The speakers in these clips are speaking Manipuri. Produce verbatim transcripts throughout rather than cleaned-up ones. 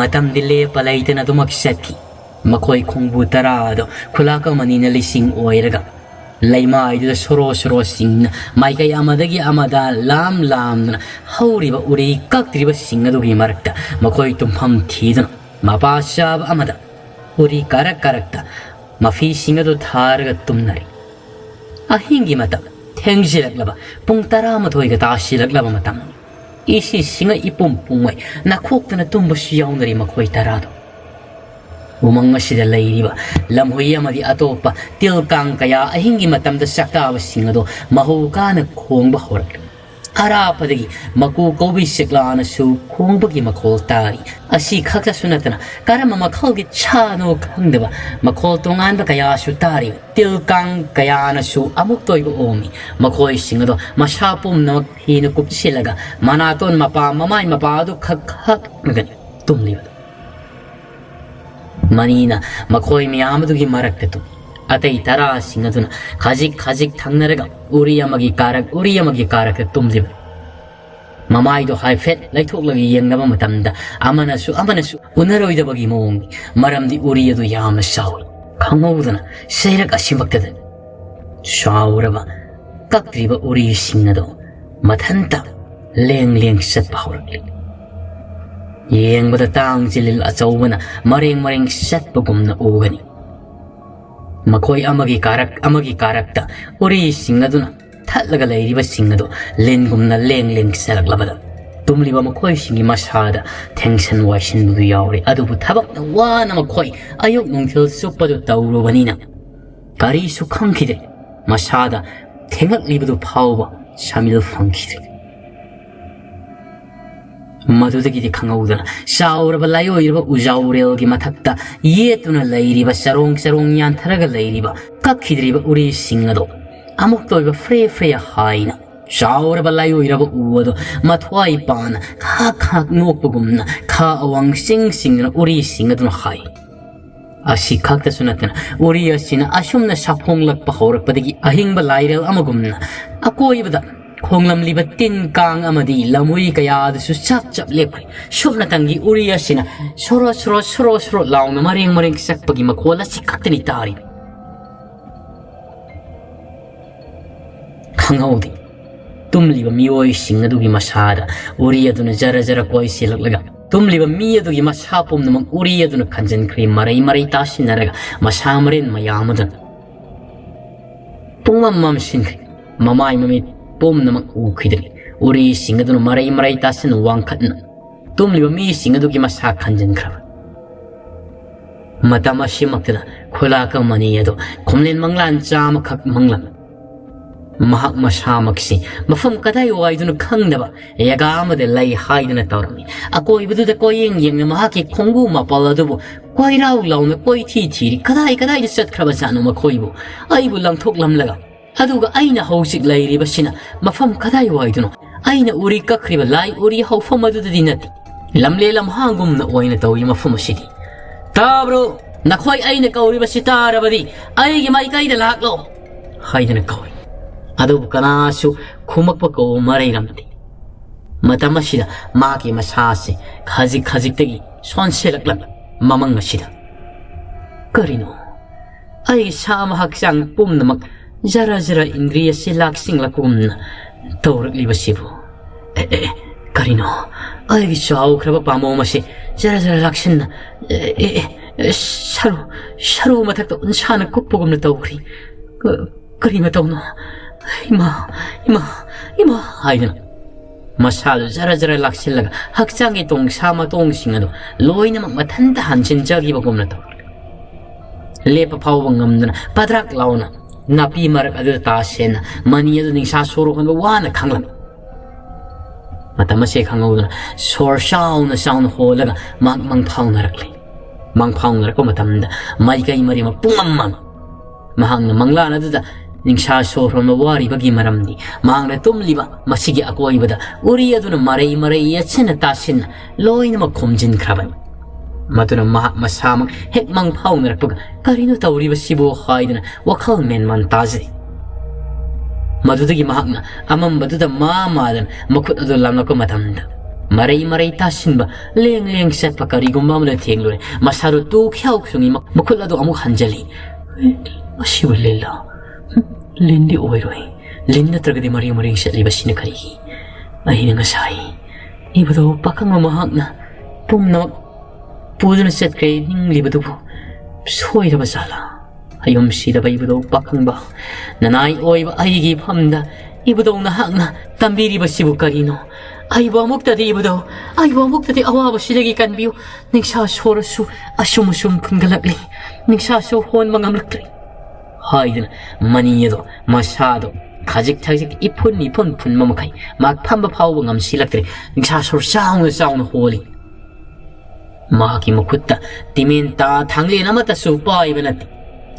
ꯃꯇꯝꯗꯤ ꯂꯦꯞꯄ ꯂꯩꯇꯅ ꯑꯗꯨꯃꯛ ꯆꯠꯈꯤ꯫ ꯃꯈꯣꯏ ꯈꯣꯡꯕꯨ ꯇꯔꯥꯗꯣ ꯈꯨꯂꯥꯛ ꯑꯃꯅꯤꯅ ꯂꯤꯁꯤꯡ ꯑꯣꯏꯔꯒ, ꯂꯩꯃꯥꯏꯗꯨꯗ ꯁꯣꯔꯣ ꯁꯣꯔꯣ ꯁꯤꯡꯅ ꯃꯥꯏꯀꯩ ꯑꯃꯗꯒꯤ ꯑꯃꯗ ꯂꯥꯝ ꯂꯥꯝꯗꯨꯅ ꯍꯧꯔꯤꯕ ꯎꯔꯤ ꯀꯛꯇ꯭ꯔꯤꯕꯁꯤꯡ ꯑꯗꯨꯒꯤ ꯃꯔꯛꯇ ꯃꯈꯣꯏ ꯇꯨꯝꯐꯝ ꯊꯤꯗꯨꯅ, ꯃꯄꯥ ꯆꯥꯕ ꯑꯃꯗ ꯎꯔꯤ ꯀꯥꯔꯛ ꯀꯥꯔꯛꯇ ꯃꯐꯤꯁꯤꯡ ꯑꯗꯨ ꯊꯥꯔꯒ ꯇꯨꯝꯅꯔꯤ꯫ ꯑꯍꯤꯡꯒꯤ ꯃꯇꯝ ꯊꯦꯡꯖꯤꯜꯂꯛꯂꯕ, ꯄꯨꯡ ꯇꯔꯥꯃꯥꯊꯣꯏꯒ ꯇꯥꯁꯤꯜꯂꯛꯂꯕ ꯃꯇꯝ꯫ ꯏꯁꯤꯁꯤꯡꯅ ꯏꯄꯨꯝ ꯄꯨꯝꯃꯩ ꯅꯥꯈꯣꯛꯇꯅ ꯇꯨꯝꯕꯁꯨ ꯌꯥꯎꯅꯔꯤ ꯃꯈꯣꯏ ꯇꯔꯥꯗꯣ꯫ ꯎꯃꯪ ꯑꯁꯤꯗ ꯂꯩꯔꯤꯕ ꯂꯝꯍꯨꯏ ꯑꯃꯗꯤ ꯑꯇꯣꯞꯄ ꯇꯤꯜ ꯀꯥꯡ ꯀꯌꯥ ꯑꯍꯤꯡꯒꯤ ꯃꯇꯝꯗ ꯆꯥꯛꯇꯥꯕꯁꯤꯡ ꯑꯗꯣ ꯃꯍꯧ ꯀꯥꯅ ꯈꯣꯡꯕ ꯍꯧꯔꯛꯂꯤ꯫ ꯑꯔꯥꯞꯄꯗꯒꯤ ꯃꯀꯨ ꯀꯧꯕꯤ ꯆꯦꯛꯂꯥꯅꯁꯨ ꯈꯣꯡꯕꯒꯤ ꯃꯈꯣꯜ ꯇꯥꯔꯤ꯫ ꯑꯁꯤ ꯈꯛꯇꯁꯨ ꯅꯠꯇꯅ ꯀꯔꯝꯕ ꯃꯈꯜꯒꯤ ꯁꯥꯅꯣ ꯈꯪꯗꯕ ꯃꯈꯣꯜ ꯇꯣꯉꯥꯟꯕ ꯀꯌꯥꯁꯨ ꯇꯥꯔꯤ꯫ ꯇꯤꯜ ꯀꯥꯡ ꯀꯌꯥꯅꯁꯨ ꯑꯃꯨꯛꯇ ꯑꯣꯏꯕ ꯑꯣꯝꯃꯤ꯫ ꯃꯈꯣꯏꯁꯤꯡ ꯑꯗꯣ ꯃꯁꯥ ꯄꯨꯝꯅꯃꯛ ꯐꯤꯅ ꯀꯨꯞꯁꯤꯜꯂꯒ ꯃꯅꯥꯇꯣꯟ ꯃꯄꯥ ꯃꯃꯥꯏ ꯃꯄꯥ ꯑꯗꯨ ꯈꯛ ꯈꯛꯂꯒꯅꯤ ꯇꯨꯝꯂꯤꯕꯗꯨ꯫ ꯃꯅꯤꯅ ꯃꯈꯣꯏ ꯃꯌꯥꯝ ꯑꯗꯨꯒꯤ ꯃꯔꯛꯇ ꯇꯨꯝꯃꯤ꯫ ꯑꯇꯩ ꯇꯔꯥꯁꯤꯡ ꯑꯗꯨꯅ ꯈꯖꯤꯛ ꯈꯖꯤꯛ ꯊꯪꯅꯔꯒ ꯎꯔꯤ ꯑꯃꯒꯤ ꯀꯥꯔꯛ, ꯎꯔꯤ ꯑꯃꯒꯤ ꯀꯥꯔꯛꯇ ꯇꯨꯝꯂꯤꯕꯅꯤ꯫ ꯃꯃꯥꯏꯗꯣ ꯍꯥꯏꯐꯦꯠ ꯂꯩꯊꯣꯛꯂꯒ ꯌꯦꯡꯅꯕ ꯃꯇꯝꯗ ꯑꯃꯅꯁꯨ ꯑꯃꯅꯁꯨ ꯎꯅꯔꯣꯏꯗꯕꯒꯤ ꯃꯑꯣꯡꯅꯤ꯫ ꯃꯔꯝꯗꯤ ꯎꯔꯤ ꯑꯗꯨ ꯌꯥꯝꯅ ꯆꯥꯎꯏ꯫ ꯈꯪꯍꯧꯗꯅ ꯁꯩꯔꯛ ꯑꯁꯤꯃꯛꯇꯗꯅꯤ꯫ ꯆꯥꯎꯔꯕ ꯀꯛꯇ꯭ꯔꯤꯕ ꯎꯔꯤꯁꯤꯡ ꯑꯗꯣ ꯃꯊꯟꯇ ꯂꯦꯡ ꯂꯦꯡ ꯆꯠꯄ ꯍꯧꯔꯛꯂꯤ꯫ ꯌꯦꯡꯕꯗ ꯇꯥꯡ ꯆꯤꯂꯤꯜ ꯑꯆꯧꯕꯅ ꯃꯔꯦꯡ ꯃꯔꯦꯡ ꯆꯠꯄꯒꯨꯝꯅ ꯎꯒꯅꯤ꯫ ꯃꯈꯣꯏ ꯑꯃꯒꯤ ꯀꯥꯔꯛ ꯑꯃꯒꯤ ꯀꯥꯔꯛꯇ ꯎꯔꯤꯁꯤꯡ ꯑꯗꯨꯅ ꯊꯠꯂꯒ ꯂꯩꯔꯤꯕꯁꯤꯡ ꯑꯗꯨ ꯂꯤꯟꯒꯨꯝꯅ ꯂꯦꯡ ꯂꯦꯡ ꯆꯠꯂꯛꯂꯕꯗ ꯇꯨꯝꯂꯤꯕ ꯃꯈꯣꯏꯁꯤꯡꯒꯤ ꯃꯁꯥꯗ ꯊꯦꯡꯁꯟ ꯋꯥꯏꯁꯤꯟꯕꯗꯨ ꯌꯥꯎꯔꯤ꯫ ꯑꯗꯨꯕꯨ ꯊꯕꯛꯅ ꯋꯥꯅ ꯃꯈꯣꯏ ꯑꯌꯨꯛ ꯅꯨꯡꯊꯤꯜ ꯆꯨꯞꯄꯗꯨ ꯇꯧꯔꯨꯕꯅꯤꯅ ꯀꯔꯤꯁꯨ ꯈꯪꯈꯤꯗꯦ꯫ ꯃꯁꯥꯗ ꯊꯦꯡꯂꯛꯂꯤꯕꯗꯨ ꯐꯥꯎꯕ ꯁꯃꯤꯜ ꯐꯪꯈꯤꯗ꯭ꯔꯦ꯫ ꯃꯗꯨꯗꯒꯤꯗꯤ ꯈꯪꯍꯧꯗꯅ ꯆꯥꯎꯔꯕ ꯂꯥꯏꯑꯣꯏꯔꯕ ꯎꯖꯥꯎꯔꯦꯜꯒꯤ ꯃꯊꯛꯇ ꯌꯦꯠꯇꯨꯅ ꯂꯩꯔꯤꯕ, ꯆꯔꯣꯡ ꯆꯔꯣꯡ ꯌꯥꯟꯊꯔꯒ ꯂꯩꯔꯤꯕ ꯀꯛꯈꯤꯗ꯭ꯔꯤꯕ ꯎꯔꯤꯁꯤꯡ ꯑꯗꯣ ꯑꯃꯨꯛꯇ ꯑꯣꯏꯕ ꯐ꯭ꯔꯦ ꯐ꯭ꯔꯦ ꯍꯥꯏꯅ ꯆꯥꯎꯔꯕ ꯂꯥꯏꯑꯣꯏꯔꯕ ꯎ ꯑꯗꯣ ꯃꯊ꯭ꯋꯥꯏ ꯄꯥꯅ ꯈꯥꯛ ꯈꯥꯛ ꯅꯣꯛꯄꯒꯨꯝꯅ ꯈꯥ ꯑꯋꯥꯡ ꯆꯤꯡ ꯆꯤꯡꯗꯨꯅ ꯎꯔꯤꯁꯤꯡ ꯑꯗꯨꯅ ꯍꯥꯏ꯫ ꯑꯁꯤ ꯈꯛꯇꯁꯨ ꯅꯠꯇꯅ ꯎꯔꯤ ꯑꯁꯤꯅ ꯑꯁꯨꯝꯅ ꯁꯥꯐꯣꯡꯂꯛꯄ ꯍꯧꯔꯛꯄꯗꯒꯤ ꯑꯍꯤꯡꯕ ꯂꯥꯏꯔꯦꯜ ꯑꯃꯒꯨꯝꯅ ꯑꯀꯣꯏꯕꯗ ꯈꯣꯡꯂꯝꯂꯤꯕ ꯇꯤꯟ ꯀꯥꯡ ꯑꯃꯗꯤ ꯂꯝꯍꯨꯏ ꯀꯌꯥ ꯑꯗꯨꯁꯨ ꯆꯞ ꯆꯞ ꯂꯦꯞꯈ꯭ꯔꯦ꯫ ꯁꯨꯞꯅꯇꯪꯒꯤ ꯎꯔꯤ ꯑꯁꯤꯅ ꯁꯣꯔꯣ ꯁꯣꯔꯣ ꯁꯣꯔꯣ ꯁꯣꯔꯣ ꯂꯥꯎꯅ ꯃꯔꯦꯡ ꯃꯔꯦꯡ ꯆꯠꯄꯒꯤ ꯃꯈꯣꯜ ꯑꯁꯤ ꯈꯛꯇꯅꯤ ꯇꯥꯔꯤꯕ꯫ ꯈꯪꯍꯧꯗꯦ꯫ ꯇꯨꯝꯂꯤꯕ ꯃꯤꯑꯣꯏꯁꯤꯡ ꯑꯗꯨꯒꯤ ꯃꯁꯥꯗ ꯎꯔꯤ ꯑꯗꯨꯅ ꯖꯔ ꯖꯔ ꯀꯣꯏꯁꯤꯜꯂꯛꯂꯒ, ꯇꯨꯝꯂꯤꯕ ꯃꯤ ꯑꯗꯨꯒꯤ ꯃꯁꯥ ꯄꯨꯝꯅꯃꯛ ꯎꯔꯤ ꯑꯗꯨꯅ ꯈꯟꯖꯤꯟꯈ꯭ꯔꯦ꯫ ꯃꯔꯩ ꯃꯔꯩ ꯇꯥꯁꯤꯟꯅꯔꯒ ꯃꯁꯥ ꯃꯔꯦꯟ ꯃꯌꯥꯝ ꯑꯗꯨꯅ ꯄꯨꯡꯃꯝ ꯃꯝꯁꯤꯟꯈ꯭ꯔꯦ꯫ ꯃꯃꯥꯏ ꯃꯃꯤꯠ ꯄꯨꯝꯅꯃꯛ ꯎꯈꯤꯗ꯭ꯔꯦ꯫ ꯎꯔꯤꯁꯤꯡ ꯑꯗꯨꯅ ꯃꯔꯩ ꯃꯔꯩ ꯇꯥꯁꯤꯟꯅ ꯋꯥꯡꯈꯠꯅ ꯇꯨꯝꯂꯤꯕ ꯃꯤꯁꯤꯡ ꯑꯗꯨꯒꯤ ꯃꯁꯥ ꯈꯟꯖꯤꯟꯈ꯭ꯔꯕ꯫ ꯃꯇꯝ ꯑꯁꯤꯃꯛꯇꯗ ꯈꯨꯂꯥꯛ ꯑꯃꯅꯤ ꯑꯗꯣ ꯈꯣꯝꯂꯦꯟ ꯃꯪꯂꯥꯟ ꯆꯥꯝꯃꯈꯛ ꯃꯪꯂꯝꯃꯤ꯫ ꯃꯍꯥꯛ ꯃꯁꯥꯃꯛꯁꯤ ꯃꯐꯝ ꯀꯗꯥꯏ ꯋꯥꯏꯗꯨꯅ ꯈꯪꯗꯕ ꯖꯒꯥ ꯑꯃꯗ ꯂꯩ ꯍꯥꯏꯗꯨꯅ ꯇꯧꯔꯝꯃꯤ꯫ ꯑꯀꯣꯏꯕꯗꯨꯗ ꯀꯣꯏꯌꯦꯡ ꯌꯦꯡꯅ ꯃꯍꯥꯛꯀꯤ ꯈꯣꯡꯕꯨ ꯃꯄꯜ ꯑꯗꯨꯕꯨ ꯀꯣꯏꯔꯥꯎ ꯂꯥꯎꯅ ꯀꯣꯏꯊꯤ ꯊꯤꯔꯤ꯫ ꯀꯗꯥꯏ ꯀꯗꯥꯏꯗ ꯆꯠꯈ꯭ꯔꯕꯖꯥꯠꯅꯣ ꯃꯈꯣꯏꯕꯨ? ꯑꯩꯕꯨ ꯂꯪꯊꯣꯛꯂꯝꯂꯒ, ꯑꯗꯨꯒ ꯑꯩꯅ ꯍꯧꯖꯤꯛ ꯂꯩꯔꯤꯕꯁꯤꯅ ꯃꯐꯝ ꯀꯗꯥꯏ ꯋꯥꯏꯗꯅꯣ? ꯑꯩꯅ ꯎꯔꯤ ꯀꯛꯈ꯭ꯔꯤꯕ ꯂꯥꯏ ꯎꯔꯤ ꯍꯧꯐꯝ ꯑꯗꯨꯗꯗꯤ ꯅꯠꯇꯦ꯫ ꯂꯝꯂꯦ ꯂꯝꯍꯥꯡꯒꯨꯝꯅ ꯑꯣꯏꯅ ꯇꯧꯏ ꯃꯐꯝ ꯑꯁꯤꯗꯤ꯫ "ꯇꯥꯕ꯭ꯔꯣ? ꯅꯈꯣꯏ ꯑꯩꯅ ꯀꯧꯔꯤꯕꯁꯤ ꯇꯥꯔꯕꯗꯤ ꯑꯩꯒꯤ ꯃꯥꯏꯀꯩꯗ ꯂꯥꯛꯂꯣ" ꯍꯥꯏꯗꯅ ꯀꯧꯏ꯫ ꯑꯗꯨꯕꯨ ꯀꯅꯥꯁꯨ ꯈꯨꯝꯃꯛꯄ ꯀꯧꯕ ꯃꯔꯩꯔꯝꯗꯦ꯫ ꯃꯇꯝ ꯑꯁꯤꯗ ꯃꯍꯥꯛꯀꯤ ꯃꯁꯥꯁꯦ ꯈꯖꯤꯛ ꯈꯖꯤꯛꯇꯒꯤ ꯁꯣꯟꯁꯤꯜꯂꯛꯂꯝꯃꯤ꯫ ꯃꯃꯪ ꯑꯁꯤꯗ ꯀꯔꯤꯅꯣ? ꯑꯩ ꯏꯁꯥꯃꯛ ꯍꯛꯆꯥꯡ ꯄꯨꯝꯅꯃꯛ ꯖꯔ ꯖꯔ ꯏꯟꯗ꯭ꯔꯤ ꯑꯁꯤ ꯂꯥꯛꯁꯤꯡꯂꯛꯄꯒꯨꯝꯅ ꯇꯧꯔꯛꯂꯤꯕꯁꯤꯕꯨ꯫ ꯑꯦ, ꯑꯦ, ꯀꯔꯤꯅꯣ? ꯑꯩꯒꯤ ꯆꯥꯎꯈ꯭ꯔꯕ ꯄꯥꯝꯕꯣꯝ ꯑꯁꯤ ꯖꯔ ꯖꯔ ꯂꯥꯛꯁꯤꯟꯅ, ꯑꯦ, ꯑꯦ, ꯑꯦ, ꯁꯔꯨ, ꯁꯔꯨ ꯃꯊꯛꯇ ꯎꯟꯁꯥꯅ ꯀꯨꯞꯄꯒꯨꯝꯅ ꯇꯧꯈ꯭ꯔꯤ꯫ ꯀ-, ꯀꯔꯤ ꯃꯇꯧꯅꯣ? ꯏꯃꯥ, ꯏꯃꯥ, ꯏꯃꯥ ꯍꯥꯏꯗꯨꯅ ꯃꯁꯥꯗꯨ ꯖꯔ ꯖꯔ ꯂꯥꯛꯁꯤꯜꯂꯒ ꯍꯛꯆꯥꯡꯒꯤ ꯇꯣꯡꯁꯥ ꯃꯇꯣꯡꯁꯤꯡ ꯑꯗꯨ ꯂꯣꯏꯅꯃꯛ ꯃꯊꯟꯇ ꯍꯟꯖꯤꯟꯖꯈꯤꯕꯒꯨꯝꯅ ꯇꯧꯔꯤ꯫ ꯂꯦꯞꯄ ꯐꯥꯎꯕ ꯉꯝꯗꯅ ꯄꯗ꯭ꯔꯥꯛ ꯂꯥꯎꯅ ꯅꯥꯄꯤ ꯃꯔꯛ ꯑꯗꯨꯗ ꯇꯥꯁꯦꯟꯅ ꯃꯅꯤ ꯑꯗꯨ ꯅꯤꯡꯁꯥ ꯁꯣꯔ ꯍꯣꯟꯕ ꯋꯥꯅ ꯈꯥꯡꯂꯝꯃꯤ꯫ ꯃꯇꯝ ꯑꯁꯦ ꯈꯪꯍꯧꯗꯅ ꯁꯣꯔ ꯆꯥꯎꯅ ꯆꯥꯎꯅ ꯍꯣꯜꯂꯒ ꯃꯍꯥꯛ ꯃꯪꯐꯥꯎꯅꯔꯛꯂꯤ꯫ ꯃꯪꯐꯥꯎꯅꯔꯛꯄ ꯃꯇꯝꯗ ꯃꯥꯏꯀꯩ ꯃꯔꯤꯃꯛ ꯄꯨꯡꯃꯝ ꯃꯝꯃꯤ꯫ ꯃꯍꯥꯛꯅ ꯃꯪꯂꯥꯟ ꯑꯗꯨꯗ ꯅꯤꯡꯁꯥ ꯁꯣꯔ ꯍꯣꯟꯕ ꯋꯥꯔꯤꯕꯒꯤ ꯃꯔꯝꯗꯤ ꯃꯍꯥꯛꯅ ꯇꯨꯝꯂꯤꯕ ꯃꯁꯤꯒꯤ ꯑꯀꯣꯏꯕꯗ ꯎꯔꯤ ꯑꯗꯨꯅ ꯃꯔꯩ ꯃꯔꯩ ꯌꯦꯠꯁꯤꯟꯅ ꯇꯥꯁꯤꯟꯅ ꯂꯣꯏꯅꯃꯛ ꯈꯣꯝꯖꯤꯟꯈ꯭ꯔꯕꯅꯤ꯫ ꯃꯗꯨꯅ ꯃꯍꯥꯛ ꯃꯁꯥꯃꯛ ꯍꯦꯛ ꯃꯪ ꯐꯥꯎꯅꯔꯛꯄꯒ "ꯀꯔꯤꯅꯣ ꯇꯧꯔꯤꯕꯁꯤꯕꯨ?" ꯍꯥꯏꯗꯨꯅ ꯋꯥꯈꯜ ꯃꯦꯟꯃꯥꯟ ꯇꯥꯖꯩ꯫ ꯃꯗꯨꯗꯒꯤ ꯃꯍꯥꯛꯅ ꯑꯃꯝꯕꯗꯨꯗ ꯃꯥ ꯃꯥꯗꯅ ꯃꯈꯨꯠ ꯑꯗꯨ ꯂꯥꯝꯂꯛꯄ ꯃꯇꯝꯗ, ꯃꯔꯩ ꯃꯔꯩ ꯇꯥꯁꯤꯟꯕ, ꯂꯦꯡ ꯂꯦꯡ ꯆꯠꯄ ꯀꯔꯤꯒꯨꯝꯕ ꯑꯃꯗ ꯊꯦꯡꯂꯨꯔꯦ꯫ ꯃꯁꯥꯗꯨ ꯇꯨ ꯈ꯭ꯌꯥꯎ ꯁꯨꯡꯏ꯫ ꯃꯈꯨꯠ ꯑꯗꯨ ꯑꯃꯨꯛ ꯍꯟꯖꯤꯜꯂꯤ꯫ "ꯃꯁꯤꯕꯨ ꯂꯤꯟꯂꯣ? ꯂꯤꯟꯗꯤ ꯑꯣꯏꯔꯣꯏ꯫ ꯂꯤꯟ ꯅꯠꯇ꯭ꯔꯒꯗꯤ ꯃꯔꯦꯡ ꯃꯔꯦꯡ ꯆꯠꯂꯤꯕꯁꯤꯅ ꯀꯔꯤꯒꯤ? ꯑꯩꯅ ꯉꯁꯥꯏ ꯏꯕꯗꯣ ꯄꯥꯈꯪꯕ ꯃꯍꯥꯛꯅ ꯄꯨꯝꯅꯃꯛ ꯄꯨꯗꯨꯅ ꯆꯠꯈ꯭ꯔꯦ ꯅꯤꯡꯂꯤꯕꯗꯨꯕꯨ ꯁꯣꯏꯔꯕ ꯖꯥꯠꯂꯥ? ꯑꯌꯨꯝ ꯁꯤꯗꯕ ꯏꯕꯨꯙꯧ ꯄꯥꯈꯪꯕ, ꯅꯅꯥꯏ ꯑꯣꯏꯕ ꯑꯩꯒꯤ ꯏꯐꯝꯗ ꯏꯕꯨꯙꯧ ꯅꯍꯥꯛꯅ ꯇꯝꯕꯤꯔꯤꯕꯁꯤꯕꯨ ꯀꯔꯤꯅꯣ? ꯑꯩꯕꯨ ꯑꯃꯨꯛꯇꯗꯤ ꯏꯕꯨꯙꯧ, ꯑꯩꯕꯨ ꯑꯃꯨꯛꯇꯗꯤ ꯑꯋꯥꯕꯁꯤꯗꯒꯤ ꯀꯟꯕꯤꯌꯨ꯫ ꯅꯤꯡꯁꯥ ꯁꯣꯔꯁꯨ ꯑꯁꯨꯝ ꯑꯁꯨꯝ ꯐꯨꯟꯒꯠꯂꯛꯂꯤ꯫ ꯅꯤꯡꯁꯥ ꯁꯣꯔ ꯍꯣꯟꯕ ꯉꯝꯂꯛꯇ꯭ꯔꯦ" ꯍꯥꯏꯗꯨꯅ ꯃꯅꯤ ꯑꯗꯣ ꯃꯁꯥꯗꯣ ꯈꯖꯤꯛ ꯈꯖꯤꯛ ꯏꯐꯨꯟ ꯏꯐꯨꯟ ꯐꯨꯟꯕ ꯃꯈꯩ ꯃꯍꯥꯛ ꯐꯝꯕ ꯐꯥꯎꯕ ꯉꯝꯁꯤꯜꯂꯛꯇ꯭ꯔꯦ꯫ ꯅꯤꯡꯁꯥ ꯁꯣꯔ ꯆꯥꯎꯅ ꯆꯥꯎꯅ ꯍꯣꯜꯂꯤ꯫ ꯃꯍꯥꯛꯀꯤ ꯃꯈꯨꯠꯇ ꯇꯤꯃꯦꯟ ꯇꯥ ꯊꯥꯡꯂꯦꯟ ꯑꯃꯠꯇꯁꯨ ꯄꯥꯏꯕ ꯅꯠꯇꯦ꯫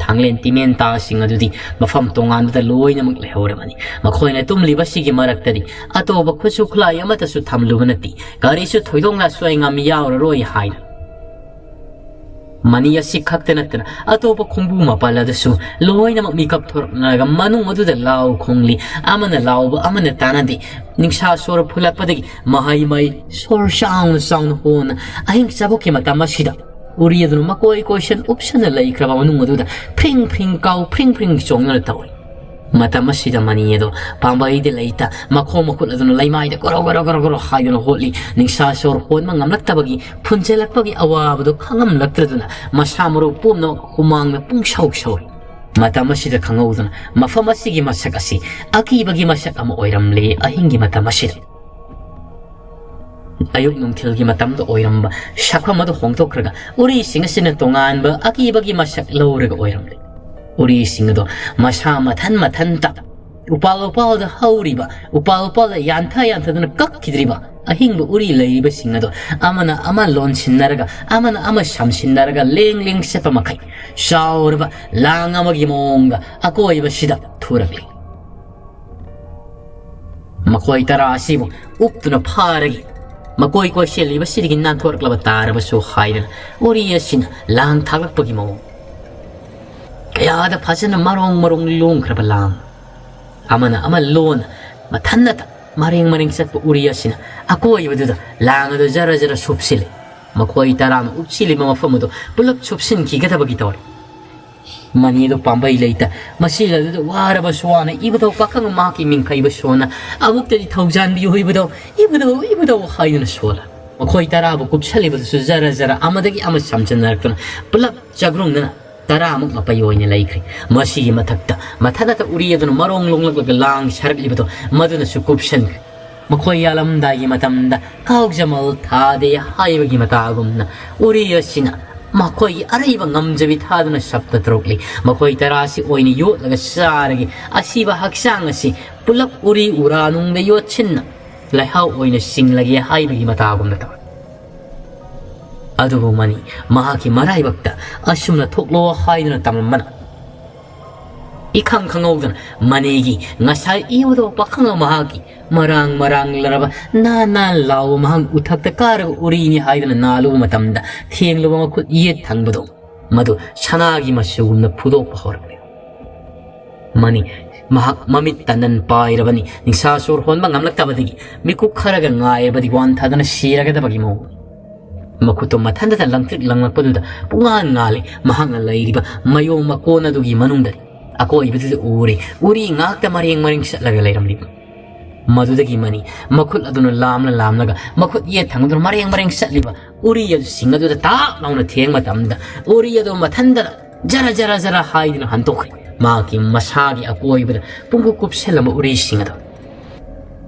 ꯊꯥꯡꯂꯦꯟ ꯇꯤꯃꯦꯟ ꯇꯥꯁꯤꯡ ꯑꯗꯨꯗꯤ ꯃꯐꯝ ꯇꯣꯉꯥꯟꯕꯗ ꯂꯣꯏꯅꯃꯛ ꯂꯩꯍꯧꯔꯕꯅꯤ꯫ ꯃꯈꯣꯏꯅ ꯇꯨꯝꯂꯤꯕꯁꯤꯒꯤ ꯃꯔꯛꯇꯗꯤ ꯑꯇꯣꯞꯄ ꯈꯨꯠꯁꯨ ꯈꯨꯠꯂꯥꯏ ꯑꯃꯠꯇꯁꯨ ꯊꯝꯂꯨꯕ ꯅꯠꯇꯦ꯫ ꯀꯔꯤꯁꯨ ꯊꯣꯏꯗꯣꯛꯅ ꯑꯁꯣꯏ ꯑꯉꯥꯝ ꯌꯥꯎꯔꯔꯣꯏ ꯍꯥꯏꯅ꯫ ꯃꯅꯤ ꯑꯁꯤ ꯈꯛꯇ ꯅꯠꯇꯅ ꯑꯇꯣꯞꯄ ꯈꯣꯡꯕꯨ ꯃꯥꯄꯜ ꯑꯗꯨꯁꯨ ꯂꯣꯏꯅꯃꯛ ꯃꯤꯀꯞ ꯊꯣꯔꯛꯅꯔꯒ ꯃꯅꯨꯡ ꯑꯗꯨꯗ ꯂꯥꯎ ꯈꯣꯡꯂꯤ꯫ ꯑꯃꯅ ꯂꯥꯎꯕ ꯑꯃꯅ ꯇꯥꯅꯗꯦ꯫ ꯅꯤꯡꯁꯥ ꯁꯣꯔ ꯐꯨꯜꯂꯛꯄꯗꯒꯤ ꯃꯍꯩ ꯃꯍꯩ ꯁꯣꯔ ꯆꯥꯎꯅ ꯆꯥꯎꯅ ꯍꯣꯟꯅ ꯑꯍꯤꯡ ꯆꯥꯕꯣꯛꯀꯤ ꯃꯇꯝ ꯑꯁꯤꯗ ꯎꯔꯤ ꯑꯗꯨꯅ ꯃꯀꯣꯏ ꯀꯣꯏꯁꯟ ꯎꯞꯁꯟꯅ ꯂꯩꯈ꯭ꯔꯕ ꯃꯅꯨꯡ ꯑꯗꯨꯗ ꯐ꯭ꯔꯤꯡ ꯐ꯭ꯔꯤꯡ ꯀꯥꯎ ꯐ꯭ꯔꯤꯡ ꯐ꯭ꯔꯤꯡ ꯆꯣꯡꯗꯨꯅ ꯇꯧꯏ꯫ ꯃꯇꯝ ꯑꯁꯤꯗ ꯃꯅꯤ ꯑꯗꯣ ꯄꯥꯝꯕꯩꯗ ꯂꯩꯇ ꯃꯈꯣꯡ ꯃꯈꯨꯠ ꯑꯗꯨꯅ ꯂꯩꯃꯥꯏꯗ ꯒꯣꯔꯣ ꯒꯣꯔꯣ ꯒꯣꯔꯣ ꯒꯣꯔꯣ ꯍꯥꯏꯗꯨꯅ ꯍꯣꯠꯂꯤ꯫ ꯅꯤꯡꯁꯥ ꯁꯣꯔ ꯍꯣꯟꯕ ꯉꯝꯂꯛꯇꯕꯒꯤ ꯐꯨꯟꯖꯜꯂꯛꯄꯒꯤ ꯑꯋꯥꯕꯗꯨ ꯈꯪꯉꯝꯂꯛꯇ꯭ꯔꯗꯨꯅ ꯃꯁꯥ ꯃꯔꯨ ꯄꯨꯝꯅꯃꯛ ꯍꯨꯃꯥꯡꯅ ꯄꯨꯡꯁꯧ ꯁꯧꯏ꯫ ꯃꯇꯝ ꯑꯁꯤꯗ ꯈꯪꯍꯧꯗꯅ ꯃꯐꯝ ꯑꯁꯤꯒꯤ ꯃꯁꯛ ꯑꯁꯤ ꯑꯀꯤꯕꯒꯤ ꯃꯁꯛ ꯑꯃ ꯑꯣꯏꯔꯝꯂꯦ꯫ ꯑꯍꯤꯡꯒꯤ ꯃꯇꯝ ꯑꯁꯤꯗ ꯑꯌꯨꯛ ꯅꯨꯡꯊꯤꯜꯒꯤ ꯃꯇꯝꯗ ꯑꯣꯏꯔꯝꯕ ꯁꯛꯐꯝ ꯑꯗꯨ ꯍꯣꯡꯗꯣꯛꯈ꯭ꯔꯒ ꯎꯔꯤꯁꯤꯡ ꯑꯁꯤꯅ ꯇꯣꯉꯥꯟꯕ ꯑꯀꯤꯕꯒꯤ ꯃꯁꯛ ꯂꯧꯔꯒ ꯑꯣꯏꯔꯝꯂꯦ꯫ ꯎꯔꯤꯁꯤꯡ ꯑꯗꯣ ꯃꯁꯥ ꯃꯊꯟ ꯃꯊꯟꯇ ꯎꯄꯥꯜ ꯎꯄꯥꯜꯗ ꯍꯧꯔꯤꯕ, ꯎꯄꯥꯜ ꯎꯄꯥꯜꯗ ꯌꯥꯟꯊ ꯌꯥꯟꯊꯗꯨꯅ ꯀꯛꯈꯤꯗ꯭ꯔꯤꯕ ꯑꯍꯤꯡꯕ ꯎꯔꯤ ꯂꯩꯔꯤꯕꯁꯤꯡ ꯑꯗꯣ ꯑꯃꯅ ꯑꯃ ꯂꯣꯟꯁꯤꯟꯅꯔꯒ, ꯑꯃꯅ ꯑꯃ ꯁꯝꯁꯤꯟꯅꯔꯒ ꯂꯦꯡ ꯂꯦꯡ ꯆꯠꯄ ꯃꯈꯩ ꯆꯥꯎꯔꯕ ꯂꯥꯡ ꯑꯃꯒꯤ ꯃꯑꯣꯡꯗ ꯑꯀꯣꯏꯕꯁꯤꯗ ꯊꯣꯔꯛꯂꯤ꯫ ꯃꯈꯣꯏ ꯇꯔꯥ ꯑꯁꯤꯕꯨ ꯎꯞꯇꯨꯅ ꯐꯥꯔꯒ ꯃꯀꯣꯏ ꯀꯣꯏꯁꯦꯜꯂꯤꯕꯁꯤꯗꯒꯤ ꯅꯥꯟꯊꯣꯔꯛꯂꯕ ꯇꯥꯔꯕꯁꯨ ꯍꯥꯏꯗꯅ ꯎꯔꯤ ꯑꯁꯤꯅ ꯂꯥꯡ ꯊꯥꯛꯂꯛꯄꯒꯤ ꯃꯑꯣꯡ꯫ ꯀꯌꯥꯗ ꯐꯖꯅ ꯃꯔꯣꯡ ꯃꯔꯣꯡ ꯂꯣꯡꯈ꯭ꯔꯕ ꯂꯥꯡ꯫ ꯑꯃꯅ ꯑꯃ ꯂꯣꯟꯅ ꯃꯊꯟꯅꯇ ꯃꯔꯦꯡ ꯃꯔꯦꯡ ꯆꯠꯄ ꯎꯔꯤ ꯑꯁꯤꯅ ꯑꯀꯣꯏꯕꯗꯨꯗ ꯂꯥꯡ ꯑꯗꯨ ꯖꯔ ꯖꯔ ꯁꯨꯞꯁꯤꯜꯂꯤ꯫ ꯃꯈꯣꯏ ꯇꯔꯥꯃ ꯎꯞꯁꯤꯜꯂꯤꯕ ꯃꯐꯝ ꯑꯗꯨ ꯄꯨꯂꯞ ꯁꯨꯞꯁꯤꯟꯈꯤꯒꯗꯕꯒꯤ ꯇꯧꯔꯤ꯫ ꯃꯅꯤ ꯑꯗꯨ ꯄꯥꯝꯕꯩ ꯂꯩꯇ ꯃꯁꯤꯒ ꯑꯗꯨꯗ ꯋꯥꯔꯕꯁꯨ ꯋꯥꯅ ꯏꯕꯨꯙꯧ ꯄꯥꯈꯪ ꯃꯍꯥꯛꯀꯤ ꯃꯤꯡꯈꯩꯕ ꯁꯣꯟꯅ ꯑꯃꯨꯛꯇꯗꯤ ꯊꯧꯖꯥꯟꯕꯤꯌꯨ ꯏꯕꯨꯙꯧ, ꯏꯕꯨꯙꯧ, ꯏꯕꯨꯙꯧ ꯍꯥꯏꯗꯨꯅ ꯁꯣꯜꯂ꯫ ꯃꯈꯣꯏ ꯇꯔꯥꯕꯨ ꯀꯨꯞꯁꯜꯂꯤꯕꯗꯨꯁꯨ ꯖꯔ ꯖꯔ ꯑꯃꯗꯒꯤ ꯑꯃ ꯁꯝꯖꯟꯅꯔꯛꯇꯨꯅ ꯄꯨꯂꯞ ꯆꯥꯒ꯭ꯔꯨꯡꯗꯅ ꯇꯔꯥꯃꯨꯛ ꯃꯄꯩ ꯑꯣꯏꯅ ꯂꯩꯈ꯭ꯔꯦ꯫ ꯃꯁꯤꯒꯤ ꯃꯊꯛꯇ ꯃꯊꯟꯇ ꯎꯔꯤ ꯑꯗꯨꯅ ꯃꯔꯣꯡ ꯂꯣꯡꯂꯛꯂꯒ ꯂꯥꯡ ꯁꯥꯔꯛꯂꯤꯕꯗꯣ ꯃꯗꯨꯅꯁꯨ ꯀꯨꯞꯁꯟꯈ꯭ꯔꯦ꯫ ꯃꯈꯣꯏ ꯌꯥꯜꯂꯝꯗꯥꯏꯒꯤ ꯃꯇꯝꯗ ꯀꯥꯎꯖꯃꯜ ꯊꯥꯗꯦ ꯍꯥꯏꯕꯒꯤ ꯃꯇꯥꯒꯨꯝꯅ ꯎꯔꯤ ꯑꯁꯤꯅ ꯃꯈꯣꯏꯒꯤ ꯑꯔꯩꯕ ꯉꯝꯖꯕꯤ ꯊꯥꯗꯨꯅ ꯁꯞꯇ ꯇꯔꯨꯛꯂꯤ꯫ ꯃꯈꯣꯏ ꯇꯔꯥꯁꯤ ꯑꯣꯏꯅ ꯌꯣꯠꯂꯒ ꯆꯥꯔꯒꯦ꯫ ꯑꯁꯤꯕ ꯍꯛꯆꯥꯡ ꯑꯁꯤ ꯄꯨꯂꯞ ꯎꯔꯤ ꯎꯔꯥꯅꯨꯡꯗ ꯌꯣꯠꯁꯤꯟꯅ ꯂꯩꯍꯥꯎ ꯑꯣꯏꯅ ꯆꯤꯡꯂꯒꯦ ꯍꯥꯏꯕꯒꯤ ꯃꯇꯥꯒꯨꯝꯅ ꯇꯧꯏ꯫ ꯑꯗꯨꯕꯨ ꯃꯅꯤ ꯃꯍꯥꯛꯀꯤ ꯃꯔꯥꯏꯕꯛꯇ ꯑꯁꯨꯝꯅ ꯊꯣꯛꯂꯣ ꯍꯥꯏꯗꯨꯅ ꯇꯝꯂꯝꯕꯅ ꯏꯈꯪ ꯈꯪꯍꯧꯗꯅ ꯃꯅꯤꯒꯤ ꯉꯁꯥꯏ ꯏꯕꯗꯣ ꯄꯥꯈꯪ ꯃꯍꯥꯛꯀꯤ ꯃꯔꯥꯡ ꯃꯔꯥꯡꯂꯔꯕ ꯅꯥꯟ ꯅꯥꯟ ꯂꯥꯎꯕ ꯃꯍꯥꯛ ꯎꯊꯛꯇ ꯀꯥꯔꯒ ꯎꯔꯤꯅꯤ ꯍꯥꯏꯗꯨꯅ ꯅꯥꯜꯂꯨꯕ ꯃꯇꯝꯗ ꯊꯦꯡꯂꯨꯕ ꯃꯈꯨꯠ ꯌꯦꯠ ꯊꯪꯕꯗꯣ ꯃꯗꯨ ꯁꯅꯥꯒꯤ ꯃꯆꯨꯒꯨꯝꯅ ꯐꯨꯗꯣꯛꯄ ꯍꯧꯔꯛꯂꯦ꯫ ꯃꯅꯤ ꯃꯍꯥꯛ ꯃꯃꯤꯠ ꯇꯟꯗꯟ ꯄꯥꯏꯔꯕꯅꯤ꯫ ꯅꯤꯡꯁꯥ ꯁꯣꯔ ꯍꯣꯟꯕ ꯉꯝꯂꯛꯇꯕꯗꯒꯤ ꯃꯤꯀꯨꯞ ꯈꯔꯒ ꯉꯥꯏꯔꯕꯗꯤ ꯋꯥꯟꯊꯗꯅ ꯁꯤꯔꯒꯗꯕꯒꯤ ꯃꯑꯣꯡꯅꯤ꯫ ꯃꯈꯨꯠꯇꯣ ꯃꯊꯟꯇ ꯂꯪꯇ꯭ꯔꯤꯛ ꯂꯪꯂꯛꯄꯗꯨꯗ ꯄꯨꯡꯉꯥꯟ ꯉꯥꯜꯂꯤ꯫ ꯃꯍꯥꯛꯅ ꯂꯩꯔꯤꯕ ꯃꯌꯣꯡ ꯃꯀꯣꯟ ꯑꯗꯨꯒꯤ ꯃꯅꯨꯡꯗꯗꯤ ꯑꯀꯣꯏꯕꯗꯨꯗ ꯎꯔꯦ꯫ ꯎꯔꯤ ꯉꯥꯛꯇ ꯃꯔꯦꯡ ꯃꯔꯦꯡ ꯆꯠꯂꯒ ꯂꯩꯔꯝꯂꯤꯕ꯫ ꯃꯗꯨꯗꯒꯤ ꯃꯅꯤ ꯃꯈꯨꯠ ꯑꯗꯨꯅ ꯂꯥꯝꯂ ꯂꯥꯝꯂꯒ ꯃꯈꯨꯠ ꯌꯦꯠ ꯊꯪꯕꯗꯨꯅ ꯃꯔꯦꯡ ꯃꯔꯦꯡ ꯆꯠꯂꯤꯕ ꯎꯔꯤ ꯑꯗꯨꯁꯤꯡ ꯑꯗꯨꯗ ꯇꯥꯛ ꯂꯥꯎꯅ ꯊꯦꯡ ꯃꯇꯝꯗ ꯎꯔꯤ ꯑꯗꯨ ꯃꯊꯟꯇꯅ ꯖꯔ ꯖꯔ ꯖꯔ ꯍꯥꯏꯗꯨꯅ ꯍꯟꯗꯣꯛꯈ꯭ꯔꯦ꯫ ꯃꯍꯥꯛꯀꯤ ꯃꯁꯥꯒꯤ ꯑꯀꯣꯏꯕꯗ ꯄꯨꯡꯀꯨꯞ ꯀꯨꯞꯁꯤꯜꯂꯝꯕ ꯎꯔꯤꯁꯤꯡ ꯑꯗꯨ꯫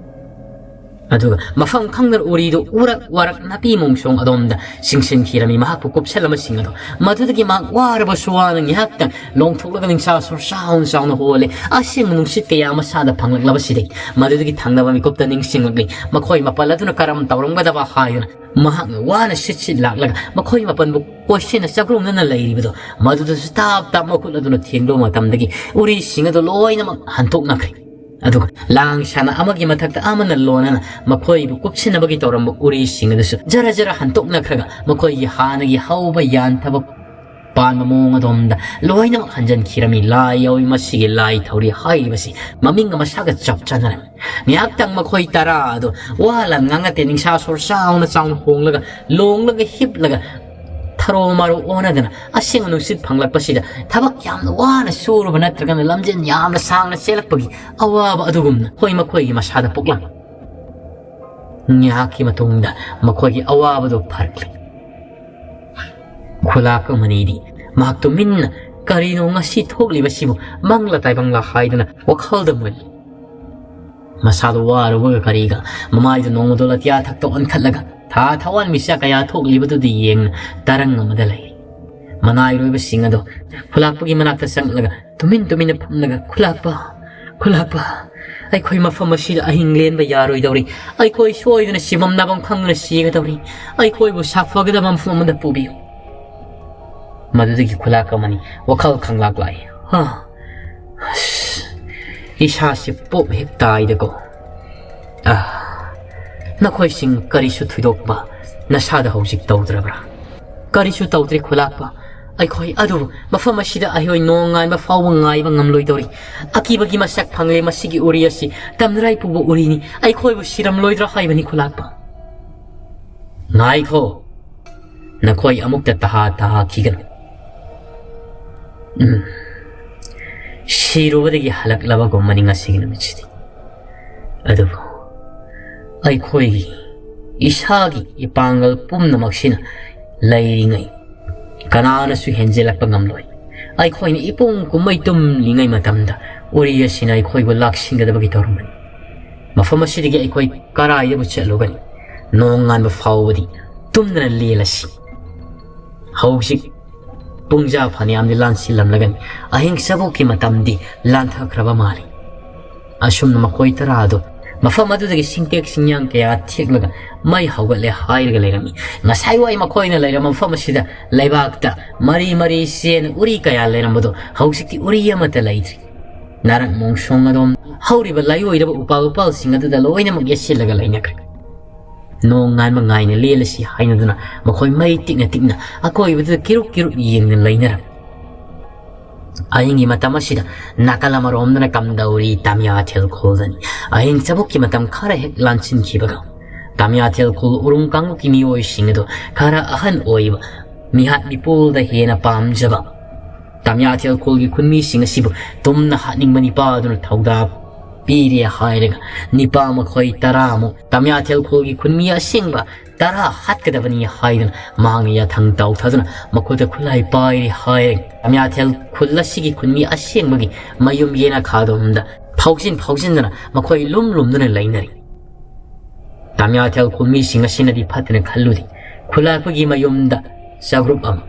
ꯑꯗꯨꯒ ꯃꯐꯝ ꯈꯪꯗꯅ ꯎꯔꯤꯗꯨ ꯎꯔꯛ ꯋꯥꯔꯛ ꯅꯥꯄꯤ ꯃꯣꯡꯁꯣꯡ ꯑꯗꯣꯝꯗ ꯆꯤꯡꯁꯤꯟꯈꯤꯔꯝꯃꯤ ꯃꯍꯥꯛꯄꯨ ꯀꯨꯞꯁꯜꯂꯝꯕꯁꯤꯡ ꯑꯗꯣ꯫ ꯃꯗꯨꯗꯒꯤ ꯃꯍꯥꯛ ꯋꯥꯔꯕꯁꯨ ꯋꯥꯅ ꯉꯥꯏꯍꯥꯛꯇꯪ ꯂꯣꯡꯊꯣꯛꯂꯒ ꯅꯤꯡꯁꯥ ꯁꯣꯔ ꯆꯥꯎꯅ ꯆꯥꯎꯅ ꯍꯣꯜꯂꯦ꯫ ꯑꯁꯦꯡꯕ ꯅꯨꯡꯁꯤꯠ ꯀꯌꯥ ꯃꯁꯥꯗ ꯐꯪꯂꯛꯂꯕꯁꯤꯗꯒꯤ ꯃꯗꯨꯗꯒꯤ ꯊꯪꯅꯕ ꯃꯤꯀꯨꯞꯇ ꯅꯤꯡꯁꯤꯡꯂꯛꯂꯤ꯫ ꯃꯈꯣꯏ ꯃꯥꯄꯜ ꯑꯗꯨꯅ ꯀꯔꯝ ꯇꯧꯔꯝꯒꯗꯕ ꯍꯥꯏꯗꯨꯅ ꯃꯍꯥꯛꯅ ꯋꯥꯅ ꯁꯤꯠ ꯁꯤꯠ ꯂꯥꯛꯂꯒ ꯃꯈꯣꯏ ꯃꯥꯄꯜꯕꯨ ꯀꯣꯏꯁꯤꯟꯅ ꯆꯥꯛꯔꯨꯝꯅꯅ ꯂꯩꯔꯤꯕꯗꯣ ꯃꯗꯨꯗꯁꯨ ꯇꯥꯞ ꯇꯥꯞ ꯃꯈꯨꯠ ꯑꯗꯨꯅ ꯊꯦꯡꯂꯨꯕ ꯃꯇꯝꯗꯒꯤ ꯎꯔꯤꯁꯤꯡ ꯑꯗꯨ ꯂꯣꯏꯅꯃꯛ ꯍꯟꯗꯣꯛꯅꯈ꯭ꯔꯦ꯫ ꯑꯗꯨꯒ ꯂꯥꯡ ꯁꯥꯟꯅ ꯑꯃꯒꯤ ꯃꯊꯛꯇ ꯑꯃꯅ ꯂꯣꯟꯅꯅ ꯃꯈꯣꯏꯕꯨ ꯀꯨꯞꯁꯤꯟꯅꯕꯒꯤ ꯇꯧꯔꯝꯕ ꯎꯔꯤꯁꯤꯡ ꯑꯗꯨꯁꯨ ꯖꯔ ꯖꯔ ꯍꯟꯇꯣꯛꯅꯈ꯭ꯔꯒ ꯃꯈꯣꯏꯒꯤ ꯍꯥꯟꯅꯒꯤ ꯍꯧꯕ ꯌꯥꯟꯊꯕ ꯄꯥꯟꯕ ꯃꯑꯣꯡ ꯑꯗꯣꯝꯗ ꯂꯣꯏꯅꯃꯛ ꯍꯟꯖꯤꯟꯈꯤꯔꯝꯃꯤ꯫ ꯂꯥꯏ ꯌꯥꯎꯏ, ꯃꯁꯤꯒꯤ ꯂꯥꯏ ꯊꯧꯔꯤ ꯍꯥꯏꯔꯤꯕꯁꯤ ꯃꯃꯤꯡꯒ ꯃꯁꯥꯒ ꯆꯞ ꯆꯥꯅꯔꯝꯃꯤ꯫ ꯉꯥꯏꯍꯥꯛꯇꯪ ꯃꯈꯣꯏ ꯇꯔꯥ ꯑꯗꯨ ꯋꯥ ꯂꯥꯟ ꯉꯥꯡꯅꯗꯦ, ꯅꯤꯡꯁꯥ ꯁꯣꯔ ꯆꯥꯎꯅ ꯆꯥꯎꯅ ꯍꯣꯡꯂꯒ, ꯂꯣꯡꯂꯒ ꯍꯤꯞꯂꯒ, ꯊꯔꯣ ꯃꯥꯔꯣ ꯑꯣꯟꯅꯗꯅ ꯑꯁꯦꯡꯕ ꯅꯨꯡꯁꯤꯠ ꯐꯪꯂꯛꯄꯁꯤꯗ ꯊꯕꯛ ꯌꯥꯝꯅ ꯋꯥꯅ ꯁꯨꯔꯨꯕ ꯅꯠꯇ꯭ꯔꯒꯅ ꯂꯝꯖꯦꯟ ꯌꯥꯝꯅ ꯁꯥꯡꯅ ꯆꯦꯜꯂꯛꯄꯒꯤ ꯑꯋꯥꯕ ꯑꯗꯨꯒꯨꯝꯅ ꯃꯈꯣꯏ ꯃꯈꯣꯏꯒꯤ ꯃꯁꯥꯗ ꯄꯣꯛꯂꯝꯃꯤ꯫ ꯉꯥꯏꯍꯥꯛꯀꯤ ꯃꯇꯨꯡꯗ ꯃꯈꯣꯏꯒꯤ ꯑꯋꯥꯕꯗꯨ ꯐꯔꯛꯂꯦ꯫ ꯈꯨꯂꯥꯛꯄ ꯃꯅꯤꯗꯤ ꯃꯍꯥꯛ ꯇꯨꯃꯤꯟꯅ, "ꯀꯔꯤꯅꯣ ꯉꯁꯤ ꯊꯣꯛꯂꯤꯕꯁꯤꯕꯨ? ꯃꯪꯂꯥ ꯇꯥꯏꯕꯪꯂꯥ?" ꯍꯥꯏꯗꯨꯅ ꯋꯥꯈꯜꯗ ꯃꯨꯜꯂꯤ꯫ ꯃꯁꯥꯗꯣ ꯋꯥꯔꯨꯕꯒ ꯀꯔꯤꯒ ꯃꯃꯥꯏꯗꯨ ꯅꯣꯡꯃꯗꯣ ꯑꯇꯤꯌꯥ ꯊꯛꯇ ꯑꯣꯟꯈꯠꯂꯒ ꯊꯥ ꯊꯋꯥꯟ ꯃꯤꯆꯥꯛ ꯀꯌꯥ ꯊꯣꯛꯂꯤꯕꯗꯨꯗꯤ ꯌꯦꯡꯅ ꯇꯔꯪ ꯑꯃꯗ ꯂꯩꯔꯤ꯫ ꯃꯅꯥꯏꯔꯣꯏꯕꯁꯤꯡ ꯑꯗꯣ ꯈꯨꯂꯥꯛꯄꯒꯤ ꯃꯅꯥꯛꯇ ꯆꯪꯂꯒ ꯇꯨꯃꯤꯟ ꯇꯨꯃꯤꯟꯅ ꯐꯝꯂꯒ, "ꯈꯨꯂꯥꯛꯄ, ꯈꯨꯂꯥꯛꯄ, ꯑꯩꯈꯣꯏ ꯃꯐꯝ ꯑꯁꯤꯗ ꯑꯍꯤꯡ ꯂꯦꯟꯕ ꯌꯥꯔꯣꯏꯗꯧꯔꯤ꯫ ꯑꯩꯈꯣꯏ ꯁꯣꯏꯗꯅ ꯁꯤꯐꯝ ꯅꯥꯐꯝ ꯈꯪꯗꯅ ꯁꯤꯒꯗꯧꯔꯤ꯫ ꯑꯩꯈꯣꯏꯕꯨ ꯁꯥꯐꯒꯗꯕ ꯃꯐꯝ ꯑꯃꯗ ꯄꯨꯕꯤꯌꯨ꯫" ꯃꯗꯨꯗꯒꯤ ꯈꯨꯂꯥꯛꯄ ꯃꯅꯤ ꯋꯥꯈꯜ ꯈꯪꯂꯥꯛ ꯂꯥꯛꯏ꯫ ꯍꯥ, ꯑꯁ, ꯏꯁꯥꯁꯤ ꯄꯣꯞ ꯍꯦꯛ ꯇꯥꯏꯗꯀꯣ꯫ ꯑꯥ, ꯅꯈꯣꯏꯁꯤꯡ ꯀꯔꯤꯁꯨ ꯊꯣꯏꯗꯣꯛꯄ ꯅꯁꯥꯗ ꯍꯧꯖꯤꯛ ꯇꯧꯗ꯭ꯔꯕ꯭ꯔꯥ? ꯀꯔꯤꯁꯨ ꯇꯧꯗ꯭ꯔꯤ ꯈꯨꯂꯥꯛꯄ꯫ ꯑꯩꯈꯣꯏ ꯑꯗꯨꯕꯨ ꯃꯐꯝ ꯑꯁꯤꯗ ꯑꯩꯈꯣꯏ ꯅꯣꯡꯉꯥꯟꯕ ꯐꯥꯎꯕ ꯉꯥꯏꯕ ꯉꯝꯂꯣꯏꯗꯧꯔꯤ꯫ ꯑꯀꯤꯕꯒꯤ ꯃꯁꯛ ꯐꯪꯂꯦ꯫ ꯃꯁꯤꯒꯤ ꯎꯔꯤ ꯑꯁꯤ ꯇꯝꯅꯔꯥꯏ ꯄꯨꯕ ꯎꯔꯤꯅꯤ꯫ ꯑꯩꯈꯣꯏꯕꯨ ꯁꯤꯔꯝꯂꯣꯏꯗ꯭ꯔꯥ ꯍꯥꯏꯕꯅꯤ ꯈꯨꯂꯥꯛꯄ꯫ ꯉꯥꯏꯈꯣ, ꯅꯈꯣꯏ ꯑꯃꯨꯛꯇ ꯇꯍꯥ ꯇꯍꯥꯈꯤꯒꯅꯨ꯫ ꯎꯝ, ꯁꯤꯔꯨꯕꯗꯒꯤ ꯍꯜꯂꯛꯂꯕꯒꯨꯝꯕꯅꯤ ꯉꯁꯤꯒꯤ ꯅꯨꯃꯤꯠꯁꯤꯗꯤ꯫ ꯑꯗꯨꯕꯨ ꯑꯩꯈꯣꯏꯒꯤ ꯏꯁꯥꯒꯤ ꯏꯄꯥꯡꯒꯜ ꯄꯨꯝꯅꯃꯛꯁꯤꯅ ꯂꯩꯔꯤꯉꯩ ꯀꯅꯥꯅꯁꯨ ꯍꯦꯟꯖꯤꯜꯂꯛꯄ ꯉꯝꯂꯣꯏ꯫ ꯑꯩꯈꯣꯏꯅ ꯏꯄꯨꯡ ꯀꯨꯝꯃꯩ ꯇꯨꯝꯂꯤꯉꯩ ꯃꯇꯝꯗ ꯎꯔꯤ ꯑꯁꯤꯅ ꯑꯩꯈꯣꯏꯕꯨ ꯂꯥꯛꯁꯤꯟꯒꯗꯕꯒꯤ ꯇꯧꯔꯝꯕꯅꯤ꯫ ꯃꯐꯝ ꯑꯁꯤꯗꯒꯤ ꯑꯩꯈꯣꯏ ꯀꯔꯥꯏꯗꯕꯨ ꯆꯠꯂꯨꯒꯅꯤ? ꯅꯣꯡꯉꯥꯟꯕ ꯐꯥꯎꯕꯗꯤ ꯇꯨꯝꯗꯅ ꯂꯦꯜꯂꯁꯤ꯫ ꯍꯧꯖꯤꯛ ꯄꯨꯡꯖꯥ ꯐꯅꯌꯥꯝꯗꯤ ꯂꯥꯟꯁꯤꯜꯂꯝꯂꯒꯅꯤ꯫ ꯑꯍꯤꯡ ꯆꯕꯣꯛꯀꯤ ꯃꯇꯝꯗꯤ ꯂꯥꯟꯊꯈ꯭ꯔꯕ ꯃꯥꯜꯂꯤ꯫ ꯑꯁꯨꯝꯅ ꯃꯈꯣꯏ ꯇꯔꯥ ꯑꯗꯨ ꯃꯐꯝ ꯑꯗꯨꯗꯒꯤ ꯁꯤꯡꯇꯦꯛ ꯁꯤꯡꯌꯥꯡ ꯀꯌꯥ ꯊꯦꯛꯂꯒ ꯃꯩ ꯍꯧꯒꯠꯂꯦ ꯍꯥꯏꯔꯒ ꯂꯩꯔꯝꯃꯤ꯫ ꯉꯁꯥꯏ ꯋꯥꯏ ꯃꯈꯣꯏꯅ ꯂꯩꯔꯝꯕ ꯃꯐꯝ ꯑꯁꯤꯗ ꯂꯩꯕꯥꯛꯇ ꯃꯔꯤ ꯃꯔꯤ ꯆꯦꯟ ꯎꯔꯤ ꯀꯌꯥ ꯂꯩꯔꯝꯕꯗꯣ ꯍꯧꯖꯤꯛꯇꯤ ꯎꯔꯤ ꯑꯃꯠꯇ ꯂꯩꯇ꯭ꯔꯤ꯫ ꯅꯥꯔꯛ ꯃꯣꯡꯁꯣꯡ ꯑꯗꯣꯝ ꯍꯧꯔꯤꯕ ꯂꯥꯏꯑꯣꯏꯔꯕ ꯎꯄꯥꯜ ꯋꯥꯄꯥꯜꯁꯤꯡ ꯑꯗꯨꯗ ꯂꯣꯏꯅꯃꯛ ꯌꯦꯠꯁꯤꯜꯂꯒ ꯂꯩꯅꯈ꯭ꯔꯦ꯫ ꯅꯣꯡ ꯉꯥꯟꯕ ꯉꯥꯏꯅ ꯂꯦꯜꯂꯁꯤ ꯍꯥꯏꯅꯗꯨꯅ ꯃꯈꯣꯏ ꯃꯩ ꯇꯤꯛꯅ ꯇꯤꯛꯅ ꯑꯀꯣꯏꯕꯗꯨꯗ ꯀꯤꯔꯨꯞ ꯀꯤꯔꯨꯞ ꯌꯦꯡꯗꯨꯅ ꯂꯩꯅꯔꯝꯃꯤ꯫ ꯑꯍꯤꯡꯒꯤ ꯃꯇꯝ ꯑꯁꯤꯗ ꯅꯥꯀꯜ ꯑꯃꯔꯣꯝꯗꯅ ꯀꯝꯗꯧꯔꯤ ꯇꯥꯃꯤꯌꯥꯊꯦꯜ ꯈꯨꯜꯗꯅꯤ꯫ ꯑꯍꯤꯡ ꯆꯕꯨꯛꯀꯤ ꯃꯇꯝ ꯈꯔ ꯍꯦꯛ ꯂꯥꯟꯁꯤꯟꯈꯤꯕꯒ ꯇꯥꯃꯤꯌꯥꯊꯦꯜ ꯈꯨꯜ ꯎꯔꯨꯝ ꯀꯥꯡꯂꯨꯞꯀꯤ ꯃꯤꯑꯣꯏꯁꯤꯡ ꯑꯗꯨ ꯈꯔ ꯑꯍꯟ ꯑꯣꯏꯕ ꯃꯤꯍꯥꯠ ꯃꯤꯄꯨꯜꯗ ꯍꯦꯟꯅ ꯄꯥꯝꯖꯕ ꯇꯥꯃꯤꯌꯥꯊꯦꯜ ꯈꯨꯜꯒꯤ ꯈꯨꯟꯃꯤꯁꯤꯡ ꯑꯁꯤꯕꯨ ꯇꯨꯝꯅ ꯍꯥꯠꯅꯤꯡꯕ ꯅꯤꯄꯥ ꯑꯗꯨꯅ ꯊꯧꯗꯥ ꯄꯤꯔꯦ ꯍꯥꯏꯔꯒ ꯅꯤꯄꯥ ꯃꯈꯣꯏ ꯇꯔꯥꯃꯨꯛ ꯇꯥꯃꯤꯌꯥꯊꯦꯜ ꯈꯨꯜꯒꯤ ꯈꯨꯟꯃꯤ ꯑꯁꯦꯡꯕ ꯇꯔꯥ ꯍꯥꯠꯀꯗꯕꯅꯤ ꯍꯥꯏꯗꯨꯅ ꯃꯍꯥꯛꯅ ꯌꯥꯊꯪ ꯇꯧꯊꯗꯨꯅ ꯃꯈꯨꯠꯇ ꯈꯨꯠꯂꯥꯏ ꯄꯥꯏꯔꯦ ꯍꯥꯏꯔꯒ ꯇꯥꯃꯤꯌꯥꯊꯦꯜ ꯈꯨꯜ ꯑꯁꯤꯒꯤ ꯈꯨꯟꯃꯤ ꯑꯁꯦꯡꯕꯒꯤ ꯃꯌꯨꯝ ꯌꯦꯅꯈꯥꯗꯣꯝꯗ ꯐꯥꯎꯖꯤꯟ ꯐꯥꯎꯖꯤꯟꯗꯨꯅ ꯃꯈꯣꯏ ꯂꯨꯝ ꯂꯨꯝꯗꯨꯅ ꯂꯩꯅꯔꯤ꯫ ꯇꯥꯃꯤꯌꯥꯊꯦꯜ ꯈꯨꯜꯃꯤꯁꯤꯡ ꯑꯁꯤꯅꯗꯤ ꯐꯠꯇꯅ ꯈꯜꯂꯨꯗꯦ꯫ ꯈꯨꯜꯂꯥꯛꯄꯒꯤ ꯃꯌꯨꯝꯗ ꯆꯥꯒ꯭ꯔꯨꯞ ꯑꯃ,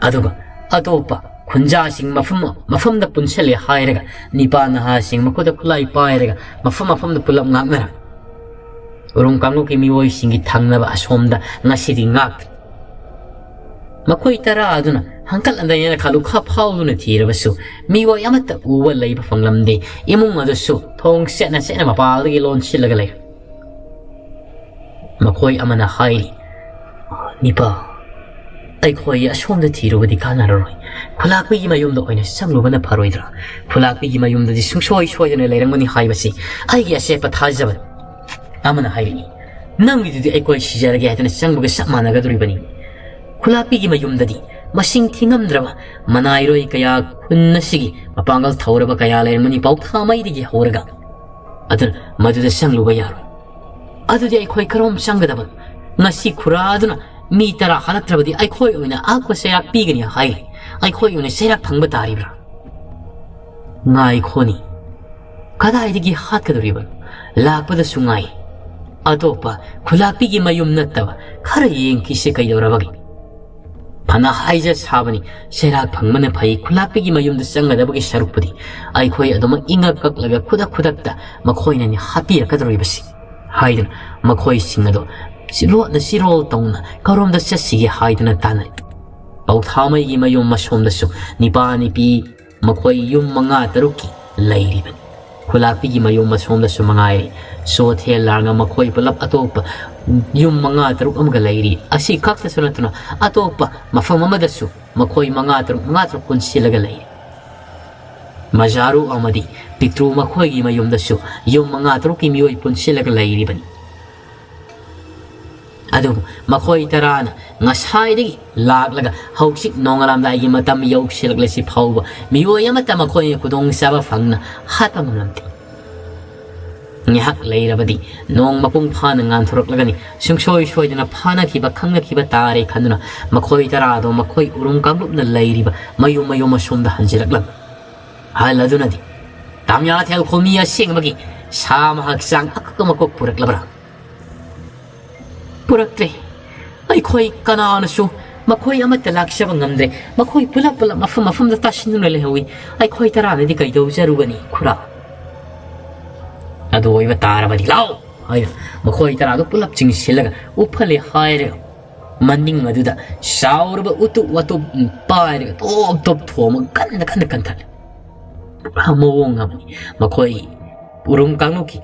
ꯑꯗꯨꯒ ꯑꯇꯣꯞꯄ ꯈꯨꯟꯖꯥꯁꯤꯡ ꯃꯐꯝ ꯃꯐꯝꯗ ꯄꯨꯟꯁꯤꯜꯂꯦ ꯍꯥꯏꯔꯒ ꯅꯤꯄꯥ ꯅꯍꯥꯁꯤꯡ ꯃꯈꯨꯠꯇ ꯈꯨꯠꯂꯥꯏ ꯄꯥꯏꯔꯒ ꯃꯐꯝ ꯃꯐꯝꯗ ꯄꯨꯂꯞ ꯉꯥꯛꯅꯔꯝꯃꯤ꯫ ꯎꯔꯨꯝ ꯀꯥꯡꯂꯨꯞꯀꯤ ꯃꯤꯑꯣꯏꯁꯤꯡꯒꯤ ꯊꯪꯅꯕ ꯑꯁꯣꯝꯗ ꯉꯁꯤꯗꯤ ꯉꯥꯛꯇ꯭ꯔꯤ꯫ ꯃꯈꯣꯏ ꯇꯔꯥ ꯑꯗꯨꯅ ꯍꯪꯀꯠ ꯍꯟꯗ ꯌꯦꯅꯈꯥꯗꯨ ꯈꯥ ꯐꯥꯎꯗꯨꯅ ꯊꯤꯔꯕꯁꯨ ꯃꯤꯑꯣꯏ ꯑꯃꯠꯇ ꯎꯕ ꯂꯩꯕ ꯐꯪꯂꯝꯗꯦ꯫ ꯏꯃꯨꯡ ꯑꯗꯨꯁꯨ ꯊꯣꯡ ꯆꯦꯠꯅ ꯆꯦꯠꯅ ꯃꯄꯥꯜꯗꯒꯤ ꯂꯣꯟꯁꯤꯜꯂꯒ ꯂꯩ꯫ ꯃꯈꯣꯏ ꯑꯃꯅ ꯍꯥꯏꯔꯤ, "ꯅꯤꯄꯥ, ꯑꯩꯈꯣꯏ ꯑꯁꯣꯝꯗ ꯊꯤꯔꯨꯕꯗꯤ ꯀꯥꯟꯅꯔꯔꯣꯏ꯫ ꯈꯨꯂꯥꯛꯄꯤꯒꯤ ꯃꯌꯨꯝꯗ ꯑꯣꯏꯅ ꯆꯪꯂꯨꯕꯅ ꯐꯔꯣꯏꯗ꯭ꯔꯥ? ꯈꯨꯂꯥꯛꯄꯤꯒꯤ ꯃꯌꯨꯝꯗꯗꯤ ꯁꯨꯡꯁꯣꯏ ꯁꯣꯏꯗꯅ ꯂꯩꯔꯝꯒꯅꯤ ꯍꯥꯏꯕꯁꯤ ꯑꯩꯒꯤ ꯑꯆꯦꯠꯄ ꯊꯥꯖꯕꯅꯤ꯫" ꯑꯃꯅ ꯍꯥꯏꯔꯛꯏ, "ꯅꯪꯒꯤꯗꯨꯗꯤ ꯑꯩꯈꯣꯏ ꯁꯤꯖꯔꯒꯦ ꯍꯥꯏꯗꯅ ꯆꯪꯕꯒ ꯆꯞ ꯃꯥꯟꯅꯒꯗꯣꯔꯤꯕꯅꯤ꯫ ꯈꯨꯂꯥꯛꯄꯤꯒꯤ ꯃꯌꯨꯝꯗꯗꯤ ꯃꯁꯤꯡ ꯊꯤꯉꯝꯗ꯭ꯔꯕ ꯃꯅꯥꯏꯔꯣꯏ ꯀꯌꯥ ꯈꯨꯟ ꯑꯁꯤꯒꯤ ꯃꯄꯥꯡꯒꯜ ꯊꯧꯔꯕ ꯀꯌꯥ ꯂꯩꯔꯝꯒꯅꯤ, ꯄꯥꯎꯊꯥ ꯃꯩꯗꯒꯤ ꯍꯧꯔꯒ꯫ ꯑꯗꯨꯅ ꯃꯗꯨꯗ ꯆꯪꯂꯨꯕ ꯌꯥꯔꯣꯏ꯫ ꯑꯗꯨꯗꯤ ꯑꯩꯈꯣꯏ ꯀꯔꯣꯝ ꯆꯪꯒꯗꯕꯅꯣ? ꯉꯁꯤ ꯈꯨꯔꯥ ꯑꯗꯨꯅ ꯃꯤ ꯇꯔꯥ ꯍꯜꯂꯛꯇ꯭ꯔꯕꯗꯤ ꯑꯩꯈꯣꯏ ꯑꯣꯏꯅ ꯑꯀꯣꯏ ꯆꯩꯔꯥꯛ ꯄꯤꯒꯅꯤ ꯍꯥꯏꯔꯤ꯫ ꯑꯩꯈꯣꯏ ꯑꯣꯏꯅ ꯆꯩꯔꯥꯛ ꯐꯪꯕ ꯇꯥꯔꯤꯕ꯭ꯔꯥ?" "ꯉꯥꯏꯈꯣꯅꯤ, ꯀꯗꯥꯏꯗꯒꯤ ꯍꯥꯠꯀꯗꯧꯔꯤꯕꯅꯣ? ꯂꯥꯛꯄꯗꯁꯨ ꯉꯥꯏ꯫ ꯑꯇꯣꯞꯄ ꯈꯨꯂꯥꯛꯄꯤꯒꯤ ꯃꯌꯨꯝ ꯅꯠꯇꯕ ꯈꯔ ꯌꯦꯡꯈꯤꯁꯦ ꯀꯩꯗꯧꯔꯕꯒꯦ?" "ꯐꯅ ꯍꯥꯏꯖ ꯁꯥꯕꯅꯤ, ꯆꯩꯔꯥꯛ ꯐꯪꯕꯅ ꯐꯩ, ꯈꯨꯂꯥꯛꯄꯤꯒꯤ ꯃꯌꯨꯝꯗ ꯆꯪꯒꯗꯕꯒꯤ ꯁꯔꯨꯛꯄꯨꯗꯤ ꯑꯩꯈꯣꯏ ꯑꯗꯨꯃꯛ ꯏꯪꯉꯛ ꯀꯛꯂꯒ ꯈꯨꯗꯛ ꯈꯨꯗꯛꯇ ꯃꯈꯣꯏꯅꯅꯤ ꯍꯥꯠꯄꯤꯔꯛꯀꯗꯧꯔꯤꯕꯁꯤ" ꯍꯥꯏꯗꯨꯅ ꯃꯈꯣꯏꯁꯤꯡ ꯑꯗꯣ ꯆꯤꯔꯣꯠꯅ ꯆꯤꯔꯣꯜ ꯇꯧꯅ ꯀꯔꯣꯝꯗ ꯆꯠꯁꯤꯒꯦ ꯍꯥꯏꯗꯨꯅ ꯇꯥꯟꯅꯔꯤ꯫ ꯄꯧꯊꯥꯃꯩꯒꯤ ꯃꯌꯨꯝ ꯃꯁꯣꯝꯗꯁꯨ ꯅꯤꯄꯥ ꯅꯤꯄꯤ ꯃꯈꯣꯏ ꯌꯨꯝ ꯃꯉꯥ ꯇꯔꯨꯛꯀꯤ ꯂꯩꯔꯤꯕꯅꯤ꯫ ꯈꯨꯂꯥꯛꯄꯤꯒꯤ ꯃꯌꯨꯝ ꯑꯁꯣꯝꯗꯁꯨ ꯃꯉꯥꯏꯔꯦ꯫ ꯆꯣꯊꯦ ꯂꯥꯡꯉ ꯃꯈꯣꯏ ꯄꯨꯂꯞ ꯑꯇꯣꯞꯄ ꯌꯨꯝ ꯃꯉꯥ ꯇꯔꯨꯛ ꯑꯃꯒ ꯂꯩꯔꯤ꯫ ꯑꯁꯤ ꯈꯛꯇꯁꯨ ꯅꯠꯇꯅ ꯑꯇꯣꯞꯄ ꯃꯐꯝ ꯑꯃꯗꯁꯨ ꯃꯈꯣꯏ ꯃꯉꯥ ꯇꯔꯨꯛ, ꯃꯉꯥ ꯇꯔꯨꯛ ꯄꯨꯟꯁꯤꯜꯂꯒ ꯂꯩꯔꯤ꯫ ꯃꯖꯥꯔꯨ ꯑꯃꯗꯤ ꯄꯤꯇ꯭ꯔꯨ ꯃꯈꯣꯏꯒꯤ ꯃꯌꯨꯝꯗꯁꯨ ꯌꯨꯝ ꯃꯉꯥ ꯇꯔꯨꯛꯀꯤ ꯃꯤꯑꯣꯏ ꯄꯨꯟꯁꯤꯜꯂꯒ ꯂꯩꯔꯤꯕꯅꯤ꯫ ꯑꯗꯨꯕꯨ ꯃꯈꯣꯏ ꯇꯔꯥꯅ ꯉꯁꯥꯏꯗꯒꯤ ꯂꯥꯛꯂꯒ ꯍꯧꯖꯤꯛ ꯅꯣꯡꯉꯥꯜꯂꯝꯗꯥꯏꯒꯤ ꯃꯇꯝ ꯌꯧꯁꯤꯜꯂꯛꯂꯤꯁꯤ ꯐꯥꯎꯕ ꯃꯤꯑꯣꯏ ꯑꯃꯠꯇ ꯃꯈꯣꯏꯅ ꯈꯨꯗꯣꯡꯆꯥꯕ ꯐꯪꯅ ꯍꯥꯠꯄ ꯉꯝꯂꯝꯗꯦ꯫ ꯉꯥꯏꯍꯥꯛ ꯂꯩꯔꯕꯗꯤ ꯅꯣꯡ ꯃꯄꯨꯡ ꯐꯥꯅ ꯉꯥꯟꯊꯣꯔꯛꯂꯒꯅꯤ꯫ ꯁꯨꯡꯁꯣꯏ ꯁꯣꯏꯗꯅ ꯐꯥꯅꯈꯤꯕ, ꯈꯪꯅꯈꯤꯕ ꯇꯥꯔꯦ ꯈꯟꯗꯨꯅ ꯃꯈꯣꯏ ꯇꯔꯥꯗꯣ ꯃꯈꯣꯏ ꯎꯔꯨꯝ ꯀꯥꯡꯂꯨꯞꯅ ꯂꯩꯔꯤꯕ ꯃꯌꯨꯝ ꯃꯌꯨꯝ ꯑꯁꯣꯝꯗ ꯍꯟꯖꯤꯜꯂꯛꯂꯝꯃꯤ꯫ ꯑꯍꯜ ꯑꯗꯨꯅꯗꯤ, "ꯇꯥꯃꯤꯌꯥꯊꯦꯜ ꯈꯨꯜ ꯃꯤ ꯑꯁꯦꯡꯕꯒꯤ ꯁꯥ ꯑꯃ ꯍꯛꯆꯥꯡ ꯑꯀꯛ ꯑꯃꯀꯣꯛ ꯄꯨꯔꯛꯂꯕ꯭ꯔꯥ?" "ꯄꯨꯔꯛꯇ꯭ꯔꯦ꯫ ꯑꯩꯈꯣꯏ ꯀꯅꯥꯅꯁꯨ ꯃꯈꯣꯏ ꯑꯃꯠꯇ ꯂꯥꯛꯆꯕ ꯉꯝꯗ꯭ꯔꯦ꯫ ꯃꯈꯣꯏ ꯄꯨꯂꯞ ꯄꯨꯂꯞ ꯃꯐꯝ ꯃꯐꯝꯗ ꯇꯥꯁꯤꯟꯗꯨꯅ ꯂꯩꯍꯧꯏ꯫ ꯑꯩꯈꯣꯏ ꯇꯔꯥꯅꯗꯤ ꯀꯩꯗꯧꯖꯔꯨꯒꯅꯤ, ꯈꯨꯔꯥ?" "ꯑꯗꯨ ꯑꯣꯏꯕ ꯇꯥꯔꯕꯗꯤ ꯂꯥꯎ!" ꯍꯥꯏꯅ ꯃꯈꯣꯏ ꯇꯔꯥꯗꯨ ꯄꯨꯂꯞ ꯆꯤꯡꯁꯤꯜꯂꯒ ꯎꯐꯜꯂꯦ ꯍꯥꯏꯔꯒ ꯃꯅꯤꯡ ꯑꯗꯨꯗ ꯆꯥꯎꯔꯕ ꯎꯇꯨꯞ ꯋꯥꯇꯨꯞ ꯄꯥꯏꯔꯒ ꯇꯣꯞ ꯇꯣꯞ ꯊꯣꯝꯃꯒ ꯀꯟꯅ ꯀꯟꯅ ꯀꯟꯊꯠꯂꯤ꯫ ꯄꯨꯔꯥ ꯃꯑꯣꯡ ꯑꯃꯅꯤ ꯃꯈꯣꯏ ꯎꯔꯨꯝ ꯀꯥꯡꯂꯨꯞꯀꯤ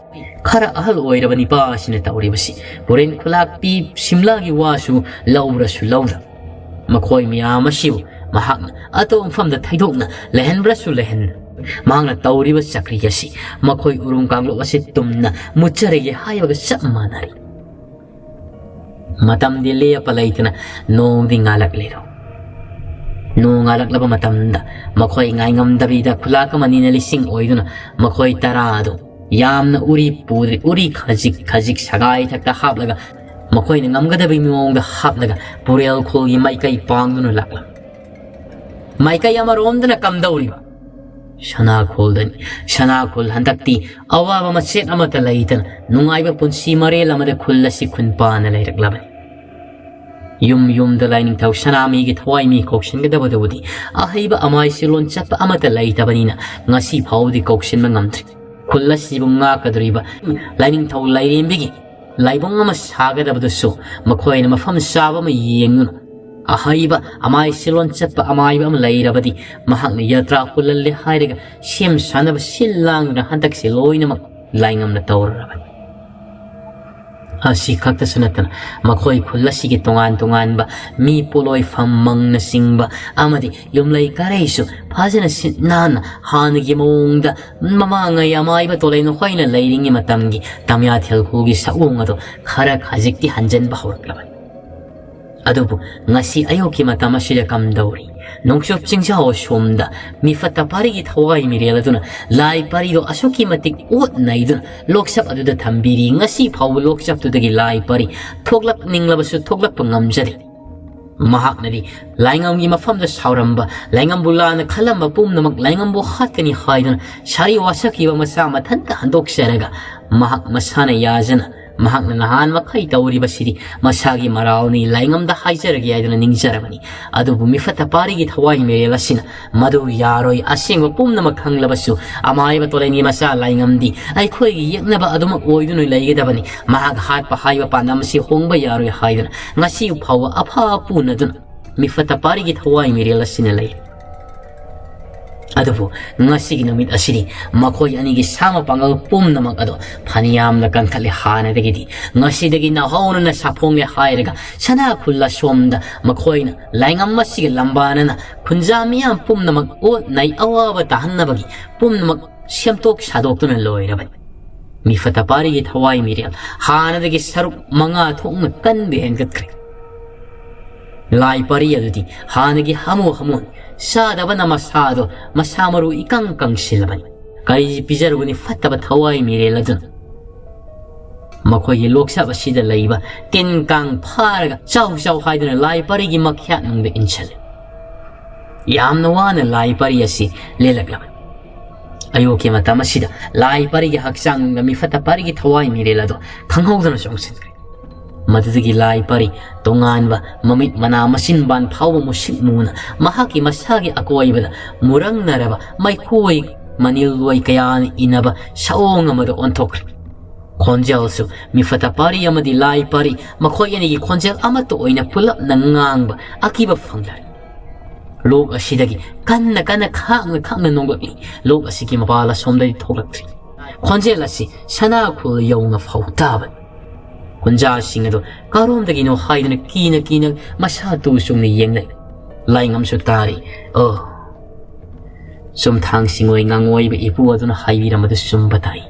ꯈꯔ ꯑꯍꯜ ꯑꯣꯏꯔꯕ ꯅꯤꯄꯥ ꯑꯁꯤꯅ ꯇꯧꯔꯤꯕꯁꯤ꯫ ꯍꯣꯔꯦꯟ ꯈꯨꯂꯥꯛꯄꯤ ꯁꯤꯝꯂꯥꯒꯤ ꯋꯥꯁꯨ ꯂꯧꯔꯁꯨ ꯂꯧꯗ, ꯃꯈꯣꯏ ꯃꯌꯥꯝ ꯑꯁꯤꯕꯨ ꯃꯍꯥꯛꯅ ꯑꯇꯣꯞꯄ ꯃꯐꯝꯗ ꯊꯩꯗꯣꯛꯅ ꯂꯩꯍꯟꯕ꯭ꯔꯁꯨ ꯂꯩꯍꯟ, ꯃꯍꯥꯛꯅ ꯇꯧꯔꯤꯕ ꯆꯀ꯭ꯔꯤ ꯑꯁꯤ ꯃꯈꯣꯏ ꯎꯔꯨꯝ ꯀꯥꯡꯂꯨꯞ ꯑꯁꯤ ꯇꯨꯝꯅ ꯃꯨꯠꯆꯔꯒꯦ ꯍꯥꯏꯕꯒ ꯆꯞ ꯃꯥꯟꯅꯔꯤ꯫ ꯃꯇꯝꯗꯤ ꯂꯦꯞꯄ ꯂꯩꯇꯅ ꯅꯣꯡꯗꯤ ꯉꯥꯜꯂꯛꯂꯦꯗꯣ꯫ ꯅꯣꯡ ꯉꯥꯜꯂꯛꯂꯕ ꯃꯇꯝꯗ ꯃꯈꯣꯏ ꯉꯥꯏꯉꯝꯗꯕꯤꯗ ꯈꯨꯂꯥꯛ ꯑꯃ ꯅꯤꯅ ꯂꯤꯁꯤꯡ ꯑꯣꯏꯗꯨꯅ ꯃꯈꯣꯏ ꯇꯔꯥ ꯑꯗꯨ ꯌꯥꯝꯅ ꯎꯔꯤ ꯄꯨꯗ꯭ꯔꯤ, ꯎꯔꯤ ꯈꯖꯤꯛ ꯈꯖꯤꯛ ꯁꯒꯥꯏ ꯊꯛꯇ ꯍꯥꯞꯂꯒ ꯃꯈꯣꯏꯅ ꯉꯝꯒꯗꯕꯒꯤ ꯃꯑꯣꯡꯗ ꯍꯥꯞꯂꯒ ꯄꯨꯔꯦꯜ ꯈꯣꯜꯒꯤ ꯃꯥꯏꯀꯩ ꯄꯥꯡꯗꯨꯅ ꯂꯥꯛꯂꯝꯃꯤ꯫ ꯃꯥꯏꯀꯩ ꯑꯃꯔꯣꯝꯗꯅ ꯀꯝꯗꯧꯔꯤꯕ? ꯁꯅꯥꯈꯣꯜꯗꯅꯤ꯫ ꯁꯅꯥꯈꯣꯜ ꯍꯟꯗꯛꯇꯤ ꯑꯋꯥꯕ ꯃꯆꯦꯠ ꯑꯃꯠꯇ ꯂꯩꯇꯅ ꯅꯨꯡꯉꯥꯏꯕ ꯄꯨꯟꯁꯤ ꯃꯔꯦꯜ ꯑꯃꯗ ꯈꯨꯜ ꯑꯁꯤ ꯈꯨꯟ ꯄꯥꯟꯅ ꯂꯩꯔꯛꯂꯕꯅꯤ꯫ ꯌꯨꯝ ꯌꯨꯝꯗ ꯂꯥꯏꯅꯤꯡꯊꯧ ꯁꯅꯥꯃꯍꯤꯒꯤ ꯊꯋꯥꯏ ꯃꯤ ꯀꯧꯁꯤꯟꯒꯗꯕꯗꯨꯕꯨꯗꯤ ꯑꯍꯩꯕ ꯑꯃꯥꯏ ꯁꯤꯔꯣꯟ ꯆꯠꯄ ꯑꯃꯠꯇ ꯂꯩꯇꯕꯅꯤꯅ ꯉꯁꯤ ꯐꯥꯎꯕꯗꯤ ꯀꯧꯁꯤꯟꯕ ꯉꯝꯗ꯭ꯔꯤ꯫ ꯈꯨꯜ ꯑꯁꯤꯕꯨ ꯉꯥꯛꯀꯗꯧꯔꯤꯕ ꯂꯥꯏꯅꯤꯡꯊꯧ ꯂꯥꯏꯔꯦꯝꯕꯤꯒꯤ ꯂꯥꯏꯕꯨꯡ ꯑꯃ ꯁꯥꯒꯗꯕꯗꯨꯁꯨ ꯃꯈꯣꯏꯅ ꯃꯐꯝ ꯆꯥꯕ ꯑꯃ ꯌꯦꯡꯗꯨꯅ ꯑꯍꯩꯕ ꯑꯃꯥꯏ ꯁꯤꯂꯣꯟ ꯆꯠꯄ ꯑꯃꯥꯏꯕ ꯑꯃ ꯂꯩꯔꯕꯗꯤ ꯃꯍꯥꯛꯅ ꯌꯥꯇ꯭ꯔꯥ ꯍꯨꯜꯍꯜꯂꯦ ꯍꯥꯏꯔꯒ ꯁꯦꯝ ꯁꯥꯅꯕ ꯁꯤꯜ ꯂꯥꯡꯗꯨꯅ ꯍꯟꯗꯛꯁꯦ ꯂꯣꯏꯅꯃꯛ ꯂꯥꯏꯉꯝꯅ ꯇꯧꯔꯔꯕꯅꯤ꯫ ꯑꯁꯤ ꯈꯛꯇꯁꯨ ꯅꯠꯇꯅ ꯃꯈꯣꯏ ꯈꯨꯜ ꯑꯁꯤꯒꯤ ꯇꯣꯉꯥꯟ ꯇꯣꯉꯥꯟꯕ ꯃꯤ ꯄꯣꯠꯂꯣꯏꯐꯝ ꯃꯪꯅꯆꯤꯡꯕ ꯑꯃꯗꯤ ꯌꯨꯝꯂꯩ ꯀꯔꯩꯁꯨ ꯐꯖꯅ ꯁꯤꯠ ꯅꯥꯟꯅ ꯍꯥꯟꯅꯒꯤ ꯃꯑꯣꯡꯗ ꯃꯃꯥꯡꯉꯩ ꯑꯃꯥꯏꯕ ꯇꯣꯂꯩ ꯅꯈꯣꯏꯅ ꯂꯩꯔꯤꯉꯩ ꯃꯇꯝꯒꯤ ꯇꯝꯌꯥꯊꯦꯜ ꯈꯨꯜꯒꯤ ꯁꯛꯑꯣꯡ ꯑꯗꯣ ꯈꯔ ꯈꯖꯤꯛꯇꯤ ꯍꯟꯖꯤꯟꯕ ꯍꯧꯔꯛꯂꯕꯅꯤ꯫ ꯑꯗꯨꯕꯨ ꯉꯁꯤ ꯑꯌꯨꯛꯀꯤ ꯃꯇꯝ ꯑꯁꯤꯗ ꯀꯝꯗꯧꯔꯤ? ꯅꯣꯡꯆꯨꯞ ꯆꯤꯡꯖꯥꯎ ꯑꯁꯣꯝꯗ ꯃꯤꯐꯠꯇ ꯄꯥꯔꯤꯒꯤ ꯊꯋꯥꯏ ꯃꯤꯔꯦꯜ ꯑꯗꯨꯅ ꯂꯥꯏ ꯄꯥꯔꯤꯗꯣ ꯑꯁꯨꯛꯀꯤ ꯃꯇꯤꯛ ꯑꯣꯠ ꯅꯩꯗꯨꯅ ꯂꯣꯛꯁꯞ ꯑꯗꯨꯗ ꯊꯝꯕꯤꯔꯤ꯫ ꯉꯁꯤ ꯐꯥꯎꯕ ꯂꯣꯛꯁꯞꯇꯨꯗꯒꯤ ꯂꯥꯏ ꯄꯥꯔꯤ ꯊꯣꯛꯂꯛꯅꯤꯡꯂꯕꯁꯨ ꯊꯣꯛꯂꯛꯄ ꯉꯝꯖꯗꯦ꯫ ꯃꯍꯥꯛꯅꯗꯤ ꯂꯥꯏꯉꯝꯒꯤ ꯃꯐꯝꯗ ꯁꯥꯎꯔꯝꯕ, ꯂꯥꯏꯉꯝꯕꯨ ꯂꯥꯟꯅ ꯈꯜꯂꯝꯕ ꯄꯨꯝꯅꯃꯛ ꯂꯥꯏꯉꯝꯕꯨ ꯍꯥꯠꯀꯅꯤ ꯍꯥꯏꯗꯨꯅ ꯁꯥꯔꯤ ꯋꯥꯁꯛꯈꯤꯕ ꯃꯆꯥ ꯃꯊꯟꯇ ꯍꯟꯗꯣꯛꯆꯔꯒ ꯃꯍꯥꯛ ꯃꯁꯥꯅ ꯌꯥꯖꯅ ꯃꯍꯥꯛꯅ ꯅꯍꯥꯟ ꯃꯈꯩ ꯇꯧꯔꯤꯕꯁꯤꯗꯤ ꯃꯁꯥꯒꯤ ꯃꯔꯥꯜꯅꯤ, ꯂꯥꯏꯉꯝꯗ ꯍꯥꯏꯖꯔꯒꯦ ꯍꯥꯏꯗꯨꯅ ꯅꯤꯡꯖꯔꯕꯅꯤ꯫ ꯑꯗꯨꯕꯨ ꯃꯤꯐꯠꯇ ꯄꯥꯔꯤꯒꯤ ꯊꯋꯥꯏ ꯃꯤꯔꯦꯜ ꯑꯁꯤꯅ ꯃꯗꯨ ꯌꯥꯔꯣꯏ, ꯑꯁꯦꯡꯕ ꯄꯨꯝꯅꯃꯛ ꯈꯪꯂꯕꯁꯨ ꯑꯃꯥꯏꯕ ꯇꯣꯂꯩꯅꯤ ꯃꯆꯥ ꯂꯥꯏꯉꯝꯗꯤ ꯑꯩꯈꯣꯏꯒꯤ ꯌꯦꯛꯅꯕ ꯑꯗꯨꯃꯛ ꯑꯣꯏꯗꯨꯅ ꯂꯩꯒꯗꯕꯅꯤ, ꯃꯍꯥꯛ ꯍꯥꯠꯄ ꯍꯥꯏꯕ ꯄꯥꯟꯗꯝ ꯑꯁꯤ ꯍꯣꯡꯕ ꯌꯥꯔꯣꯏ ꯍꯥꯏꯗꯨꯅ ꯉꯁꯤ ꯐꯥꯎꯕ ꯑꯐ ꯄꯨꯅꯗꯨꯅ ꯃꯤꯐꯠꯇ ꯄꯥꯔꯤꯒꯤ ꯊꯋꯥꯏ ꯃꯤꯔꯦꯜ ꯑꯁꯤꯅ ꯂꯩꯔꯤ꯫ ꯑꯗꯨꯕꯨ ꯉꯁꯤꯒꯤ ꯅꯨꯃꯤꯠ ꯑꯁꯤꯗꯤ ꯃꯈꯣꯏ ꯑꯅꯤꯒꯤ ꯁꯥ ꯃꯄꯥꯡꯒꯜ ꯄꯨꯝꯅꯃꯛ ꯑꯗꯣ ꯐꯅꯌꯥꯝꯅ ꯀꯟꯈꯠꯂꯦ꯫ ꯍꯥꯟꯅꯗꯒꯤꯗꯤ ꯉꯁꯤꯗꯒꯤ ꯅꯧꯍꯧꯅꯅ ꯁꯥꯐꯣꯡꯂꯦ ꯍꯥꯏꯔꯒ ꯁꯅꯥ ꯈꯨꯜ ꯑꯁꯣꯝꯗ ꯃꯈꯣꯏꯅ ꯂꯥꯏꯉꯝ ꯑꯁꯤꯒ ꯂꯝꯕꯥꯅꯅ ꯈꯨꯟꯖꯥ ꯃꯤꯌꯥꯝ ꯄꯨꯝꯅꯃꯛ ꯑꯣꯠ ꯅꯩ ꯑꯋꯥꯕ ꯇꯥꯍꯟꯅꯕꯒꯤ ꯄꯨꯝꯅꯃꯛ ꯁꯦꯝꯗꯣꯛ ꯁꯥꯗꯣꯛꯇꯨꯅ ꯂꯣꯏꯔꯕꯅꯤ꯫ ꯃꯤꯐꯠꯇ ꯄꯥꯔꯤꯒꯤ ꯊꯋꯥꯏ ꯃꯤꯔꯦꯜ ꯍꯥꯟꯅꯗꯒꯤ ꯁꯔꯨꯛ ꯃꯉꯥ ꯊꯣꯛꯅ ꯀꯟꯕ ꯍꯦꯟꯒꯠꯈ꯭ꯔꯦ꯫ ꯂꯥꯏ ꯄꯥꯔꯤ ꯑꯗꯨꯗꯤ ꯍꯥꯟꯅꯒꯤ ꯍꯥꯃꯨ ꯍꯥꯃꯨꯅꯤ꯫ ꯆꯥꯗꯕꯅ ꯃꯁꯥꯗꯣ ꯃꯁꯥ ꯃꯔꯨ ꯏꯀꯪ ꯀꯪꯁꯤꯜꯂꯕꯅꯤ꯫ ꯀꯔꯤ ꯄꯤꯖꯔꯨꯒꯅꯤ ꯐꯠꯇꯕ ꯊꯋꯥꯏ ꯃꯤꯔꯦꯜ ꯑꯗꯨꯅ? ꯃꯈꯣꯏꯒꯤ ꯂꯣꯛꯁꯞ ꯑꯁꯤꯗ ꯂꯩꯕ ꯇꯤꯟ ꯀꯥꯡ ꯐꯥꯔꯒ ꯆꯥꯎ ꯆꯥꯎ ꯍꯥꯏꯗꯨꯅ ꯂꯥꯏ ꯄꯥꯔꯤꯒꯤ ꯃꯈꯌꯥꯠꯅꯨꯡꯗ ꯏꯟꯁꯤꯜꯂꯦ꯫ ꯌꯥꯝꯅ ꯋꯥꯅ ꯂꯥꯏ ꯄꯥꯔꯤ ꯑꯁꯤ ꯂꯦꯜꯂꯛꯂꯕꯅꯤ꯫ ꯑꯌꯨꯛꯀꯤ ꯃꯇꯝ ꯑꯁꯤꯗ ꯂꯥꯏ ꯄꯥꯔꯤꯒꯤ ꯍꯛꯆꯥꯡꯗ ꯃꯤꯐꯠꯇ ꯄꯥꯔꯤꯒꯤ ꯊꯋꯥꯏ ꯃꯤꯔꯦꯜ ꯑꯗꯣ ꯈꯪꯍꯧꯗꯅ ꯆꯣꯡꯁꯤꯟꯈ꯭ꯔꯦ꯫ ꯃꯗꯨꯗꯒꯤ ꯂꯥꯏ ꯄꯥꯔꯤ ꯇꯣꯉꯥꯟꯕ ꯃꯃꯤꯠ ꯃꯅꯥ ꯃꯆꯤꯟ ꯕꯥꯟ ꯐꯥꯎꯕ ꯃꯨꯁꯤꯛ ꯃꯨꯅ ꯃꯍꯥꯛꯀꯤ ꯃꯁꯥꯒꯤ ꯑꯀꯣꯏꯕꯗ ꯃꯨꯔꯪꯅꯔꯕ ꯃꯩꯈꯣꯏ ꯃꯅꯤꯜ ꯂꯣꯏ ꯀꯌꯥꯅ ꯏꯟꯅꯕ ꯁꯑꯣꯡ ꯑꯃꯗ ꯑꯣꯟꯊꯣꯛꯈ꯭ꯔꯦ꯫ ꯈꯣꯟꯖꯦꯜꯁꯨ ꯃꯤꯐꯠꯇ ꯄꯥꯔꯤ ꯑꯃꯗꯤ ꯂꯥꯏ ꯄꯥꯔꯤ, ꯃꯈꯣꯏ ꯑꯅꯤꯒꯤ ꯈꯣꯟꯖꯦꯜ ꯑꯃꯠꯇ ꯑꯣꯏꯅ ꯄꯨꯂꯞꯅ ꯉꯥꯡꯕ ꯑꯀꯤꯕ ꯐꯪꯂꯔꯦ꯫ ꯂꯣꯛ ꯑꯁꯤꯗꯒꯤ ꯀꯟꯅ ꯀꯟꯅ ꯈꯥꯡꯅ ꯈꯥꯡꯅ ꯅꯣꯡꯂꯛꯏ꯫ ꯂꯣꯛ ꯑꯁꯤꯒꯤ ꯃꯄꯥꯜ ꯑꯁꯣꯝꯗꯗꯤ ꯊꯣꯛꯂꯛꯇ꯭ꯔꯤ꯫ ꯈꯣꯟꯖꯦꯜ ꯑꯁꯤ ꯁꯅꯥꯈꯨꯜ ꯌꯧꯅ ꯐꯥꯎ ꯇꯥꯕꯅꯤ꯫ ꯀꯨꯟꯖꯥꯁꯤꯡ ꯑꯗꯨ ꯀꯔꯣꯝꯗꯒꯤꯅꯣ ꯍꯥꯏꯗꯨꯅ ꯀꯤꯅ ꯀꯤꯅ ꯃꯁꯥ ꯇꯨ ꯆꯨꯡꯅ ꯌꯦꯡꯅꯩ꯫ ꯂꯥꯏꯉꯝꯁꯨ ꯇꯥꯔꯤ꯫ ꯑꯣ, ꯆꯨꯝꯊꯥꯡꯁꯤꯡ ꯑꯣꯏ ꯉꯥꯡꯑꯣꯏꯕ ꯏꯄꯨ ꯑꯗꯨꯅ ꯍꯥꯏꯕꯤꯔꯝꯕꯗꯨ ꯆꯨꯝꯕ ꯇꯥꯏ꯫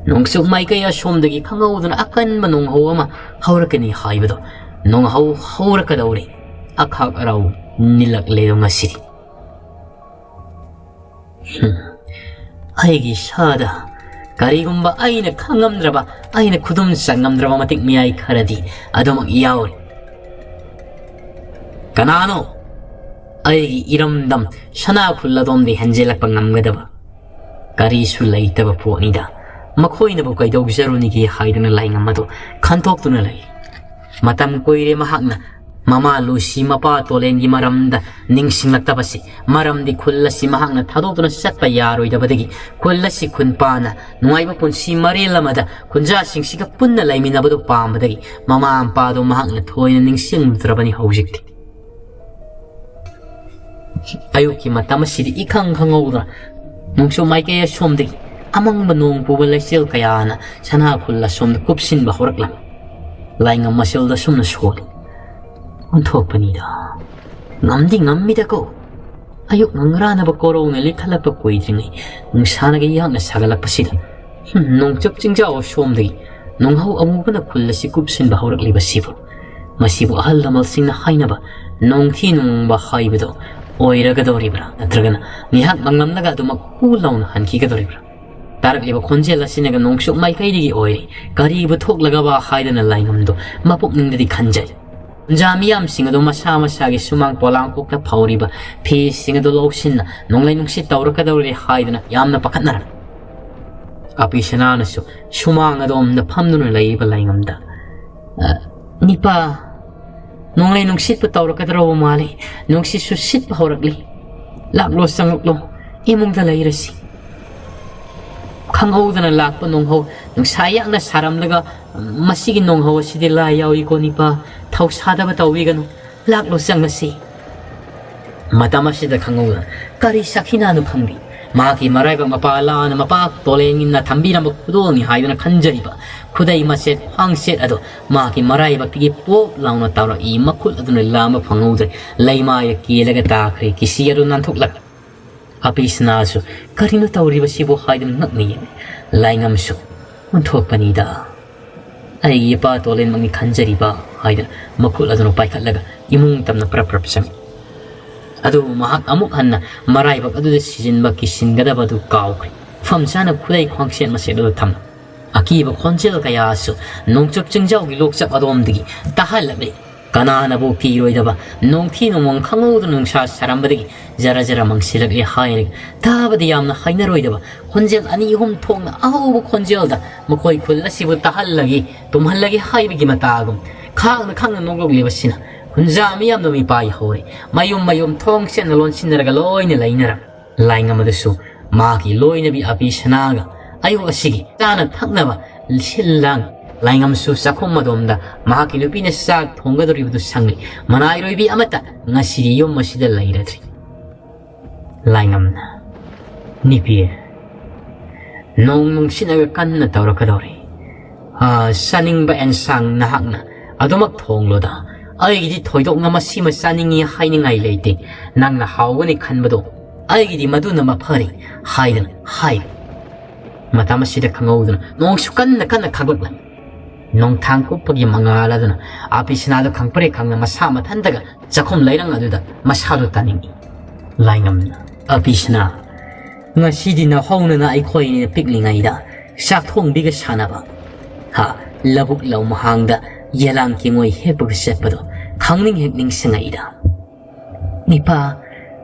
ꯅꯣꯡꯆꯨꯞ ꯃꯥꯏꯀꯩ ꯑꯁꯣꯝꯗꯒꯤ ꯈꯪꯍꯧꯗꯅ ꯑꯀꯟꯕ ꯅꯣꯡꯍꯧ ꯑꯃ ꯍꯧꯔꯛꯀꯅꯤ ꯍꯥꯏꯕꯗꯣ ꯅꯣꯡꯍꯧ ꯍꯧꯔꯛꯀꯗꯧꯔꯦ꯫ ꯑꯈꯥꯛ ꯑꯔꯥꯎ ꯅꯤꯜꯂꯛꯂꯦꯗꯣ ꯉꯁꯤꯗꯤ꯫ ꯍꯨꯝ꯫ ꯑꯩꯒꯤ ꯏꯁꯥꯗ ꯀꯔꯤꯒꯨꯝꯕ ꯑꯩꯅ ꯈꯪꯉꯝꯗ꯭ꯔꯕ, ꯑꯩꯅ ꯈꯨꯗꯨꯝ ꯆꯟꯉꯝꯗ꯭ꯔꯕ ꯃꯇꯤꯛ ꯃꯌꯥꯏ ꯈꯔꯗꯤ ꯑꯗꯨꯃꯛ ꯌꯥꯎꯔꯤ꯫ ꯀꯅꯥꯅꯣ ꯑꯩꯒꯤ ꯏꯔꯝꯗꯝ ꯁꯅꯥꯈꯨꯜ ꯑꯗꯣꯝꯗ ꯍꯦꯟꯖꯤꯜꯂꯛꯄ ꯉꯝꯒꯗꯕ? ꯀꯔꯤꯁꯨ ꯂꯩꯇꯕ ꯄꯣꯠꯅꯤꯗ꯫ ꯃꯈꯣꯏꯅꯕꯨ ꯀꯩꯗꯧꯖꯔꯨꯅꯤꯒꯦ ꯍꯥꯏꯗꯨꯅ ꯂꯥꯏꯉꯝ ꯑꯗꯨ ꯈꯟꯇꯣꯛꯇꯨꯅ ꯂꯩ꯫ ꯃꯇꯝ ꯀꯨꯏꯔꯦ ꯃꯍꯥꯛꯅ ꯃꯃꯥ ꯂꯨꯁꯤ ꯃꯄꯥ ꯇꯣꯂꯦꯟꯒꯤ ꯃꯔꯝꯗ ꯅꯤꯡꯁꯤꯡꯂꯛꯇꯕꯁꯤ꯫ ꯃꯔꯝꯗꯤ ꯈꯨꯜ ꯑꯁꯤ ꯃꯍꯥꯛꯅ ꯊꯥꯗꯣꯛꯇꯨꯅ ꯆꯠꯄ ꯌꯥꯔꯣꯏꯗꯕꯗꯒꯤ, ꯈꯨꯜ ꯑꯁꯤ ꯈꯨꯟꯄꯥꯅ ꯅꯨꯡꯉꯥꯏꯕ ꯄꯨꯟꯁꯤ ꯃꯔꯦꯜ ꯑꯃꯗ ꯈꯨꯟꯖꯥꯁꯤꯡꯁꯤꯒ ꯄꯨꯟꯅ ꯂꯩꯃꯤꯟꯅꯕꯗꯨ ꯄꯥꯝꯕꯗꯒꯤ ꯃꯃꯥ ꯃꯄꯥꯗꯨ ꯃꯍꯥꯛꯅ ꯊꯣꯏꯅ ꯅꯤꯡꯁꯤꯡꯂꯨꯗ꯭ꯔꯕꯅꯤ ꯍꯧꯖꯤꯛꯇꯤ꯫ ꯑꯌꯨꯛꯀꯤ ꯃꯇꯝ ꯑꯁꯤꯗꯤ ꯏꯈꯪ ꯈꯪꯍꯧꯗꯅ ꯅꯣꯡꯆꯨꯞ ꯃꯥꯏꯀꯩ ꯑꯁꯣꯝꯗꯒꯤ ꯑꯃꯪꯕ ꯅꯣꯡ ꯄꯨꯕ ꯂꯩꯆꯤꯜ ꯀꯌꯥꯅ ꯁꯅꯥꯈꯨꯜ ꯑꯁꯣꯝꯗ ꯀꯨꯞꯁꯤꯟꯕ ꯍꯧꯔꯛꯂꯝꯃꯤ꯫ ꯂꯥꯏꯉꯝ ꯃꯁꯤꯜꯗ ꯑꯁꯨꯝꯅ ꯁꯣꯜꯂꯤ꯫ ꯑꯣꯟꯊꯣꯛꯄꯅꯤꯗ꯫ ꯉꯝꯗꯤ ꯉꯝꯃꯤꯗꯀꯣ꯫ ꯑꯌꯨꯛ ꯉꯪꯔꯥꯅꯕ ꯀꯣꯔꯧꯅ ꯂꯤꯈꯠꯂꯛꯄ ꯀꯨꯏꯗ꯭ꯔꯤꯉꯩ ꯅꯨꯡꯁꯥꯅꯒ ꯌꯥꯡꯅ ꯁꯥꯒꯠꯂꯛꯄꯁꯤꯗ, ꯍꯨꯝ, ꯅꯣꯡꯆꯨꯞ ꯆꯤꯡꯖꯥꯎ ꯑꯁꯣꯝꯗꯒꯤ ꯅꯣꯡꯍꯧ ꯑꯃꯨꯕꯅ ꯈꯨꯜ ꯑꯁꯤ ꯀꯨꯞꯁꯤꯟꯕ ꯍꯧꯔꯛꯂꯤꯕꯁꯤꯕꯨ, ꯃꯁꯤꯕꯨ ꯑꯍꯜ ꯂꯃꯟꯁꯤꯡꯅ ꯍꯥꯏꯅꯕ ꯅꯣꯡꯊꯤ ꯅꯣꯡꯃꯪꯕ ꯍꯥꯏꯕꯗꯣ ꯑꯣꯏꯔꯒꯗꯧꯔꯤꯕ꯭ꯔꯥ? ꯅꯠꯇ꯭ꯔꯒꯅ ꯉꯥꯏꯍꯥꯛ ꯃꯪꯂꯝꯂꯒ ꯑꯗꯨꯃꯛ ꯍꯨ ꯂꯥꯎꯅ ꯍꯟꯈꯤꯒꯗꯧꯔꯤꯕ꯭ꯔꯥ? ꯇꯥꯔꯛꯂꯤꯕ ꯈꯣꯟꯖꯦꯜ ꯑꯁꯤꯅꯒ ꯅꯣꯡꯆꯨꯞ ꯃꯥꯏꯀꯩꯗꯒꯤ ꯑꯣꯏꯔꯦ, ꯀꯔꯤꯕꯨ ꯊꯣꯛꯂꯒꯕ ꯍꯥꯏꯗꯅ ꯂꯥꯏꯉꯝꯗꯣ ꯃꯄꯨꯛꯅꯤꯡꯗꯗꯤ ꯈꯟꯖꯩ꯫ ꯀꯨꯟꯖꯥ ꯃꯤꯌꯥꯝꯁꯤꯡ ꯑꯗꯨ ꯃꯁꯥ ꯃꯁꯥꯒꯤ ꯁꯨꯃꯥꯡ ꯄꯣꯂꯥꯡ ꯀꯣꯛꯇ ꯐꯧꯔꯤꯕ ꯐꯤꯁꯤꯡ ꯑꯗꯨ ꯂꯧꯁꯤꯟꯅ ꯅꯣꯡꯂꯩ ꯅꯨꯡꯁꯤꯠ ꯇꯧꯔꯛꯀꯗꯧꯔꯦ ꯍꯥꯏꯗꯨꯅ ꯌꯥꯝꯅ ꯄꯥꯈꯠꯅꯔꯝꯃꯤ꯫ ꯑꯄꯤ ꯁꯅꯥꯅꯁꯨ ꯁꯨꯃꯥꯡ ꯑꯗꯣꯝꯗ ꯐꯝꯗꯨꯅ ꯂꯩꯔꯤꯕ ꯂꯥꯏꯉꯝꯗ, "ꯑ, ꯅꯤꯄꯥ, ꯅꯣꯡꯂꯩ ꯅꯨꯡꯁꯤꯠꯄꯨ ꯇꯧꯔꯛꯀꯗꯧꯔꯕ ꯃꯥꯜꯂꯤ꯫ ꯅꯨꯡꯁꯤꯠꯁꯨ ꯁꯤꯠꯄ ꯍꯧꯔꯛꯂꯤ꯫ ꯂꯥꯛꯂꯣ, ꯆꯪꯂꯛꯂꯣ, ꯏꯃꯨꯡꯗ ꯂꯩꯔꯁꯤ꯫" ꯈꯪꯍꯧꯗꯅ ꯂꯥꯛꯄ ꯅꯣꯡꯍꯧ, ꯅꯨꯡꯁꯥ ꯌꯥꯡꯅ ꯁꯥꯔꯝꯂꯒ, "ꯃꯁꯤꯒꯤ ꯅꯣꯡꯍꯧ ꯑꯁꯤꯗꯤ ꯂꯥꯏ ꯌꯥꯎꯏꯀꯣ ꯅꯤꯄꯥ, ꯊꯧꯁꯥꯗꯕ ꯇꯧꯕꯤꯒꯅꯨ, ꯂꯥꯛꯂꯣ ꯆꯪꯉꯁꯤ"꯫ ꯃꯇꯝ ꯑꯁꯤꯗ ꯈꯪꯍꯧꯗꯅ ꯀꯔꯤ ꯁꯈꯤꯅꯥꯅꯣ ꯈꯪꯗꯦ, ꯃꯍꯥꯛꯀꯤ ꯃꯔꯥꯏꯕꯛ ꯃꯄꯥ ꯂꯥꯟꯅ ꯃꯄꯥ ꯇꯣꯂꯦꯟꯒꯤꯅ ꯊꯝꯕꯤꯔꯝꯕ ꯈꯨꯗꯣꯜꯅꯤ ꯍꯥꯏꯗꯨꯅ ꯈꯟꯖꯔꯤꯕ ꯈꯨꯗꯩ ꯃꯆꯦꯠ ꯈ꯭ꯋꯥꯡ ꯁꯦꯠ ꯑꯗꯨ ꯃꯍꯥꯛꯀꯤ ꯃꯔꯥꯏꯕꯛꯇꯒꯤ ꯄꯣꯞ ꯂꯥꯎꯅ ꯇꯥꯔꯛꯏ꯫ ꯃꯈꯨꯠ ꯑꯗꯨꯅ ꯂꯥꯝꯕ ꯐꯪꯍꯧꯗ꯭ꯔꯦ꯫ ꯂꯩꯃꯥꯏꯗ ꯀꯦꯜꯂꯒ ꯇꯥꯈ꯭ꯔꯦ꯫ ꯀꯤꯁꯤ ꯑꯗꯨ ꯅꯥꯟꯊꯣꯛꯂꯛꯂꯦ꯫ ꯑꯄꯤꯁꯅꯥꯁꯨ "ꯀꯔꯤꯅꯣ ꯇꯧꯔꯤꯕꯁꯤꯕꯨ?" ꯍꯥꯏꯗꯨꯅ ꯉꯛꯅ ꯌꯦꯡꯉꯤ꯫ ꯂꯥꯏꯉꯝꯁꯨ "ꯑꯣꯟꯊꯣꯛꯄꯅꯤꯗ, ꯑꯩꯒꯤ ꯏꯄꯥ ꯇꯣꯂꯦꯟꯃꯛꯅꯤ ꯈꯟꯖꯔꯤꯕ" ꯍꯥꯏꯗꯨꯅ ꯃꯈꯨꯠ ꯑꯗꯨꯅ ꯄꯥꯏꯈꯠꯂꯒ ꯏꯃꯨꯡ ꯇꯝꯅ ꯄ꯭ꯔꯞ ꯄ꯭ꯔꯞ ꯆꯪꯉꯤ꯫ ꯑꯗꯨꯕꯨ ꯃꯍꯥꯛ ꯑꯃꯨꯛ ꯍꯟꯅ ꯃꯔꯥꯏꯕꯛ ꯑꯗꯨꯗ ꯁꯤꯖꯤꯟꯕ ꯀꯤꯁꯤꯟꯒꯗꯕ ꯑꯗꯨ ꯀꯥꯎꯈ꯭ꯔꯦ꯫ ꯃꯐꯝ ꯆꯥꯅ ꯈꯨꯗꯩ ꯈ꯭ꯋꯥꯡꯁꯦꯠ ꯃꯆꯦꯠ ꯑꯗꯨ ꯊꯝꯂꯝꯃꯤ꯫ ꯑꯀꯤꯕ ꯈꯣꯟꯖꯦꯜ ꯀꯌꯥꯁꯨ ꯅꯣꯡꯆꯨꯞ ꯆꯤꯡꯖꯥꯎꯒꯤ ꯂꯣꯛꯆꯞ ꯑꯗꯣꯝꯗꯒꯤ ꯇꯥꯍꯜꯂꯛꯂꯤ꯫ ꯀꯅꯥꯅꯕꯨ ꯀꯤꯔꯣꯏꯗꯕ ꯅꯣꯡꯊꯤ ꯅꯣꯡꯃꯪ ꯈꯪꯍꯧꯗꯅ ꯅꯨꯡꯁꯥ ꯁꯥꯔꯝꯕꯗꯒꯤ ꯖꯔ ꯖꯔ ꯃꯪꯁꯤꯜꯂꯛꯂꯤ ꯍꯥꯏꯔꯒ ꯇꯥꯕꯗ ꯌꯥꯝꯅ ꯍꯩꯅꯔꯣꯏꯗꯕ ꯈꯣꯟꯖꯦꯜ ꯑꯅꯤ ꯑꯍꯨꯝ ꯊꯣꯛꯅ ꯑꯍꯧꯕ ꯈꯣꯟꯖꯦꯜꯗ ꯃꯈꯣꯏ ꯈꯨꯜ ꯑꯁꯤꯕꯨ ꯇꯥꯍꯜꯂꯒꯦ, ꯇꯨꯝꯍꯜꯂꯒꯦ ꯍꯥꯏꯕꯒꯤ ꯃꯇꯥꯒꯨꯝ ꯈꯥꯡꯅ ꯈꯥꯡꯅ ꯅꯣꯛꯂꯛꯂꯤꯕꯁꯤꯅ ꯈꯨꯟꯖꯥ ꯃꯤꯌꯥꯝꯅ ꯃꯤꯄꯥꯏ ꯍꯧꯔꯦ꯫ ꯃꯌꯨꯝ ꯃꯌꯨꯝ ꯊꯣꯡ ꯁꯦꯟꯅ ꯂꯣꯟꯁꯤꯟꯅꯔꯒ ꯂꯣꯏꯅ ꯂꯩꯅꯔꯝꯃꯤ꯫ ꯂꯥꯏꯉꯝ ꯑꯗꯨꯁꯨ ꯃꯍꯥꯛꯀꯤ ꯂꯣꯏꯅꯕꯤ ꯑꯄꯤ ꯁꯅꯥꯒ ꯑꯌꯨꯛ ꯑꯁꯤꯒꯤ ꯆꯥꯅ ꯊꯛꯅꯕ ꯁꯤꯜ ꯂꯥꯡ꯫ ꯂꯥꯏꯉꯝꯁꯨ ꯆꯥꯛꯈꯨꯝ ꯑꯗꯣꯝꯗ ꯃꯍꯥꯛꯀꯤ ꯅꯨꯄꯤꯅ ꯆꯥꯛ ꯊꯣꯡꯒꯗꯧꯔꯤꯕꯗꯨ ꯁꯪꯂꯤ꯫ ꯃꯅꯥꯏꯔꯣꯏꯕꯤ ꯑꯃꯠꯇ ꯉꯁꯤꯗꯤ ꯌꯨꯝ ꯑꯁꯤꯗ ꯂꯩꯔꯗ꯭ꯔꯤ꯫ ꯂꯥꯏꯉꯝꯅ, "ꯅꯤꯄꯤ, ꯅꯣꯡ ꯅꯨꯡꯁꯤꯠꯅꯒ ꯀꯟꯅ ꯇꯧꯔꯛꯀꯗꯧꯔꯤ꯫ ꯑꯥ, ꯆꯥꯅꯤꯡꯕ ꯑꯦꯟꯁꯥꯡ ꯅꯍꯥꯛꯅ ꯑꯗꯨꯃꯛ ꯊꯣꯡꯂꯣꯗ꯫ ꯑꯩꯒꯤꯗꯤ ꯊꯣꯏꯗꯣꯛꯅ ꯃꯁꯤꯃ ꯆꯥꯅꯤꯡꯏ ꯍꯥꯏꯅꯤꯡꯉꯥꯏ ꯂꯩꯇꯦ꯫ ꯅꯪꯅ ꯍꯥꯎꯒꯅꯤ ꯈꯟꯕꯗꯣ, ꯑꯩꯒꯤꯗꯤ ꯃꯗꯨꯅ ꯃꯐꯔꯦ" ꯍꯥꯏꯗꯅ ꯍꯥꯏ꯫ ꯃꯇꯝ ꯑꯁꯤꯗ ꯈꯪꯍꯧꯗꯅ ꯅꯣꯡꯁꯨ ꯀꯟꯅ ꯀꯟꯅ ꯈꯥꯛꯂꯛꯂꯝꯃꯤ꯫ ꯅꯣꯡꯊꯥꯡ ꯀꯨꯞꯄꯒꯤ ꯃꯉꯥꯜ ꯑꯗꯨꯅ ꯑꯄꯤꯁꯅꯥꯗꯨ ꯈꯪꯄ꯭ꯔꯦꯛ ꯈꯪꯅ ꯃꯁꯥ ꯃꯊꯟꯇꯒ ꯆꯥꯛꯈꯨꯝ ꯂꯩꯔꯪ ꯑꯗꯨꯗ ꯃꯁꯥꯗꯨ ꯇꯥꯅꯤꯡꯏ꯫ ꯂꯥꯏꯉꯝꯅ, "ꯑꯄꯤꯁꯅꯥ, ꯉꯁꯤꯗꯤ ꯅꯍꯧꯅꯅ ꯑꯩꯈꯣꯏꯅ ꯄꯤꯛꯂꯤꯉꯩꯗ ꯆꯥꯛ ꯊꯣꯡꯕꯤꯒ ꯁꯥꯟꯅꯕ, ꯍꯥ, ꯂꯧꯕꯨꯛ ꯂꯧꯃꯍꯥꯡꯗ ꯌꯦꯂꯥꯡ ꯀꯦꯡꯉꯣꯏ ꯍꯦꯛꯄꯒ ꯆꯠꯄꯗꯣ ꯈꯪꯅꯤꯡ ꯍꯦꯛ ꯅꯤꯡꯁꯤꯡꯉꯛꯏꯗ꯫ ꯅꯤꯄꯥ,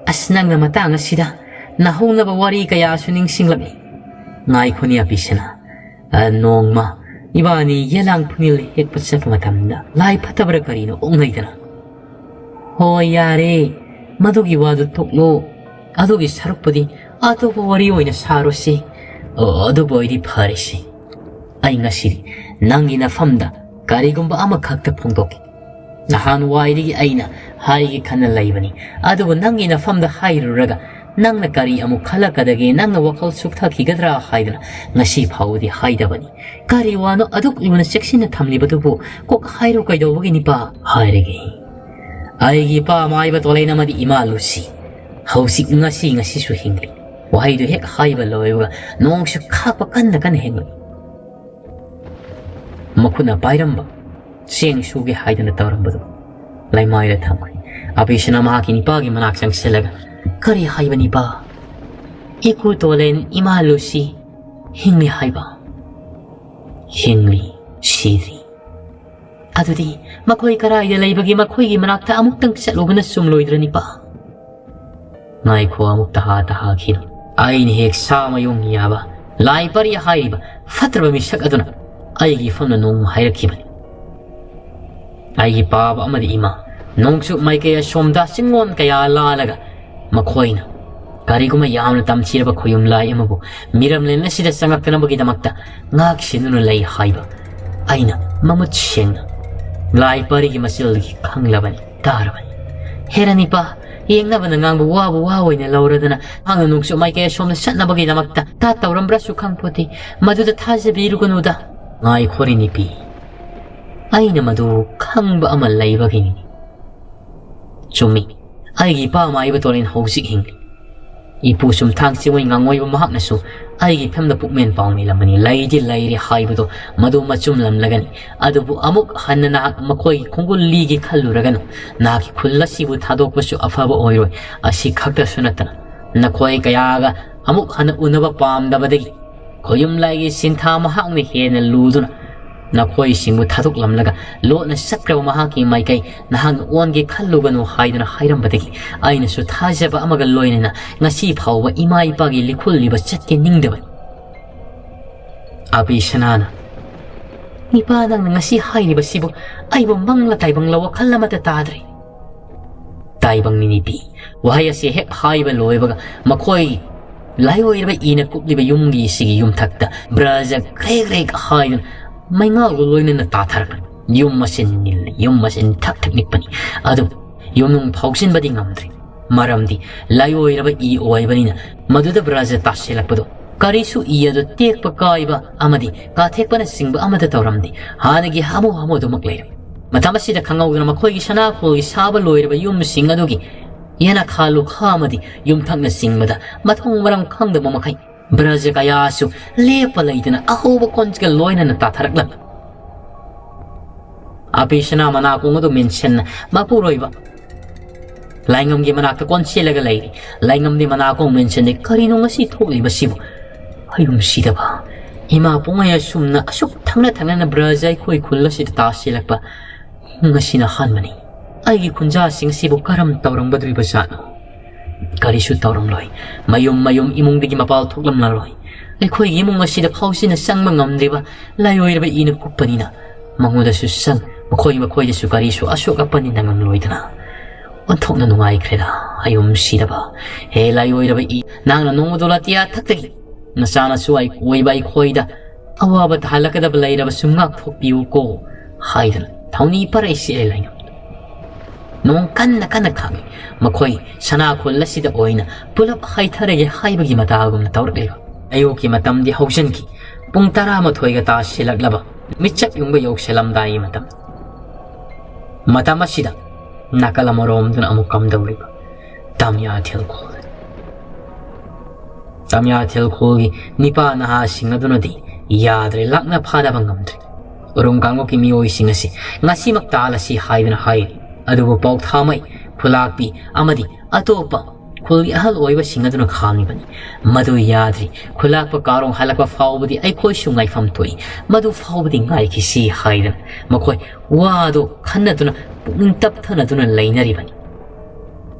ꯑꯁ, ꯅꯪꯅ ꯃꯇꯥꯡ ꯑꯁꯤꯗ ꯅꯍꯧꯅꯕ ꯋꯥꯔꯤ ꯀꯌꯥꯁꯨ ꯅꯤꯡꯁꯤꯡꯂꯛꯂꯤ꯫ ꯉꯥꯏꯈꯣꯅꯦ ꯑꯄꯤꯁꯅꯥ, ꯑ, ꯅꯣꯡꯃ ꯏꯕꯥꯅꯤ ꯌꯦꯂꯥꯡ ꯐꯨꯅꯤꯜ ꯍꯦꯛꯄ ꯆꯠꯄ ꯃꯇꯝꯗ ꯂꯥꯏ ꯐꯠꯇꯕ꯭ꯔꯥ ꯀꯔꯤꯅꯣ ꯑꯣꯛꯅꯩꯗꯅ"꯫ "ꯍꯣꯏ, ꯌꯥꯔꯦ, ꯃꯗꯨꯒꯤ ꯋꯥꯗꯨ ꯇꯣꯛꯂꯣ꯫ ꯑꯗꯨꯒꯤ ꯁꯔꯨꯛꯄꯨꯗꯤ ꯑꯇꯣꯞꯄ ꯋꯥꯔꯤ ꯑꯣꯏꯅ ꯁꯥꯔꯣꯁꯤ꯫ ꯑꯣ, ꯑꯗꯨꯕꯨ ꯑꯣꯏꯗꯤ ꯐꯔꯦꯁꯦ꯫ ꯑꯩ ꯉꯁꯤꯗꯤ ꯅꯪꯒꯤ ꯅꯐꯝꯗ ꯀꯔꯤꯒꯨꯝꯕ ꯑꯃꯈꯛꯇ ꯐꯣꯡꯗꯣꯛꯀꯦ꯫ ꯅꯍꯥꯟꯋꯥꯏꯗꯒꯤ ꯑꯩꯅ ꯍꯥꯏꯒꯦ ꯈꯟꯅ ꯂꯩꯕꯅꯤ, ꯑꯗꯨꯕꯨ ꯅꯪꯒꯤ ꯅꯐꯝꯗ ꯍꯥꯏꯔꯨꯔꯒ ꯅꯪꯅ ꯀꯔꯤ ꯑꯃꯨꯛ ꯈꯜꯂꯛꯀꯗꯒꯦ, ꯅꯪꯅ ꯋꯥꯈꯜ ꯁꯨꯞꯊꯈꯤꯒꯗ꯭ꯔꯥ ꯍꯥꯏꯗꯨꯅ ꯉꯁꯤ ꯐꯥꯎꯕꯗꯤ ꯍꯥꯏꯗꯕꯅꯤ꯫ ꯀꯔꯤ ꯋꯥꯅꯣ ꯑꯗꯨꯛ ꯂꯨꯅ ꯆꯦꯛꯁꯤꯟꯅ ꯊꯝꯂꯤꯕꯗꯨꯕꯨ ꯀꯣꯛ ꯍꯥꯏꯔꯣ ꯀꯩꯗꯧꯕꯒꯤꯅꯤꯄꯥ? ꯍꯥꯏꯔꯒꯦ꯫ ꯑꯩꯒꯤ ꯏꯄꯥ ꯃꯥꯏꯕ ꯇꯣꯂꯦꯟ ꯑꯃꯗꯤ ꯏꯃꯥ ꯂꯨꯁꯤ ꯍꯧꯖꯤꯛ ꯉꯁꯤ ꯉꯁꯤꯁꯨ ꯍꯤꯡꯂꯤ꯫ ꯋꯥꯍꯩꯗꯨ ꯍꯦꯛ ꯍꯥꯏꯕ ꯂꯣꯏꯕꯒ ꯅꯣꯡꯁꯨ ꯈꯥꯛꯄ ꯀꯟꯅ ꯀꯟꯅ ꯍꯦꯟꯒꯠꯂꯤ꯫ ꯃꯈꯨꯠꯅ ꯄꯥꯏꯔꯝꯕ ꯆꯦꯡ ꯁꯨꯒꯦ ꯍꯥꯏꯗꯨꯅ ꯇꯧꯔꯝꯕꯗꯨ ꯂꯩꯃꯥꯏꯗ ꯊꯝꯈ꯭ꯔꯦ꯫ ꯑꯕꯤꯁꯅ ꯃꯍꯥꯛꯀꯤ ꯅꯤꯄꯥꯒꯤ ꯃꯅꯥꯛ ꯆꯪꯁꯤꯜꯂꯒ, "ꯀꯔꯤ ꯍꯥꯏꯕꯅꯤꯄꯥ? ꯏꯀꯨ ꯇꯣꯂꯦꯟ, ꯏꯃꯥ ꯂꯨꯁꯤ ꯍꯤꯡꯂꯤ ꯍꯥꯏꯕ?" "ꯍꯤꯡꯂꯤ, ꯁꯤꯗ꯭ꯔꯤ꯫ ꯑꯗꯨꯗꯤ ꯃꯈꯣꯏ ꯀꯔꯥꯏꯗ ꯂꯩꯕꯒꯦ? ꯃꯈꯣꯏꯒꯤ ꯃꯅꯥꯛꯇ ꯑꯃꯨꯛꯇꯪ ꯆꯠꯂꯨꯕꯅ ꯆꯨꯝꯂꯣꯏꯗ꯭ꯔꯅꯤꯄꯥ?" "ꯉꯥꯏꯈꯣ, ꯑꯃꯨꯛ ꯇꯍꯥ ꯇꯍꯥꯈꯤꯅꯨ꯫ ꯑꯩꯅ ꯍꯦꯛ ꯁꯥ ꯃꯌꯨꯡ ꯌꯥꯕ ꯂꯥꯏ ꯄꯔꯤ ꯍꯥꯏꯔꯤꯕ ꯐꯠꯇ꯭ꯔꯕ ꯃꯤꯁꯛ ꯑꯗꯨꯅ ꯑꯩꯒꯤ ꯏꯐꯝꯗ ꯅꯣꯡꯃ ꯍꯥꯏꯔꯛꯈꯤꯕꯅꯤ꯫ ꯑꯩꯒꯤ ꯄꯥꯕ ꯑꯃꯗꯤ ꯏꯃꯥ ꯅꯣꯡꯆꯨꯞ ꯃꯥꯏꯀꯩ ꯑꯁꯣꯝꯗ ꯆꯤꯡꯂꯣꯟ ꯀꯌꯥ ꯂꯥꯜꯂꯒ ꯃꯈꯣꯏꯅ ꯀꯔꯤꯒꯨꯝꯕ ꯌꯥꯝꯅ ꯇꯝꯊꯤꯔꯕ ꯈꯣꯌꯨꯝ ꯂꯥꯏ ꯑꯃꯕꯨ ꯃꯤꯔꯝꯂꯦꯟ ꯑꯁꯤꯗ ꯆꯪꯉꯛꯇꯅꯕꯒꯤꯗꯃꯛꯇ ꯉꯥꯛ ꯁꯦꯟꯗꯨꯅ ꯂꯩ ꯍꯥꯏꯕ ꯑꯩꯅ ꯃꯃꯨꯠ ꯁꯦꯡꯅ ꯂꯥꯏ ꯄꯔꯤꯒꯤ ꯃꯆꯤꯜꯗꯒꯤ ꯈꯪꯂꯕꯅꯤ, ꯇꯥꯔꯕꯅꯤ꯫ ꯍꯦꯔꯥ ꯅꯤꯄꯥ, ꯌꯦꯡꯅꯕꯅ ꯉꯥꯡꯕ ꯋꯥꯕꯨ ꯋꯥ ꯑꯣꯏꯅ ꯂꯧꯔꯗꯅ ꯃꯍꯥꯛꯅ ꯅꯣꯡꯆꯨꯞ ꯃꯥꯏꯀꯩ ꯑꯁꯣꯝꯗ ꯆꯠꯅꯕꯒꯤꯗꯃꯛꯇ ꯇꯥ ꯇꯧꯔꯝꯕ꯭ꯔꯥꯁꯨ ꯈꯪꯄꯣꯠꯇꯦ꯫ ꯃꯗꯨꯗ ꯊꯥꯖꯕꯤꯔꯨꯒꯅꯨꯗ꯫ ꯉꯥꯏꯈꯣꯅꯦ ꯅꯤꯄꯤ, ꯑꯩꯅ ꯃꯗꯨ ꯈꯪꯕ ꯑꯃ ꯂꯩꯕꯒꯤꯅꯤ꯫ ꯆꯨꯝꯃꯤ, ꯑꯩꯒꯤ ꯏꯄꯥ ꯃꯥꯏꯕ ꯇꯣꯔꯦꯟ ꯍꯧꯖꯤꯛ ꯍꯤꯡꯂꯤ꯫ ꯏꯄꯨ ꯆꯨꯝꯊꯥꯡ ꯆꯤꯡꯉꯣꯏ ꯉꯥꯡꯉꯣꯏꯕ ꯃꯍꯥꯛꯅꯁꯨ ꯑꯩꯒꯤ ꯐꯤꯂꯝꯗ ꯄꯨꯛꯃꯦꯟ ꯄꯥꯎꯃꯦꯜ ꯑꯃꯅꯤ, ꯂꯩꯗꯤ ꯂꯩꯔꯦ ꯍꯥꯏꯕꯗꯨ ꯃꯗꯨ ꯃꯆꯨꯝꯂꯝꯂꯒꯅꯤ꯫ ꯑꯗꯨꯕꯨ ꯑꯃꯨꯛ ꯍꯟꯅ ꯅꯍꯥꯛ ꯃꯈꯣꯏꯒꯤ ꯈꯣꯡꯒꯨꯜ ꯂꯤꯒꯦ ꯈꯜꯂꯨꯔꯒꯅꯨ꯫ ꯅꯍꯥꯛꯀꯤ ꯈꯨꯜ ꯑꯁꯤꯕꯨ ꯊꯥꯗꯣꯛꯄꯁꯨ ꯑꯐꯕ ꯑꯣꯏꯔꯣꯏ꯫ ꯑꯁꯤ ꯈꯛꯇꯁꯨ ꯅꯠꯇꯅ ꯅꯈꯣꯏ ꯀꯌꯥꯒ ꯑꯃꯨꯛ ꯍꯟꯅ ꯎꯅꯕ ꯄꯥꯝꯗꯕꯗꯒꯤ ꯈꯣꯌꯨꯝ ꯂꯥꯏꯒꯤ ꯁꯤꯟꯊꯥ ꯃꯍꯥꯛꯅ ꯍꯦꯟꯅ ꯂꯨꯗꯨꯅ ꯅꯈꯣꯏꯁꯤꯡꯕꯨ ꯊꯥꯗꯣꯛꯂꯝꯂꯒ ꯂꯣꯠꯅ ꯆꯠꯈ꯭ꯔꯕ ꯃꯍꯥꯛꯀꯤ ꯃꯥꯏꯀꯩ ꯅꯍꯥꯛꯅ ꯑꯣꯟꯒꯦ ꯈꯜꯂꯨꯒꯅꯨ ꯍꯥꯏꯗꯨꯅ ꯍꯥꯏꯔꯝꯕꯗꯒꯤ ꯑꯩꯅꯁꯨ ꯊꯥꯖꯕ ꯑꯃꯒ ꯂꯣꯏꯅꯅ ꯉꯁꯤ ꯐꯥꯎꯕ ꯏꯃꯥ ꯏꯄꯥꯒꯤ ꯂꯤꯈꯨꯜꯂꯤꯕ ꯆꯠꯀꯦ ꯅꯤꯡꯗꯕꯅꯤ꯫ ꯑꯕꯤꯁꯅꯥꯅ, "ꯅꯤꯄꯥ, ꯅꯪꯅ ꯉꯁꯤ ꯍꯥꯏꯔꯤꯕꯁꯤꯕꯨ ꯑꯩꯕꯨ ꯃꯪꯂ ꯇꯥꯏꯕꯪꯂ ꯋꯥꯈꯜ ꯑꯃꯠꯇ ꯇꯥꯗ꯭ꯔꯦ꯫" "ꯇꯥꯏꯕꯪꯅꯤ ꯅꯤꯄꯤ꯫" ꯋꯥꯍꯩ ꯑꯁꯤ ꯍꯦꯛ ꯍꯥꯏꯕ ꯂꯣꯏꯕꯒ ꯃꯈꯣꯏ ꯂꯥꯏꯑꯣꯏꯔꯕ ꯏꯅ ꯀꯨꯞꯂꯤꯕ ꯌꯨꯝꯒꯤ ꯁꯤꯒꯤ ꯌꯨꯝꯊꯛꯇ ꯕ꯭ꯔꯖ ꯀ꯭ꯔꯦꯛ ꯀ꯭ꯔꯦꯛ ꯍꯥꯏꯗꯨꯅ ꯃꯩꯉꯥꯜꯒ ꯂꯣꯏꯅꯅ ꯇꯥꯊꯔꯛꯄꯅꯤ꯫ ꯌꯨꯝ ꯃꯁꯤꯟ ꯅꯤꯜꯂꯤ, ꯌꯨꯝ ꯃꯁꯤꯟ ꯊꯛ ꯊꯛ ꯅꯤꯛꯄꯅꯤ꯫ ꯑꯗꯨ ꯌꯨꯝꯅꯨꯡ ꯐꯥꯎꯖꯤꯟꯕꯗꯤ ꯉꯝꯗ꯭ꯔꯤ꯫ ꯃꯔꯝꯗꯤ ꯂꯥꯏꯑꯣꯏꯔꯕ ꯏ ꯑꯣꯏꯕꯅꯤꯅ ꯃꯗꯨꯗ ꯕ꯭ꯔꯖ ꯇꯥꯁꯤꯜꯂꯛꯄꯗꯨ ꯀꯔꯤꯁꯨ ꯏ ꯑꯗꯨ ꯇꯦꯛꯄ ꯀꯥꯏꯕ ꯑꯃꯗꯤ ꯀꯥꯊꯦꯛꯄꯅꯆꯤꯡꯕ ꯑꯃꯠꯇ ꯇꯧꯔꯝꯗꯦ꯫ ꯍꯥꯟꯅꯒꯤ ꯍꯥꯃꯨ ꯍꯥꯃꯨꯗꯨꯃꯛ ꯂꯩꯔꯝꯃꯤ꯫ ꯃꯇꯝ ꯑꯁꯤꯗ ꯈꯪꯍꯧꯗꯅ ꯃꯈꯣꯏꯒꯤ ꯁꯅꯥꯈꯣꯜꯒꯤ ꯁꯥꯕ ꯂꯣꯏꯔꯕ ꯌꯨꯝꯁꯤꯡ ꯑꯗꯨꯒꯤ ꯌꯦꯅꯈꯥ ꯂꯨꯈꯥ ꯑꯃꯗꯤ ꯌꯨꯝꯊꯛꯅꯆꯤꯡꯕꯗ ꯃꯊꯣꯡ ꯃꯔꯝ ꯈꯪꯗꯕ ꯃꯈꯩ ꯕ꯭ꯔꯖ ꯀꯌꯥꯁꯨ ꯂꯦꯞꯄ ꯂꯩꯇꯅ ꯑꯍꯧꯕ ꯈꯣꯟꯖꯦꯜꯒ ꯂꯣꯏꯅꯅ ꯇꯥꯊꯔꯛꯂꯝꯃꯤ꯫ ꯑꯄꯤꯁꯅꯥ ꯃꯅꯥꯀꯣꯡ ꯑꯗꯨ ꯃꯦꯟꯁꯤꯟꯅ ꯃꯄꯨꯔꯣꯏꯕ ꯂꯥꯏꯉꯝꯒꯤ ꯃꯅꯥꯛꯇ ꯀꯣꯟꯁꯤꯜꯂꯒ ꯂꯩꯔꯤ꯫ ꯂꯥꯏꯉꯝꯗꯤ ꯃꯅꯥꯀꯣꯡ ꯃꯦꯟꯁꯤꯟꯅ, "ꯀꯔꯤꯅꯣ ꯉꯁꯤ ꯊꯣꯛꯂꯤꯕꯁꯤꯕꯨ? ꯑꯌꯨꯝꯁꯤꯗꯕ ꯏꯃꯥ ꯄꯨꯡꯉꯩ ꯑꯁꯨꯝꯅ ꯑꯁꯨꯛ ꯊꯪꯅ ꯊꯪꯅꯅ ꯕ꯭ꯔꯖ ꯑꯩꯈꯣꯏ ꯈꯨꯜ ꯑꯁꯤꯗ ꯇꯥꯁꯤꯜꯂꯛꯄ ꯉꯁꯤꯅ ꯑꯍꯥꯟꯕꯅꯤ꯫ ꯑꯩꯒꯤ ꯈꯨꯟꯖꯥꯁꯤꯡ ꯑꯁꯤꯕꯨ ꯀꯔꯝ ꯇꯧꯔꯝꯒꯗꯧꯔꯤꯕꯖꯥꯠꯅꯣ?" ꯀꯔꯤꯁꯨ ꯇꯧꯔꯝꯂꯣꯏ꯫ ꯃꯌꯨꯝ ꯃꯌꯨꯝ ꯏꯃꯨꯡꯗꯒꯤ ꯃꯄꯥꯜ ꯊꯣꯛꯂꯝꯂꯔꯣꯏ꯫ ꯑꯩꯈꯣꯏꯒꯤ ꯏꯃꯨꯡ ꯑꯁꯤꯗ ꯐꯥꯎꯁꯤꯅ ꯆꯪꯕ ꯉꯝꯗ꯭ꯔꯤꯕ ꯂꯥꯏꯑꯣꯏꯔꯕ ꯏꯅ ꯀꯨꯞꯄꯅꯤꯅ ꯃꯉꯣꯟꯗꯁꯨ ꯆꯪ, ꯃꯈꯣꯏ ꯃꯈꯣꯏꯗꯁꯨ ꯀꯔꯤꯁꯨ ꯑꯁꯣꯛ ꯑꯄꯟ ꯅꯪꯉꯝꯂꯣꯏꯗꯅ꯫ ꯑꯣꯟꯊꯣꯛꯅ ꯅꯨꯡꯉꯥꯏꯈ꯭ꯔꯦꯗ, ꯑꯌꯨꯝ ꯁꯤꯗꯕ꯫ ꯍꯦ ꯂꯥꯏꯑꯣꯏꯔꯕ ꯏ, ꯅꯪꯅ ꯅꯣꯡꯃꯗꯣ ꯂꯥꯇꯤꯌꯥ ꯊꯛꯇꯒꯤ ꯅꯆꯥꯅꯁꯨ ꯑꯩ ꯑꯣꯏꯕ ꯑꯩꯈꯣꯏꯗ ꯑꯋꯥꯕ ꯇꯥꯍꯜꯂꯛꯀꯗꯕ ꯂꯩꯔꯕꯁꯨ ꯉꯥꯛꯊꯣꯛꯄꯤꯌꯨꯀꯣ ꯍꯥꯏꯗꯨꯅ ꯊꯧꯅꯤ ꯄꯔꯩ ꯁꯤꯠꯂꯦ ꯂꯥꯏꯉꯝ꯫ ꯅꯣꯡ ꯀꯟꯅ ꯀꯟꯅ ꯈꯥꯛꯏ꯫ ꯃꯈꯣꯏ ꯁꯅꯥ ꯈꯨꯜ ꯑꯁꯤꯗ ꯑꯣꯏꯅ ꯄꯨꯂꯞ ꯍꯥꯏꯊꯔꯒꯦ ꯍꯥꯏꯕꯒꯤ ꯃꯇꯥꯒꯨꯝꯅ ꯇꯧꯔꯛꯂꯤꯕ꯫ ꯑꯌꯨꯛꯀꯤ ꯃꯇꯝꯗꯤ ꯍꯧꯖꯤꯟꯈꯤ꯫ ꯄꯨꯡ ꯇꯔꯥꯃꯥꯊꯣꯏꯒ ꯇꯥꯁꯤꯜꯂꯛꯂꯕ, ꯃꯤꯠꯆꯞ ꯌꯨꯡꯕ ꯌꯧꯁꯤꯜꯂꯝꯗꯥꯏꯒꯤ ꯃꯇꯝ꯫ ꯃꯇꯝ ꯑꯁꯤꯗ ꯅꯥꯀꯜ ꯑꯃꯔꯣꯝꯗꯅ ꯑꯃꯨꯛ ꯀꯝꯗꯧꯔꯤꯕ? ꯇꯥꯃꯤꯌꯥ ꯊꯤꯜꯈꯣꯜ꯫ ꯇꯥꯃꯤꯌꯥ ꯊꯤꯜꯈꯣꯜꯒꯤ ꯅꯤꯄꯥ ꯅꯍꯥꯁꯤꯡ ꯑꯗꯨꯅꯗꯤ ꯌꯥꯗ꯭ꯔꯦ, ꯂꯥꯛꯅ ꯐꯥꯅꯕ ꯉꯝꯗ꯭ꯔꯦ꯫ ꯎꯔꯨꯝ ꯀꯥꯡꯂꯨꯞꯀꯤ ꯃꯤꯑꯣꯏꯁꯤꯡ ꯑꯁꯤ ꯉꯁꯤꯃꯛ ꯇꯥꯜꯂꯁꯤ ꯍꯥꯏꯗꯨꯅ ꯍꯥꯏꯔꯤ꯫ ꯑꯗꯨꯕꯨ ꯄꯥꯎꯊꯥꯃꯩ, ꯈꯨꯂꯥꯛꯄꯤ ꯑꯃꯗꯤ ꯑꯇꯣꯞꯄ ꯈꯨꯜꯒꯤ ꯑꯍꯜ ꯑꯣꯏꯕꯁꯤꯡ ꯑꯗꯨꯅ ꯈꯥꯝꯃꯤꯕꯅꯤ꯫ "ꯃꯗꯨ ꯌꯥꯗ꯭ꯔꯤ꯫ ꯈꯨꯂꯥꯛꯄ ꯀꯥꯔꯣꯡ ꯍꯜꯂꯛꯄ ꯐꯥꯎꯕꯗꯤ ꯑꯩꯈꯣꯏꯁꯨ ꯉꯥꯏꯐꯝ ꯊꯣꯛꯏ꯫ ꯃꯗꯨ ꯐꯥꯎꯕꯗꯤ ꯉꯥꯏꯈꯤꯁꯤ" ꯍꯥꯏꯗꯨꯅ ꯃꯈꯣꯏ ꯋꯥꯗꯨ ꯈꯟꯅꯗꯨꯅ ꯄꯨꯛꯅꯤꯡ ꯇꯞꯊꯅꯗꯨꯅ ꯂꯩꯅꯔꯤꯕꯅꯤ꯫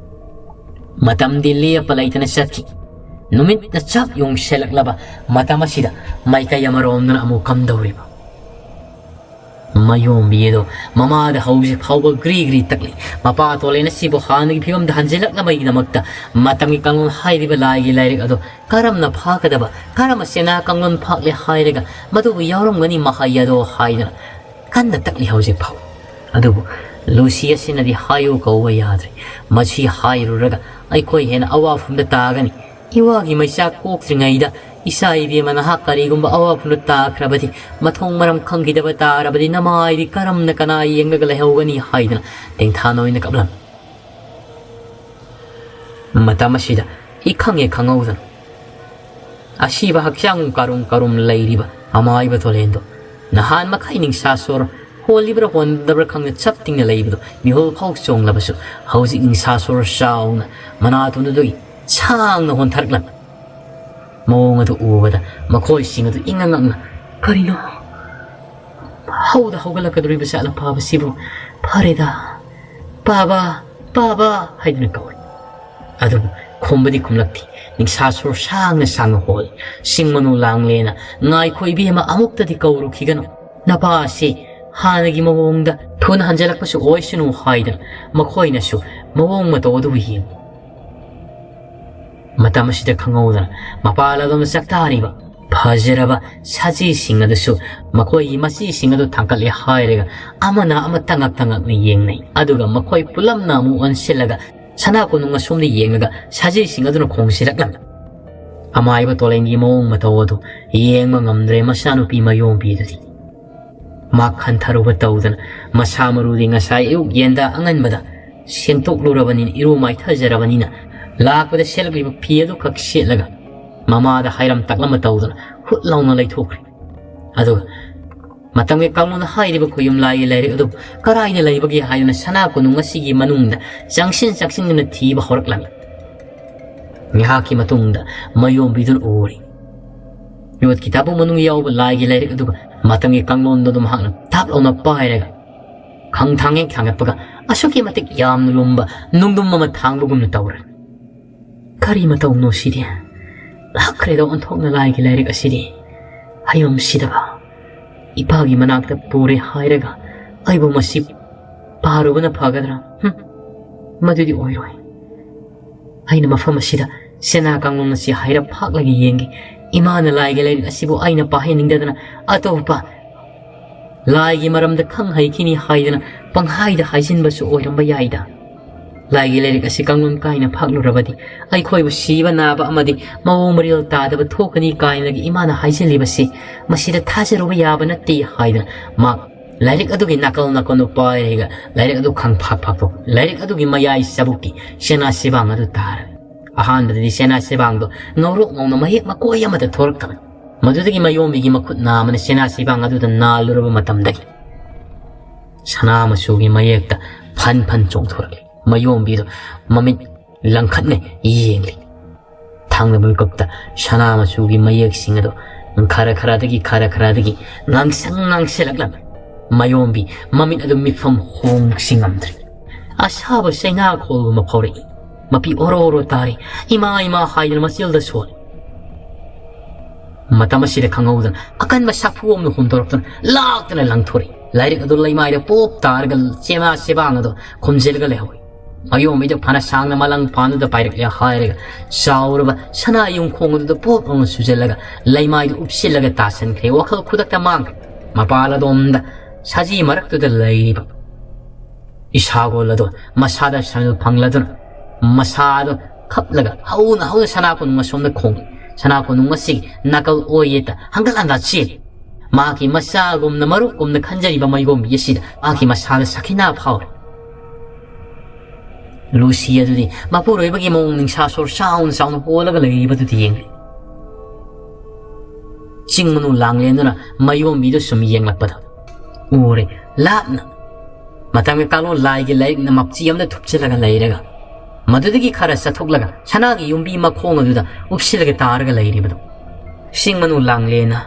ꯃꯇꯝꯗꯤ ꯂꯦꯞꯄ ꯂꯩꯇꯅ ꯆꯠꯈꯤ꯫ ꯅꯨꯃꯤꯠꯅ ꯆꯞ ꯌꯨꯡꯁꯤꯜꯂꯛꯂꯕ ꯃꯇꯝ ꯑꯁꯤꯗ ꯃꯥꯏꯀꯩ ꯑꯃꯔꯣꯝꯗꯅ ꯑꯃꯨꯛ ꯀꯝꯗꯧꯔꯤꯕ? ꯃꯌꯣꯝꯕꯤ ꯑꯗꯣ ꯃꯃꯥꯗ ꯍꯧꯖꯤꯛ ꯐꯥꯎꯕ ꯒ꯭ꯔꯤ ꯒ꯭ꯔꯤ ꯇꯛꯂꯤ꯫ ꯃꯄꯥ ꯇꯣꯂꯦꯟ ꯑꯁꯤꯕꯨ ꯍꯥꯟꯅꯒꯤ ꯐꯤꯕꯝꯗ ꯍꯟꯖꯤꯜꯂꯛꯅꯕꯒꯤꯗꯃꯛꯇ ꯃꯇꯝꯒꯤ ꯀꯥꯡꯂꯣꯟ ꯍꯥꯏꯔꯤꯕ ꯂꯥꯏꯒꯤ ꯂꯥꯏꯔꯤꯛ ꯑꯗꯣ ꯀꯔꯝꯅ ꯐꯥꯒꯗꯕ, ꯀꯔꯝꯕ ꯆꯦꯅꯥ ꯀꯥꯡꯂꯣꯟ ꯐꯥꯛꯂꯦ ꯍꯥꯏꯔꯒ ꯃꯗꯨꯕꯨ ꯌꯥꯎꯔꯝꯒꯅꯤ ꯃꯍꯩ ꯑꯗꯣ ꯍꯥꯏꯗꯨꯅ ꯀꯟꯅ ꯇꯛꯂꯤ ꯍꯧꯖꯤꯛ ꯐꯥꯎ꯫ ꯑꯗꯨꯕꯨ ꯂꯨꯁꯤ ꯑꯁꯤꯅꯗꯤ ꯍꯥꯏꯌꯨ ꯀꯧꯕ ꯌꯥꯗ꯭ꯔꯦ꯫ ꯃꯁꯤ ꯍꯥꯏꯔꯨꯔꯒ ꯑꯩꯈꯣꯏ ꯍꯦꯟꯅ ꯑꯋꯥꯐꯝꯗ ꯇꯥꯒꯅꯤ꯫ ꯏꯋꯥꯒꯤ ꯃꯩꯆꯥꯛ ꯀꯣꯛꯇ꯭ꯔꯤꯉꯩꯗ ꯏꯆꯥ ꯏꯕꯦꯝꯃ ꯅꯍꯥꯛ ꯀꯔꯤꯒꯨꯝꯕ ꯑꯋꯥꯐꯝꯗ ꯇꯥꯈ꯭ꯔꯕꯗꯤ, ꯃꯊꯣꯡ ꯃꯔꯝ ꯈꯪꯈꯤꯗꯕ ꯇꯥꯔꯕꯗꯤ ꯅꯃꯥꯏꯗꯤ ꯀꯔꯝꯅ ꯀꯅꯥ ꯌꯦꯡꯂꯒ ꯂꯩꯍꯧꯒꯅꯤ ꯍꯥꯏꯗꯨꯅ ꯇꯦꯡꯊꯥ ꯅꯣꯏꯅ ꯀꯞꯂꯝꯃꯤ꯫ ꯃꯇꯝ ꯑꯁꯤꯗ ꯏꯈꯪ ꯍꯦꯛ ꯈꯪꯍꯧꯗꯅ ꯑꯁꯤꯕ ꯍꯛꯆꯥꯡ ꯀꯥꯔꯨꯝ ꯀꯥꯔꯨꯝ ꯂꯩꯔꯤꯕ ꯑꯃꯥꯏꯕ ꯊꯣꯂꯦꯟꯗꯣ ꯅꯍꯥꯟ ꯃꯈꯩ ꯅꯤꯡꯁꯥ ꯁꯣꯔ ꯍꯣꯜꯂꯤꯕ꯭ꯔꯥ ꯍꯣꯟꯗꯕ꯭ꯔꯥ ꯈꯪꯗꯦ ꯆꯞ ꯇꯤꯡꯅ ꯂꯩꯕꯗꯣ ꯃꯤꯍꯨꯜ ꯐꯥꯎ ꯆꯣꯡꯂꯕꯁꯨ ꯍꯧꯖꯤꯛ ꯅꯤꯡꯁꯥ ꯁꯣꯔ ꯆꯥꯎꯅ ꯃꯅꯥꯇꯣꯟꯗꯨꯗꯒꯤ ꯁꯥꯡꯅ ꯍꯣꯟꯊꯔꯛꯂꯝꯃꯤ꯫ ꯃꯑꯣꯡ ꯑꯗꯨ ꯎꯕꯗ ꯃꯈꯣꯏꯁꯤꯡ ꯑꯗꯨ ꯏꯉꯛ ꯉꯛꯅ "ꯀꯔꯤꯅꯣ? ꯍꯧꯗ ꯍꯧꯒꯠꯂꯛꯀꯗꯧꯔꯤꯕ ꯖꯥꯠꯂ ꯄꯥꯕꯁꯤꯕꯨ? ꯐꯔꯦꯗ, ꯄꯥꯕ, ꯄꯥꯕ" ꯍꯥꯏꯗꯨꯅ ꯀꯧꯔꯦ꯫ ꯑꯗꯨꯕꯨ ꯈꯨꯝꯕꯗꯤ ꯈꯨꯝꯂꯛꯇꯦ꯫ ꯅꯤꯡꯁꯥ ꯁꯣꯔ ꯁꯥꯡꯅ ꯁꯥꯡꯅ ꯍꯣꯜꯂꯤ꯫ ꯆꯤꯡ ꯃꯅꯨ ꯂꯥꯡꯂꯦꯅ "ꯉꯥꯏꯈꯣ ꯏꯕꯦꯝꯃ, ꯑꯃꯨꯛꯇꯗꯤ ꯀꯧꯔꯨꯈꯤꯒꯅꯨ꯫ ꯅꯄꯥ ꯑꯁꯤ ꯍꯥꯟꯅꯒꯤ ꯃꯑꯣꯡꯗ ꯊꯨꯅ ꯍꯟꯖꯤꯜꯂꯛꯄꯁꯨ ꯑꯣꯏꯁꯅꯨ" ꯍꯥꯏꯗꯅ ꯃꯈꯣꯏꯅꯁꯨ ꯃꯑꯣꯡ ꯃꯇꯧ ꯑꯗꯨꯕꯨ ꯌꯦꯡꯉꯤ꯫ ꯃꯇꯝ ꯑꯁꯤꯗ ꯈꯪꯍꯧꯗꯅ ꯃꯄꯥꯜ ꯑꯗꯣꯝꯗ ꯆꯥꯛꯇꯥꯔꯤꯕ ꯐꯖꯔꯕ ꯁꯖꯤꯁꯤꯡ ꯑꯗꯨꯁꯨ ꯃꯈꯣꯏꯒꯤ ꯃꯆꯤꯁꯤꯡ ꯑꯗꯨ ꯊꯥꯡꯒꯠꯂꯦ ꯍꯥꯏꯔꯒ ꯑꯃꯅ ꯑꯃ ꯇꯉꯛ ꯇꯉꯛꯅ ꯌꯦꯡꯅꯩ꯫ ꯑꯗꯨꯒ ꯃꯈꯣꯏ ꯄꯨꯂꯞꯅ ꯑꯃꯨꯛ ꯑꯣꯟꯁꯤꯜꯂꯒ ꯁꯅꯥ ꯀꯣꯅꯨꯡ ꯑꯁꯣꯝꯗ ꯌꯦꯡꯂꯒ ꯁꯖꯤꯁꯤꯡ ꯑꯗꯨꯅ ꯈꯣꯡꯁꯤꯜꯂꯛꯂꯝꯃꯤ꯫ ꯑꯃꯥꯏꯕ ꯇꯣꯂꯦꯟꯒꯤ ꯃꯑꯣꯡ ꯃꯇꯧ ꯑꯗꯨ ꯌꯦꯡꯕ ꯉꯝꯗ꯭ꯔꯦ ꯃꯆꯥꯅꯨꯄꯤ ꯃꯌꯣꯝꯕꯤ ꯑꯗꯨꯗꯤ꯫ ꯃꯥ ꯈꯟꯊꯔꯨꯕ ꯇꯧꯗꯅ ꯃꯁꯥ ꯃꯔꯨꯗꯤ ꯉꯁꯥꯏ ꯑꯌꯨꯛ ꯌꯦꯟꯗꯥ ꯑꯉꯟꯕꯗ ꯁꯦꯡꯗꯣꯛꯂꯨꯔꯕꯅꯤꯅ, ꯏꯔꯨ ꯃꯥꯏꯊꯖꯔꯕꯅꯤꯅ, ꯂꯥꯛꯄꯗ ꯁꯦꯠꯂꯛꯂꯤꯕ ꯐꯤ ꯑꯗꯨꯈꯛ ꯁꯦꯠꯂꯒ ꯃꯃꯥꯗ ꯍꯥꯏꯔꯝ ꯇꯥꯛꯂꯝꯕ ꯇꯧꯗꯅ ꯍꯨꯠ ꯂꯥꯎꯅ ꯂꯩꯊꯣꯛꯈ꯭ꯔꯦ꯫ ꯑꯗꯨꯒ ꯃꯇꯝꯒꯤ ꯀꯥꯡꯂꯣꯟ ꯍꯥꯏꯔꯤꯕ ꯈꯨꯌꯨꯝ ꯂꯥꯏꯒꯤ ꯂꯥꯏꯔꯤꯛ ꯑꯗꯨ ꯀꯗꯥꯏꯗ ꯂꯩꯕꯒꯦ ꯍꯥꯏꯗꯨꯅ ꯁꯅꯥ ꯀꯣꯅꯨꯡ ꯑꯁꯤꯒꯤ ꯃꯅꯨꯡꯗ ꯆꯪꯁꯤꯟ ꯆꯪꯁꯤꯟꯗꯨꯅ ꯊꯤꯕ ꯍꯧꯔꯛꯂꯝꯃꯤ꯫ ꯉꯥꯏꯍꯥꯛꯀꯤ ꯃꯇꯨꯡꯗ ꯃꯌꯣꯝꯕꯤꯗꯨꯅ ꯎꯔꯦ꯫ ꯌꯣꯠꯀꯤ ꯇꯥꯕꯨ ꯃꯅꯨꯡ ꯌꯥꯎꯕ ꯂꯥꯏꯒꯤ ꯂꯥꯏꯔꯤꯛ ꯑꯗꯨꯒ ꯃꯇꯝꯒꯤ ꯀꯥꯡꯂꯣꯟꯗꯨ ꯑꯗꯨ ꯃꯍꯥꯛꯅ ꯊꯥꯞ ꯂꯥꯎꯅ ꯄꯥꯏꯔꯒ ꯈꯪ ꯊꯥꯡꯉꯦꯛ ꯊꯥꯡꯒꯠꯄꯒ ꯑꯁꯨꯛꯀꯤ ꯃꯇꯤꯛ ꯌꯥꯝꯅ ꯂꯨꯝꯕ ꯅꯨꯡꯗꯨꯝ ꯑꯃ ꯊꯥꯡꯕꯒꯨꯝꯅ ꯇꯧꯔꯦ꯫ "ꯀꯔꯤ ꯃꯇꯧꯅꯣ ꯁꯤꯗꯤ? ꯂꯥꯛꯈ꯭ꯔꯦꯗ ꯑꯣꯟꯊꯣꯛꯅ ꯂꯥꯏꯒꯤ ꯂꯥꯏꯔꯤꯛ ꯑꯁꯤꯗꯤ꯫ ꯍꯌꯨꯝ ꯁꯤꯗꯕ, ꯏꯄꯥꯒꯤ ꯃꯅꯥꯛꯇ ꯄꯨꯔꯦ ꯍꯥꯏꯔꯒ ꯑꯩꯕꯨ ꯃꯁꯤ ꯄꯥꯔꯨꯕꯅ ꯐꯒꯗ꯭ꯔꯥ? ꯍꯨꯝ, ꯃꯗꯨꯗꯤ ꯑꯣꯏꯔꯣꯏ꯫ ꯑꯩꯅ ꯃꯐꯝ ꯑꯁꯤꯗ ꯁꯦꯅꯥ ꯀꯥꯡꯂꯣꯟ ꯑꯁꯤ ꯍꯥꯏꯔꯞ ꯐꯥꯛꯂꯒ ꯌꯦꯡꯒꯦ꯫ ꯏꯃꯥꯅ ꯂꯥꯏꯒꯤ ꯂꯥꯏꯔꯤꯛ ꯑꯁꯤꯕꯨ ꯑꯩꯅ ꯄꯥꯍꯟꯅꯤꯡꯗꯗꯅ ꯑꯇꯣꯞꯄ ꯂꯥꯏꯒꯤ ꯃꯔꯝꯗ ꯈꯪ ꯍꯩꯈꯤꯅꯤ ꯍꯥꯏꯗꯅ ꯄꯪꯍꯥꯏꯗ ꯍꯥꯏꯖꯤꯟꯕꯁꯨ ꯑꯣꯏꯔꯝꯕ ꯌꯥꯏꯗ꯫ ꯂꯥꯏꯒꯤ ꯂꯥꯏꯔꯤꯛ ꯑꯁꯤ ꯀꯥꯡꯂꯣꯟ ꯀꯥꯏꯅ ꯐꯥꯛꯂꯨꯔꯕꯗꯤ ꯑꯩꯈꯣꯏꯕꯨ ꯁꯤꯕ ꯅꯥꯕ ꯑꯃꯗꯤ ꯃꯑꯣꯡ ꯃꯔꯤꯜ ꯇꯥꯗꯕ ꯊꯣꯛꯀꯅꯤ ꯀꯥꯏꯅꯒꯤ ꯏꯃꯥꯅ ꯍꯥꯏꯖꯤꯜꯂꯤꯕꯁꯤ ꯃꯁꯤꯗ ꯊꯥꯖꯔꯨꯕ ꯌꯥꯕ ꯅꯠꯇꯦ ꯍꯥꯏꯗꯅ ꯃꯍꯥꯛ ꯂꯥꯏꯔꯤꯛ ꯑꯗꯨꯒꯤ ꯅꯥꯀꯜ ꯅꯥꯀꯜꯗꯨ ꯄꯥꯏꯔꯒ ꯂꯥꯏꯔꯤꯛ ꯑꯗꯨ ꯈꯪꯐꯥꯛ ꯐꯥꯛꯇꯣꯛ, ꯂꯥꯏꯔꯤꯛ ꯑꯗꯨꯒꯤ ꯃꯌꯥꯏ ꯆꯕꯨꯛꯀꯤ ꯁꯦꯅꯥ ꯁꯦꯕꯥꯡ ꯑꯗꯨ ꯇꯥꯔꯦ꯫ ꯑꯍꯥꯟꯕꯗꯗꯤ ꯁꯦꯅꯥ ꯁꯦꯕꯥꯡꯗꯣ ꯉꯧꯔꯣꯛ ꯉꯧꯅ ꯃꯌꯦꯛ ꯃꯀꯣꯏ ꯑꯃꯗ ꯊꯣꯔꯛꯇꯕꯅꯤ꯫ ꯃꯗꯨꯗꯒꯤ ꯃꯌꯣꯝꯕꯤꯒꯤ ꯃꯈꯨꯠ ꯅꯥꯝꯃꯅ ꯁꯦꯅꯥ ꯁꯦꯕꯥꯡ ꯑꯗꯨꯗ ꯅꯥꯜꯂꯨꯔꯕ ꯃꯇꯝꯗꯒꯤ ꯁꯅꯥ ꯃꯆꯨꯒꯤ ꯃꯌꯦꯛꯇ ꯐꯟ ꯐꯟ ꯆꯣꯡꯊꯣꯔꯛꯂꯤ꯫ ꯃꯌꯣꯝꯕꯤꯗꯨ ꯃꯃꯤꯠ ꯂꯪꯈꯠꯅ ꯌꯦꯡꯂꯤ꯫ ꯊꯥꯡꯗ ꯃꯤꯀꯨꯞꯇ ꯁꯅꯥ ꯃꯆꯨꯒꯤ ꯃꯌꯦꯛꯁꯤꯡ ꯑꯗꯨ ꯈꯔ ꯈꯔꯗꯒꯤ, ꯈꯔ ꯈꯔꯗꯒꯤ ꯉꯥꯡꯁꯪ ꯉꯥꯡꯁꯤꯜꯂꯛꯂꯝꯃꯤ꯫ ꯃꯌꯣꯝꯕꯤ ꯃꯃꯤꯠ ꯑꯗꯨ ꯃꯤꯠꯐꯝ ꯍꯣꯡꯁꯤ ꯉꯝꯗ꯭ꯔꯤ꯫ ꯑꯁꯥꯕ ꯆꯩꯅꯥꯈꯣꯜꯒꯨꯝꯕ ꯐꯥꯎꯔꯛꯏ꯫ ꯃꯄꯤ ꯑꯣꯔꯣ ꯑꯣꯔꯣ ꯇꯥꯔꯤ꯫ "ꯏꯃꯥ, ꯏꯃꯥ" ꯍꯥꯏꯗꯨꯅ ꯃꯆꯤꯜꯗ ꯁꯣꯜꯂꯤ꯫ ꯃꯇꯝ ꯑꯁꯤꯗ ꯈꯪꯍꯧꯗꯅ ꯑꯀꯟꯕ ꯁꯥꯐꯨ ꯑꯃꯅ ꯍꯨꯝꯗꯣꯔꯛꯇꯨꯅ ꯂꯥꯛꯇꯨꯅ ꯂꯪꯊꯣꯔꯛꯏ꯫ ꯂꯥꯏꯔꯤꯛ ꯑꯗꯨ ꯂꯩꯃꯥꯏꯗ ꯄꯣꯞ ꯇꯥꯔꯒ ꯁꯦꯅꯥ ꯁꯦꯕꯥꯡ ꯑꯗꯨ ꯈꯨꯝꯖꯤꯜꯂꯒ ꯂꯩꯍꯧꯏ꯫ ꯃꯌꯣꯝꯕꯤꯗ ꯐꯅ ꯁꯥꯡꯅ ꯃꯂꯪ ꯄꯥꯟꯗꯨꯗ ꯄꯥꯏꯔꯛꯂꯦ ꯍꯥꯏꯔꯒ ꯆꯥꯎꯔꯕ ꯁꯅꯥ ꯌꯨꯝꯈꯣꯡ ꯑꯗꯨꯗ ꯄꯣꯞ ꯑꯃ ꯁꯨꯖꯜꯂꯒ ꯂꯩꯃꯥꯏꯗꯨ ꯎꯞꯁꯤꯜꯂꯒ ꯇꯥꯁꯟꯈ꯭ꯔꯦ꯫ ꯋꯥꯈꯜ ꯈꯨꯗꯛꯇ ꯃꯥꯡꯈ꯭ꯔꯦ꯫ ꯃꯄꯥꯜ ꯑꯗꯣꯝꯗ ꯁꯖꯤ ꯃꯔꯛꯇꯨꯗ ꯂꯩꯔꯤꯕ ꯏꯁꯥꯒꯣꯜ ꯑꯗꯣ ꯃꯁꯥꯗ ꯁꯃꯤꯜ ꯐꯪꯂꯗꯨꯅ ꯃꯁꯥꯗꯣ ꯈꯞꯂꯒ ꯍꯧꯅ ꯍꯧꯅ ꯁꯅꯥ ꯀꯣꯅꯨꯡ ꯑꯁꯣꯝꯗ ꯈꯣꯡꯏ꯫ ꯁꯅꯥ ꯀꯣꯅꯨꯡ ꯑꯁꯤꯒꯤ ꯅꯥꯀꯜ ꯑꯣꯏꯌꯦꯠꯇ ꯍꯪꯒꯠ ꯍꯟꯗ ꯆꯦꯜꯂꯤ꯫ ꯃꯍꯥꯛꯀꯤ ꯃꯆꯥꯒꯨꯝꯅ ꯃꯔꯨꯞꯀꯨꯝꯅ ꯈꯟꯖꯔꯤꯕ ꯃꯩꯒꯣꯝꯕꯤ ꯑꯁꯤꯗ ꯃꯍꯥꯛꯀꯤ ꯃꯁꯥꯗ ꯁꯈꯤꯅꯥ ꯐꯥꯎꯔꯤ꯫ ꯂꯨꯁꯤ ꯑꯗꯨꯗꯤ ꯃꯄꯨꯔꯣꯏꯕꯒꯤ ꯃꯑꯣꯡ ꯅꯤꯡꯁꯥ ꯁꯣꯔ ꯆꯥꯎꯅ ꯆꯥꯎꯅ ꯍꯣꯜꯂꯒ ꯂꯩꯔꯤꯕꯗꯨꯗꯤ ꯌꯦꯡꯂꯤ꯫ ꯆꯤꯡ ꯃꯅꯨ ꯂꯥꯡꯂꯦꯟꯗꯨꯅ ꯃꯌꯣꯝꯕꯤꯗꯨ ꯁꯨꯝ ꯌꯦꯡꯂꯛꯄꯗ ꯎꯔꯦ꯫ ꯂꯥꯞꯅ ꯃꯇꯝꯒꯤ ꯀꯥꯡꯂꯣꯟ ꯂꯥꯏꯒꯤ ꯂꯥꯏꯔꯤꯛꯅ ꯃꯞꯆꯤ ꯑꯃꯗ ꯊꯨꯞꯆꯜꯂꯒ ꯂꯩꯔꯒ ꯃꯗꯨꯗꯒꯤ ꯈꯔ ꯆꯠꯊꯣꯛꯂꯒ ꯁꯅꯥꯒꯤ ꯌꯨꯝꯕꯤ ꯃꯈꯣꯡ ꯑꯗꯨꯗ ꯎꯞꯁꯤꯜꯂꯒ ꯇꯥꯔꯒ ꯂꯩꯔꯤꯕꯗꯨ꯫ ꯆꯤꯡ ꯃꯅꯨ ꯂꯥꯡꯂꯦꯟꯅ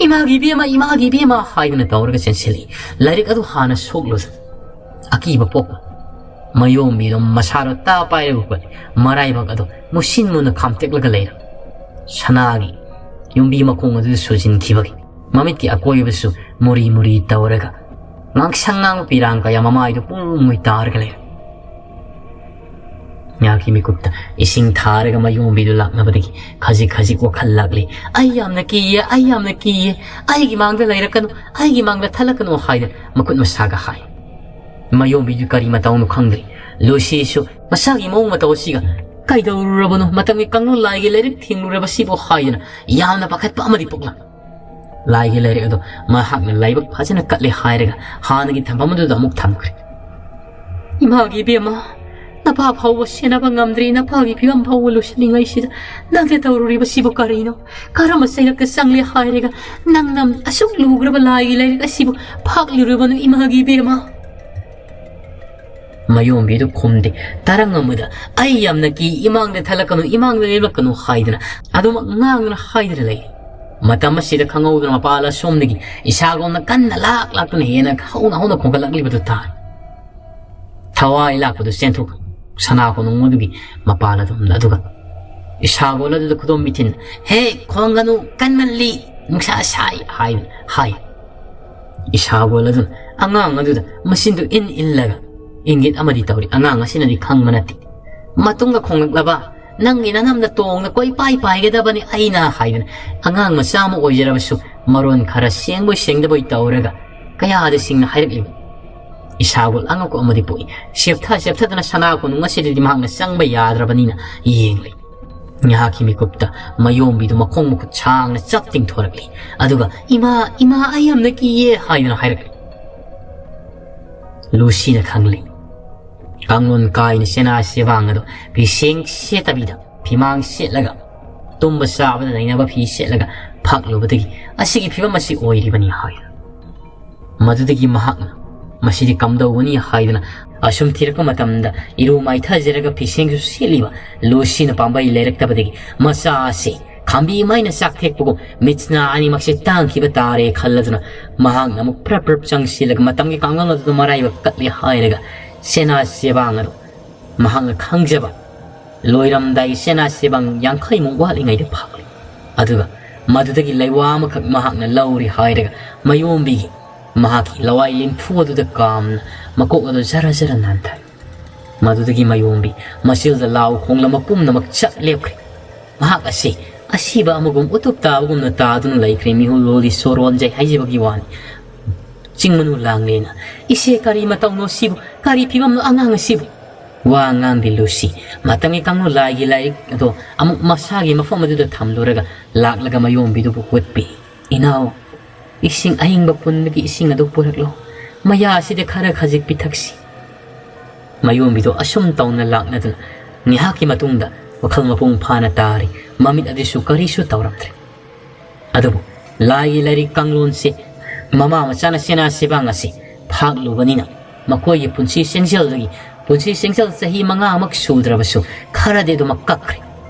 "ꯏꯃꯥꯒꯤ ꯏꯕꯦꯝꯃ, ꯏꯃꯥꯒꯤ ꯏꯕꯦꯝꯃ" ꯍꯥꯏꯗꯨꯅ ꯇꯧꯔꯒ ꯆꯦꯟꯁꯤꯜꯂꯤ꯫ ꯂꯥꯏꯔꯤꯛ ꯑꯗꯨ ꯍꯥꯟꯅ ꯁꯣꯛꯂꯨꯁ ꯑꯀꯤꯕ ꯄꯣꯛꯄ ꯃꯌꯣꯝꯕꯤꯗꯨ ꯃꯁꯥꯗꯣ ꯇꯥ ꯄꯥꯏꯔꯒ ꯎꯞꯄ ꯃꯔꯥꯏꯕꯛ ꯑꯗꯨ ꯃꯨꯁꯤꯟ ꯃꯨꯅ ꯈꯥꯝꯇꯦꯛꯂꯒ ꯂꯩꯔꯝ꯫ ꯁꯅꯥꯒꯤ ꯌꯨꯝꯕꯤ ꯃꯈꯣꯡ ꯑꯗꯨꯗ ꯁꯨꯖꯤꯟꯈꯤꯕꯒꯤ ꯃꯃꯤꯠꯀꯤ ꯑꯀꯣꯏꯕꯁꯨ ꯃꯨꯔꯤ ꯃꯨꯔꯤ ꯇꯧꯔꯒ ꯉꯥꯡꯁꯪ ꯉꯥꯡꯕ ꯄꯤꯔꯥꯡ ꯀꯌꯥ ꯃꯃꯥꯏꯗꯨ ꯄꯨꯡꯃꯨꯏ ꯇꯥꯔꯒ ꯂꯩꯔꯦ꯫ ꯉꯥꯏꯍꯥꯛꯀꯤ ꯃꯤꯀꯨꯞꯇ ꯏꯁꯤꯡ ꯊꯥꯔꯒ ꯃꯌꯣꯝꯕꯤꯗꯨ ꯂꯥꯛꯅꯕꯗꯒꯤ ꯈꯖꯤꯛ ꯈꯖꯤꯛ ꯋꯥꯈꯜ ꯂꯥꯛꯂꯤ꯫ "ꯑꯩ ꯌꯥꯝꯅ ꯀꯤꯌꯦ, ꯑꯩ ꯌꯥꯝꯅ ꯀꯤꯌꯦ, ꯑꯩꯒꯤ ꯃꯥꯡꯗ ꯂꯩꯔꯛꯀꯅꯨ, ꯑꯩꯒꯤ ꯃꯥꯡꯗ ꯊꯠꯂꯛꯀꯅꯨ" ꯍꯥꯏꯗꯅ ꯃꯈꯨꯠ ꯃꯁꯥꯒ ꯍꯥꯏ꯫ ꯃꯌꯣꯝꯕꯤꯗꯨ ꯀꯔꯤ ꯃꯇꯧꯅꯣ ꯈꯪꯗ꯭ꯔꯤ꯫ ꯂꯨꯁꯤꯁꯨ ꯃꯁꯥꯒꯤ ꯃꯑꯣꯡ ꯃꯇꯧ ꯑꯁꯤꯒ "ꯀꯩꯗꯧꯔꯨꯔꯕꯅꯣ? ꯃꯇꯝꯒꯤ ꯀꯥꯡꯂꯣꯟ ꯂꯥꯏꯒꯤ ꯂꯥꯏꯔꯤꯛ ꯊꯦꯡꯂꯨꯔꯕꯁꯤꯕꯨ?" ꯍꯥꯏꯗꯅ ꯌꯥꯝꯅ ꯄꯥꯈꯠꯄ ꯑꯃꯗꯤ ꯄꯣꯛꯂꯛ꯫ ꯂꯥꯏꯒꯤ ꯂꯥꯏꯔꯤꯛ ꯑꯗꯨ ꯃꯍꯥꯛꯅ ꯂꯥꯏꯕꯛ ꯐꯖꯅ ꯀꯠꯂꯦ ꯍꯥꯏꯔꯒ ꯍꯥꯟꯅꯒꯤ ꯊꯝꯐꯝ ꯑꯗꯨꯗ ꯑꯃꯨꯛ ꯊꯝꯈ꯭ꯔꯦ꯫ "ꯏꯃꯥꯒꯤ ꯏꯕꯦꯝꯃ, ꯅꯄꯥ ꯐꯥꯎꯕ ꯁꯦꯟꯅꯕ ꯉꯝꯗ꯭ꯔꯤ, ꯅꯄꯥꯒꯤ ꯐꯤꯕꯝ ꯐꯥꯎꯕ ꯂꯨꯁꯤꯜꯂꯤꯉꯩꯁꯤꯗ ꯅꯪꯅ ꯇꯧꯔꯨꯔꯤꯕꯁꯤꯕꯨ ꯀꯔꯤꯅꯣ? ꯀꯔꯝꯕ ꯆꯩꯔꯛꯇ ꯆꯪꯂꯦ ꯍꯥꯏꯔꯒ ꯅꯪꯅ ꯑꯁꯨꯛ ꯂꯨꯈ꯭ꯔꯕ ꯂꯥꯏꯒꯤ ꯂꯥꯏꯔꯤꯛ ꯑꯁꯤꯕꯨ ꯐꯥꯛꯂꯨꯔꯤꯕꯅꯣ, ꯏꯃꯥꯒꯤ ꯏꯕꯦꯝꯃ?" ꯃꯌꯣꯝꯕꯤꯗꯨ ꯈꯨꯝꯗꯦ꯫ ꯇꯔꯪ ꯑꯃꯗ "ꯑꯩ ꯌꯥꯝꯅ ꯀꯤ, ꯏꯃꯥꯡꯗ ꯊꯠꯂꯛꯀꯅꯨ, ꯏꯃꯥꯡꯗ ꯂꯦꯞꯂꯛꯀꯅꯨ" ꯍꯥꯏꯗꯅ ꯑꯗꯨꯃꯛ ꯉꯥꯡꯗꯨꯅ ꯍꯥꯏꯗꯨꯅ ꯂꯩ꯫ ꯃꯇꯝ ꯑꯁꯤꯗ ꯈꯪꯍꯧꯗꯅ ꯃꯄꯥꯜ ꯑꯁꯣꯝꯗꯒꯤ ꯏꯁꯥꯒꯣꯜꯅ ꯀꯟꯅ ꯂꯥꯛ ꯂꯥꯛꯇꯨꯅ ꯍꯦꯟꯅ ꯍꯧꯅ ꯍꯧꯅ ꯈꯣꯡꯒꯠꯂꯛꯂꯤꯕꯗꯨ ꯇꯥꯏ꯫ ꯊꯋꯥꯏ ꯂꯥꯛꯄꯗꯨ ꯆꯦꯟꯊꯣꯛ ꯁꯅꯥ ꯀꯣꯅꯨꯡ ꯑꯗꯨꯒꯤ ꯃꯄꯥꯜ ꯑꯗꯣꯝꯗ꯫ ꯑꯗꯨꯒ ꯏꯁꯥꯒꯣꯜ ꯑꯗꯨꯗ ꯈꯨꯗꯣꯝ ꯃꯤꯊꯤꯟ, "ꯍꯦ, ꯈꯣꯡꯒꯅꯨ, ꯀꯟꯃꯜꯂꯤ, ꯅꯨꯡꯁꯥ ꯁꯥꯏ" ꯍꯥꯏ, ꯍꯥꯏ꯫ ꯏꯁꯥꯒꯣꯜ ꯑꯗꯨꯅ ꯑꯉꯥꯡ ꯑꯗꯨꯗ ꯃꯆꯤꯟꯗꯨ ꯏꯟ ꯏꯜꯂꯒ ꯏꯪꯒꯤꯠ ꯑꯃꯗꯤ ꯇꯧꯔꯤ꯫ ꯑꯉꯥꯡ ꯑꯁꯤꯅꯗꯤ ꯈꯪꯕ ꯅꯠꯇꯦ꯫ ꯃꯇꯨꯡꯗ ꯈꯣꯡꯂꯛꯂꯕ, "ꯅꯪꯒꯤ ꯅꯅꯝꯗ ꯇꯣꯡꯅ ꯀꯣꯏꯄꯥꯏ ꯄꯥꯏꯒꯗꯕꯅꯤ ꯑꯩꯅ" ꯍꯥꯏꯗꯅ ꯑꯉꯥꯡ ꯃꯆꯥ ꯑꯃ ꯑꯣꯏꯖꯔꯕꯁꯨ ꯃꯔꯣꯟ ꯈꯔ ꯁꯦꯡꯕꯣꯏ ꯁꯦꯡꯗꯕꯣꯏ ꯇꯧꯔꯒ ꯀꯌꯥꯗ ꯁꯤꯡꯅ ꯍꯥꯏꯔꯛꯂꯤꯕ꯫ ꯏꯁꯥꯒꯣꯜ ꯑꯉꯛꯄ ꯑꯃꯗꯤ ꯄꯣꯛꯏ꯫ ꯁꯦꯞꯊ ꯁꯦꯞꯊꯗꯅ ꯁꯅꯥ ꯀꯣꯅꯨꯡ ꯑꯁꯤꯗꯗꯤ ꯃꯍꯥꯛꯅ ꯆꯪꯕ ꯌꯥꯗ꯭ꯔꯕꯅꯤꯅ ꯌꯦꯡꯂꯤ꯫ ꯉꯥꯏꯍꯥꯛꯀꯤ ꯃꯤꯀꯨꯞꯇ ꯃꯌꯣꯝꯕꯤꯗꯨ ꯃꯈꯣꯡ ꯃꯈꯨꯠ ꯁꯥꯡꯅ ꯆꯞ ꯇꯤꯡꯊꯣꯔꯛꯂꯤ꯫ ꯑꯗꯨꯒ "ꯏꯃꯥ, ꯏꯃꯥ, ꯑꯩ ꯌꯥꯝꯅ ꯀꯤꯌꯦ" ꯍꯥꯏꯗꯨꯅ ꯍꯥꯏꯔꯛꯂꯤ꯫ ꯂꯨꯁꯤꯅ ꯈꯪꯂꯤ꯫ ꯀꯥꯡꯂꯣꯟ ꯀꯥꯏꯅ ꯆꯦꯅꯥ ꯆꯦꯕꯥꯡ ꯑꯗꯨ ꯐꯤꯁꯦꯡ ꯁꯦꯠꯇꯕꯤꯗ ꯐꯤꯃꯥꯡ ꯁꯦꯠꯂꯒ ꯇꯨꯝꯕ ꯆꯥꯕꯗ ꯅꯩꯅꯕ ꯐꯤ ꯁꯦꯠꯂꯒ ꯐꯛꯂꯨꯕꯗꯒꯤ ꯑꯁꯤꯒꯤ ꯐꯤꯕꯝ ꯑꯁꯤ ꯑꯣꯏꯔꯤꯕꯅꯤ ꯍꯥꯏ꯫ ꯃꯗꯨꯗꯒꯤ ꯃꯍꯥꯛꯅ "ꯃꯁꯤꯗꯤ ꯀꯝꯗꯧꯒꯅꯤ?" ꯍꯥꯏꯗꯨꯅ ꯑꯁꯨꯝ ꯊꯤꯔꯛꯄ ꯃꯇꯝꯗ ꯏꯔꯨ ꯃꯥꯏꯊꯖꯔꯒ ꯐꯤꯁꯦꯡꯁꯨ ꯁꯦꯠꯂꯤꯕ ꯂꯨꯁꯤꯅ ꯄꯥꯝꯕꯩ ꯂꯩꯔꯛꯇꯕꯗꯒꯤ ꯃꯆꯥ ꯑꯁꯤ ꯈꯥꯝꯕꯤ ꯃꯩꯅ ꯆꯥꯛ ꯊꯦꯛꯄꯒꯨꯝ ꯃꯤꯠꯁꯤꯅ ꯑꯅꯤꯃꯛꯁꯦ ꯇꯥꯡꯈꯤꯕ ꯇꯥꯔꯦ ꯈꯜꯂꯗꯨꯅ ꯃꯍꯥꯛꯅ ꯑꯃꯨꯛ ꯄ꯭ꯔꯞ ꯄ꯭ꯔꯞ ꯆꯪꯁꯤꯜꯂꯒ ꯃꯇꯝꯒꯤ ꯀꯥꯡꯂꯣꯟ ꯑꯗꯨꯗ ꯃꯔꯥꯏꯕꯛ ꯀꯠꯂꯦ ꯍꯥꯏꯔꯒ ꯁꯦꯅꯥ ꯆꯦꯕꯥꯡ ꯑꯗꯨ ꯃꯍꯥꯛꯅ ꯈꯪꯖꯕ ꯂꯣꯏꯔꯝꯗꯥꯏꯒꯤ ꯁꯦꯅꯥ ꯆꯦꯕꯥꯡ ꯌꯥꯡꯈꯩꯃꯨꯛ ꯋꯥꯠꯂꯤꯉꯩꯗ ꯐꯥꯛꯂꯤ꯫ ꯑꯗꯨꯒ ꯃꯗꯨꯗꯒꯤ ꯂꯩꯋꯥ ꯑꯃꯈꯛ ꯃꯍꯥꯛꯅ ꯂꯧꯔꯤ ꯍꯥꯏꯔꯒ ꯃꯌꯣꯝꯕꯤꯒꯤ ꯃꯍꯥꯛꯀꯤ ꯂꯋꯥꯏ ꯂꯤꯟꯐꯨ ꯑꯗꯨꯗ ꯀꯥꯝꯅ ꯃꯀꯣꯛ ꯑꯗꯨ ꯖꯔ ꯖꯔ ꯅꯥꯟꯊꯔꯦ꯫ ꯃꯗꯨꯗꯒꯤ ꯃꯌꯣꯝꯕꯤ ꯃꯆꯤꯜꯗ ꯂꯥꯎ ꯈꯣꯡꯂꯝꯕ ꯄꯨꯝꯅꯃꯛ ꯆꯞ ꯂꯦꯞꯈ꯭ꯔꯦ꯫ ꯃꯍꯥꯛ ꯑꯁꯤ ꯑꯁꯤꯕ ꯑꯃꯒꯨꯝ ꯎꯇꯨꯞ ꯇꯥꯕꯒꯨꯝꯅ ꯇꯥꯗꯨꯅ ꯂꯩꯈ꯭ꯔꯦ꯫ ꯃꯤꯍꯨꯜ ꯂꯣꯜꯂꯤ, ꯁꯣꯔ ꯍꯣꯟꯖꯩ ꯍꯥꯏꯖꯕꯒꯤ ꯋꯥꯅꯤ꯫ ꯆꯤꯡ ꯃꯅꯨ ꯂꯥꯡꯂꯦꯅ, "ꯏꯆꯦ, ꯀꯔꯤ ꯃꯇꯧꯅꯣ ꯁꯤꯕꯨ? ꯀꯔꯤ ꯐꯤꯕꯝꯅꯣ ꯑꯉꯥꯡ ꯑꯁꯤꯕꯨ?" ꯋꯥ ꯉꯥꯡꯗꯦ ꯂꯨꯁꯤ꯫ ꯃꯇꯝꯒꯤ ꯀꯥꯡꯂꯣꯟ ꯂꯥꯏꯒꯤ ꯂꯥꯏꯔꯤꯛ ꯑꯗꯣ ꯑꯃꯨꯛ ꯃꯁꯥꯒꯤ ꯃꯐꯝ ꯑꯗꯨꯗ ꯊꯝꯂꯨꯔꯒ ꯂꯥꯛꯂꯒ ꯃꯌꯣꯝꯕꯤꯗꯨꯕꯨ ꯍꯨꯠꯄꯤ꯫ "ꯏꯅꯥꯎ, ꯏꯁꯤꯡ ꯑꯏꯪꯕ ꯄꯨꯟꯕꯒꯤ ꯏꯁꯤꯡ ꯑꯗꯨ ꯄꯨꯔꯛꯂꯣ꯫ ꯃꯌꯥ ꯑꯁꯤꯗ ꯈꯔ ꯈꯖꯤꯛ ꯄꯤꯊꯛꯁꯤ꯫" ꯃꯌꯣꯝꯕꯤꯗꯣ ꯑꯁꯨꯝ ꯇꯧꯅ ꯂꯥꯛꯅꯗꯨꯅ ꯉꯥꯏꯍꯥꯛꯀꯤ ꯃꯇꯨꯡꯗ ꯋꯥꯈꯜ ꯃꯄꯨꯡ ꯐꯥꯅ ꯇꯥꯔꯤ꯫ ꯃꯃꯤꯠ ꯑꯗꯨꯁꯨ ꯀꯔꯤꯁꯨ ꯇꯧꯔꯝꯗ꯭ꯔꯦ꯫ ꯑꯗꯨꯕꯨ ꯂꯥꯏꯒꯤ ꯂꯥꯏꯔꯤꯛ ꯀꯥꯡꯂꯣꯟꯁꯦ ꯃꯃꯥ ꯃꯆꯥꯅ ꯆꯦꯅꯥ ꯆꯦꯕꯥꯡ ꯑꯁꯤ ꯐꯥꯛꯂꯨꯕꯅꯤꯅ ꯃꯈꯣꯏꯒꯤ ꯄꯨꯟꯁꯤ ꯆꯦꯡꯖꯦꯜꯗꯒꯤ, ꯄꯨꯟꯁꯤ ꯆꯦꯡꯖꯦꯜ ꯆꯍꯤ ꯃꯉꯥꯃꯛ ꯁꯨꯗ꯭ꯔꯕꯁꯨ ꯈꯔꯗꯤ ꯑꯗꯨꯃꯛ ꯀꯛꯈ꯭ꯔꯦ꯫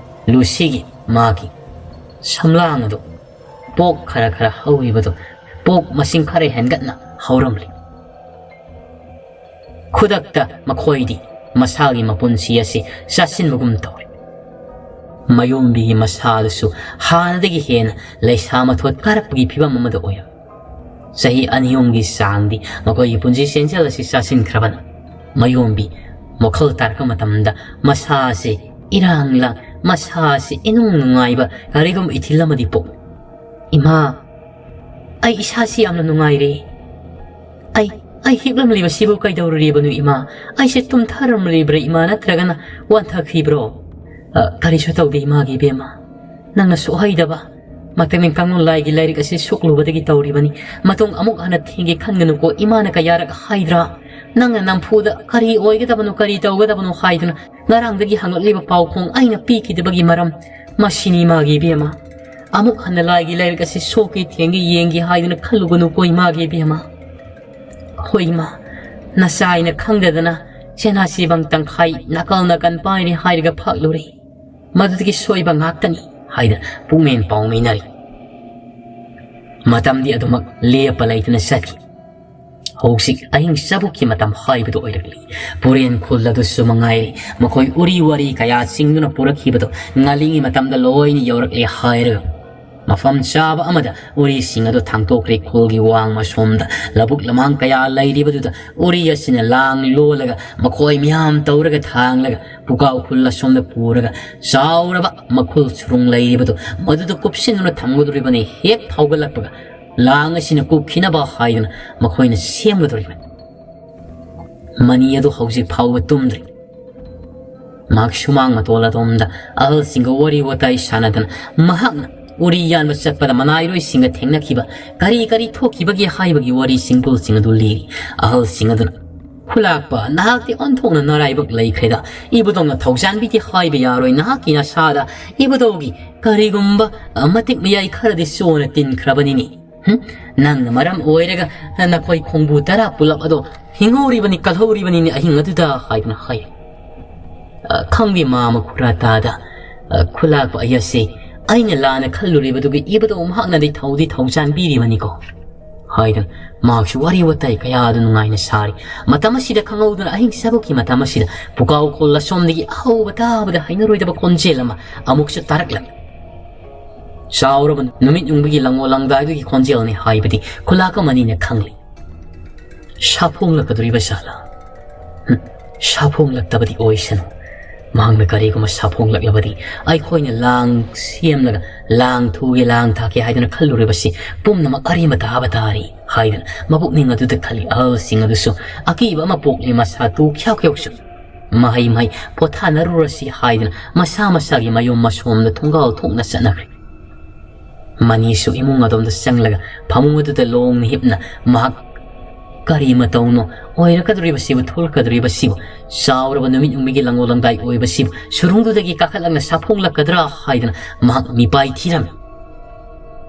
ꯂꯨꯁꯤꯒꯤ, ꯃꯥꯒꯤ ꯁꯝꯂꯥꯡ ꯑꯗꯨ ꯄꯣꯛ ꯈꯔ ꯈꯔ ꯍꯧꯔꯤꯕꯗꯨ ꯄꯣꯛ ꯃꯁꯤꯡ ꯈꯔ ꯍꯦꯟꯒꯠꯅ ꯍꯧꯔꯝꯂꯤ꯫ ꯈꯨꯗꯛꯇ ꯃꯈꯣꯏꯗꯤ ꯃꯁꯥꯒꯤ ꯃꯄꯨꯟꯁꯤ ꯑꯁꯤ ꯆꯥꯁꯤꯟꯕꯒꯨꯝ ꯇꯧꯔꯦ꯫ ꯃꯌꯣꯝꯕꯤꯒꯤ ꯃꯁꯥꯗꯨꯁꯨ ꯍꯥꯟꯅꯗꯒꯤ ꯍꯦꯟꯅ ꯂꯩꯁꯥ ꯃꯊꯣꯠ ꯀꯥꯔꯛꯄꯒꯤ ꯐꯤꯕꯝ ꯑꯃꯗ ꯑꯣꯏꯔꯝꯃꯤ꯫ ꯆꯍꯤ ꯑꯅꯤ ꯑꯍꯨꯝꯒꯤ ꯆꯥꯡꯗꯤ ꯃꯈꯣꯏꯒꯤ ꯄꯨꯟꯁꯤ ꯆꯦꯟꯖꯦꯜ ꯑꯁꯤ ꯆꯥꯁꯤꯟꯈ꯭ꯔꯕꯅ ꯃꯌꯣꯝꯕꯤ ꯋꯥꯈꯜ ꯇꯥꯔꯛꯄ ꯃꯇꯝꯗ ꯃꯁꯥ ꯑꯁꯤ ꯏꯔꯥꯡ ꯂꯥꯡ, ꯃꯁꯥ ꯑꯁꯤ ꯏꯅꯨꯡ ꯅꯨꯡꯉꯥꯏꯕ ꯀꯔꯤꯒꯨꯝꯕ ꯏꯊꯤꯜ ꯑꯃꯗꯤ ꯄꯣꯛꯏ꯫ "ꯏꯃꯥ, ꯑꯩ ꯏꯁꯥꯁꯤ ꯌꯥꯝꯅ ꯅꯨꯡꯉꯥꯏꯔꯦ꯫ ꯑꯩ, ꯑꯩ ꯍꯤꯞꯂꯝꯂꯤꯕꯁꯤꯕꯨ ꯀꯩꯗꯧꯔꯨꯔꯤꯕꯅꯣ ꯏꯃꯥ? ꯑꯩꯁꯦ ꯇꯨꯝꯊꯔꯝꯂꯤꯕ꯭ꯔꯥ ꯏꯃꯥ, ꯅꯠꯇ꯭ꯔꯒꯅ ꯋꯥꯟꯊꯈꯤꯕ꯭ꯔꯣ?" "ꯑ, ꯀꯔꯤꯁꯨ ꯇꯧꯗꯦ ꯏꯃꯥꯒꯤ ꯏꯕꯦꯝꯃ꯫ ꯅꯪꯅ ꯁꯣꯛꯍꯩꯗꯕ ꯃꯇꯝꯒꯤ ꯀꯥꯡꯂꯣꯟ ꯂꯥꯏꯒꯤ ꯂꯥꯏꯔꯤꯛ ꯑꯁꯤ ꯁꯣꯛꯂꯨꯕꯗꯒꯤ ꯇꯧꯔꯤꯕꯅꯤ꯫ ꯃꯇꯨꯡ ꯑꯃꯨꯛ ꯍꯟꯅ ꯊꯦꯡꯒꯦ ꯈꯟꯒꯅꯨꯀꯣ꯫ ꯏꯃꯥꯅ ꯀꯌꯥꯔꯛ ꯍꯥꯏꯗ꯭ꯔꯥ? ꯅꯪꯅ ꯅꯝꯐꯨꯗ ꯀꯔꯤ ꯑꯣꯏꯒꯗꯕꯅꯣ, ꯀꯔꯤ ꯇꯧꯒꯗꯕꯅꯣ ꯍꯥꯏꯗꯨꯅ ꯉꯔꯥꯡꯗꯒꯤ ꯍꯪꯂꯛꯂꯤꯕ ꯄꯥꯎꯈꯣꯡ ꯑꯩꯅ ꯄꯤꯈꯤꯗꯕꯒꯤ ꯃꯔꯝ ꯃꯁꯤꯅꯤ ꯏꯃꯥꯒꯤ ꯏꯕꯦꯝꯃ꯫ ꯑꯃꯨꯛ ꯍꯟꯅ ꯂꯥꯏꯒꯤ ꯂꯥꯏꯔꯤꯛ ꯑꯁꯤ ꯁꯣꯛꯀꯦ ꯊꯦꯡꯒꯦ ꯌꯦꯡꯒꯦ ꯍꯥꯏꯗꯨꯅ ꯈꯜꯂꯨꯒꯅꯨꯀꯣ ꯏꯃꯥꯒꯤ ꯏꯕꯦꯝꯃ꯫ ꯍꯣꯏ ꯏꯃꯥ, ꯅꯆꯥ ꯑꯩꯅ ꯈꯪꯗꯗꯅ ꯆꯦꯅꯥ ꯆꯦꯕꯥꯡ ꯇꯪꯈꯥꯏ ꯅꯥꯀꯜ ꯅꯥꯀꯟ ꯄꯥꯏꯔꯦ ꯍꯥꯏꯔꯒ ꯐꯥꯛꯂꯨꯔꯦ꯫ ꯃꯗꯨꯗꯒꯤ ꯁꯣꯏꯕ ꯉꯥꯛꯇꯅꯤ" ꯍꯥꯏꯗꯅ ꯄꯨꯛꯃꯦꯟ ꯄꯥꯎꯃꯤꯟꯅꯔꯤ꯫ ꯃꯇꯝꯗꯤ ꯑꯗꯨꯃꯛ ꯂꯦꯞꯄ ꯂꯩꯇꯅ ꯆꯠꯈꯤ꯫ ꯍꯧꯖꯤꯛ ꯑꯍꯤꯡ ꯆꯕꯨꯛꯀꯤ ꯃꯇꯝ ꯍꯥꯏꯕꯗꯨ ꯑꯣꯏꯔꯛꯂꯤ꯫ ꯄꯨꯔꯦꯟ ꯈꯨꯜ ꯑꯗꯨꯁꯨ ꯃꯉꯥꯏꯔꯦ, ꯃꯈꯣꯏ ꯎꯔꯤ ꯋꯥꯔꯤ ꯀꯌꯥ ꯆꯤꯡꯗꯨꯅ ꯄꯨꯔꯛꯈꯤꯕꯗꯣ ꯉꯥꯂꯤꯡꯒꯤ ꯃꯇꯝꯗ ꯂꯣꯏꯅ ꯌꯧꯔꯛꯂꯦ ꯍꯥꯏꯔꯒ ꯃꯐꯝ ꯆꯥꯕ ꯑꯃꯗ ꯎꯔꯤꯁꯤꯡ ꯑꯗꯨ ꯊꯥꯡꯇꯣꯛꯈ꯭ꯔꯦ꯫ ꯈꯨꯜꯒꯤ ꯋꯥꯡꯃ ꯁꯣꯝꯗ ꯂꯧꯕꯨꯛ ꯂꯝꯍꯥꯡ ꯀꯌꯥ ꯂꯩꯔꯤꯕꯗꯨꯗ ꯎꯔꯤ ꯑꯁꯤꯅ ꯂꯥꯡ ꯂꯣꯜꯂꯒ ꯃꯈꯣꯏ ꯃꯤꯌꯥꯝ ꯇꯧꯔꯒ ꯊꯥꯡꯂꯒ ꯄꯨꯀꯥꯎ ꯈꯨꯜ ꯑꯁꯣꯝꯗ ꯄꯨꯔꯒ ꯆꯥꯎꯔꯕ ꯃꯈꯨꯜ ꯁꯨꯔꯨꯡ ꯂꯩꯔꯤꯕꯗꯨ ꯃꯗꯨꯗ ꯀꯨꯞꯁꯤꯟꯗꯨꯅ ꯊꯝꯒꯗꯧꯔꯤꯕꯅꯤ꯫ ꯍꯦꯛ ꯐꯥꯎꯒꯠꯂꯛꯄꯒ ꯂꯥꯡ ꯑꯁꯤꯅ ꯀꯨꯞꯈꯤꯅꯕ ꯍꯥꯏꯗꯨꯅ ꯃꯈꯣꯏꯅ ꯁꯦꯝꯒꯗꯧꯔꯤꯕꯅꯤ꯫ ꯃꯅꯤ ꯑꯗꯨ ꯍꯧꯖꯤꯛ ꯐꯥꯎꯕ ꯇꯨꯝꯗ꯭ꯔꯤ꯫ ꯃꯍꯥꯛ ꯁꯨꯃꯥꯡ ꯃꯇꯣꯜ ꯑꯗꯣꯝꯗ ꯑꯍꯜꯁꯤꯡꯒ ꯋꯥꯔꯤ ꯋꯥꯇꯥꯏ ꯁꯥꯟꯅꯗꯅ ꯃꯍꯥꯛꯅ ꯎꯔꯤ ꯌꯥꯟꯕ ꯆꯠꯄꯗ ꯃꯅꯥꯏꯔꯣꯏꯁꯤꯡꯒ ꯊꯦꯡꯅꯈꯤꯕ, ꯀꯔꯤ ꯀꯔꯤ ꯊꯣꯛꯈꯤꯕꯒꯦ ꯍꯥꯏꯕꯒꯤ ꯋꯥꯔꯤ ꯁꯤꯡꯗꯨꯜꯁꯤꯡ ꯑꯗꯨ ꯂꯤꯔꯤ꯫ ꯑꯍꯜꯁꯤꯡ ꯑꯗꯨꯅ, "ꯈꯨꯂꯥꯛꯄ, ꯅꯍꯥꯛꯇꯤ ꯑꯣꯟꯊꯣꯛꯅ ꯅꯔꯥꯏꯕꯛ ꯂꯩꯈ꯭ꯔꯦꯗ꯫ ꯏꯕꯨꯗꯧꯅ ꯊꯧꯖꯥꯟꯕꯤꯗꯦ ꯍꯥꯏꯕ ꯌꯥꯔꯣꯏ꯫ ꯅꯍꯥꯛꯀꯤ ꯅꯁꯥꯗ ꯏꯕꯨꯗꯧꯒꯤ ꯀꯔꯤꯒꯨꯝꯕ, ꯑ, ꯃꯇꯤꯛ ꯃꯌꯥꯏ ꯈꯔꯗꯤ ꯆꯣꯅ ꯇꯤꯟꯈ꯭ꯔꯕꯅꯤꯅꯦ꯫ ꯍꯨꯝ? ꯅꯪꯅ ꯃꯔꯝ ꯑꯣꯏꯔꯒ ꯅꯈꯣꯏ ꯈꯣꯡꯕꯨ ꯇꯔꯥ ꯄꯨꯂꯞ ꯑꯗꯣ ꯍꯤꯡꯍꯧꯔꯤꯕꯅꯤ, ꯀꯜꯍꯧꯔꯤꯕꯅꯤꯅꯦ ꯑꯍꯤꯡ ꯑꯗꯨꯗ," ꯍꯥꯏꯗꯨꯅ ꯍꯥꯏ꯫ "ꯑ, ꯈꯪꯗꯦ, ꯃꯥꯃ ꯈꯨꯔꯥ ꯇꯥꯗ, ꯑ, ꯈꯨꯂꯥꯛꯄ ꯑꯌꯥꯁꯦ, ꯑꯩꯅ ꯂꯥꯟꯅ ꯈꯜꯂꯨꯔꯤꯕꯗꯨꯒꯤ ꯏꯕꯗꯧ ꯃꯍꯥꯛꯅꯗꯤ ꯊꯧꯗꯤ ꯊꯧꯖꯥꯟꯕꯤꯔꯤꯕꯅꯤꯀꯣ," ꯍꯥꯏꯗꯨꯅ ꯃꯍꯥꯛꯁꯨ ꯋꯥꯔꯤ ꯋꯥꯇꯥꯏ ꯀꯌꯥ ꯑꯗꯨ ꯅꯨꯡꯉꯥꯏꯅ ꯁꯥꯔꯤ꯫ ꯃꯇꯝ ꯑꯁꯤꯗ ꯈꯪꯍꯧꯗꯅ ꯑꯍꯤꯡ ꯆꯥꯕꯛꯀꯤ ꯃꯇꯝ ꯑꯁꯤꯗ ꯄꯨꯀꯥꯎ ꯈꯨꯜ ꯑꯁꯣꯝꯗꯒꯤ ꯑꯍꯧꯕ ꯇꯥꯕꯗ ꯍꯩꯅꯔꯣꯏꯗꯕ ꯈꯣꯟꯖꯦꯜ ꯑꯃ ꯑꯃꯨꯛꯁꯨ ꯇꯥꯔꯛꯂꯝꯃꯤ꯫ ꯆꯥꯎꯔꯕ ꯅꯨꯃꯤꯠ ꯌꯨꯡꯕꯒꯤ ꯂꯪꯉꯣ ꯂꯪꯗꯥꯏꯗꯨꯒꯤ ꯈꯣꯟꯖꯦꯜꯅꯤ ꯍꯥꯏꯕꯗꯤ ꯈꯨꯂꯥꯛꯄ ꯃꯅꯤꯅ ꯈꯪꯂꯤ꯫ ꯁꯥꯐꯣꯡꯂꯛꯀꯗꯧꯔꯤꯕ ꯖꯥꯠꯂꯥ? ꯍꯨꯝ, ꯁꯥꯐꯣꯡꯂꯛꯇꯕꯗꯤ ꯑꯣꯏꯁꯅꯨ꯫ ꯃꯍꯥꯛꯅ ꯀꯔꯤꯒꯨꯝꯕ ꯁꯥꯐꯣꯡꯂꯛꯂꯕꯗꯤ ꯑꯩꯈꯣꯏꯅ ꯂꯥꯡ ꯁꯦꯝꯂꯒ ꯂꯥꯡ ꯊꯨꯒꯦ, ꯂꯥꯡ ꯊꯥꯛꯀꯦ ꯍꯥꯏꯗꯨꯅ ꯈꯜꯂꯨꯔꯤꯕꯁꯤ ꯄꯨꯝꯅꯃꯛ ꯑꯔꯦꯝꯕ ꯇꯥꯕ ꯇꯥꯔꯤ ꯍꯥꯏꯗꯨꯅ ꯃꯄꯨꯛꯅꯤꯡ ꯑꯗꯨꯗ ꯈꯜꯂꯤ꯫ ꯑꯍꯜꯁꯤꯡ ꯑꯗꯨꯁꯨ ꯑꯀꯤꯕ ꯑꯃ ꯄꯣꯛꯂꯤ꯫ ꯃꯁꯥ ꯇꯨ ꯈ꯭ꯌꯥꯎ ꯈ꯭ꯌꯥꯎꯁꯨ ꯃꯍꯩ ꯃꯍꯩ ꯄꯣꯊꯥꯅꯔꯨꯔꯁꯤ ꯍꯥꯏꯗꯨꯅ ꯃꯁꯥ ꯃꯁꯥꯒꯤ ꯃꯌꯨꯝ ꯃꯁꯣꯝꯗ ꯊꯣꯡꯒꯥꯜ ꯊꯣꯛꯅ ꯆꯠꯅꯈ꯭ꯔꯦ꯫ ꯃꯅꯤꯁꯨ ꯏꯃꯨꯡ ꯑꯗꯣꯝꯗ ꯆꯪꯂꯒ ꯐꯃꯨꯡ ꯑꯗꯨꯗ ꯂꯣꯡꯅ ꯍꯤꯞꯅ ꯃꯍꯥꯛ ꯀꯔꯤ ꯃꯇꯧꯅꯣ ꯑꯣꯏꯔꯛꯀꯗꯧꯔꯤꯕꯁꯤꯕꯨ, ꯊꯣꯛꯂꯛꯀꯗꯧꯔꯤꯕꯁꯤꯕꯨ, ꯆꯥꯎꯔꯕ ꯅꯨꯃꯤꯠ ꯌꯨꯡꯕꯤꯒꯤ ꯂꯪꯉꯣ ꯂꯪꯗꯥꯏ ꯑꯣꯏꯕꯁꯤꯕꯨ ꯁꯨꯔꯨꯡꯗꯨꯗꯒꯤ ꯀꯥꯈꯠꯂꯛꯅ ꯁꯥꯐꯣꯡꯂꯛꯀꯗ꯭ꯔꯥ ꯍꯥꯏꯗꯨꯅ ꯃꯍꯥꯛ ꯃꯤꯄꯥꯏ ꯊꯤꯔꯝꯃꯤ꯫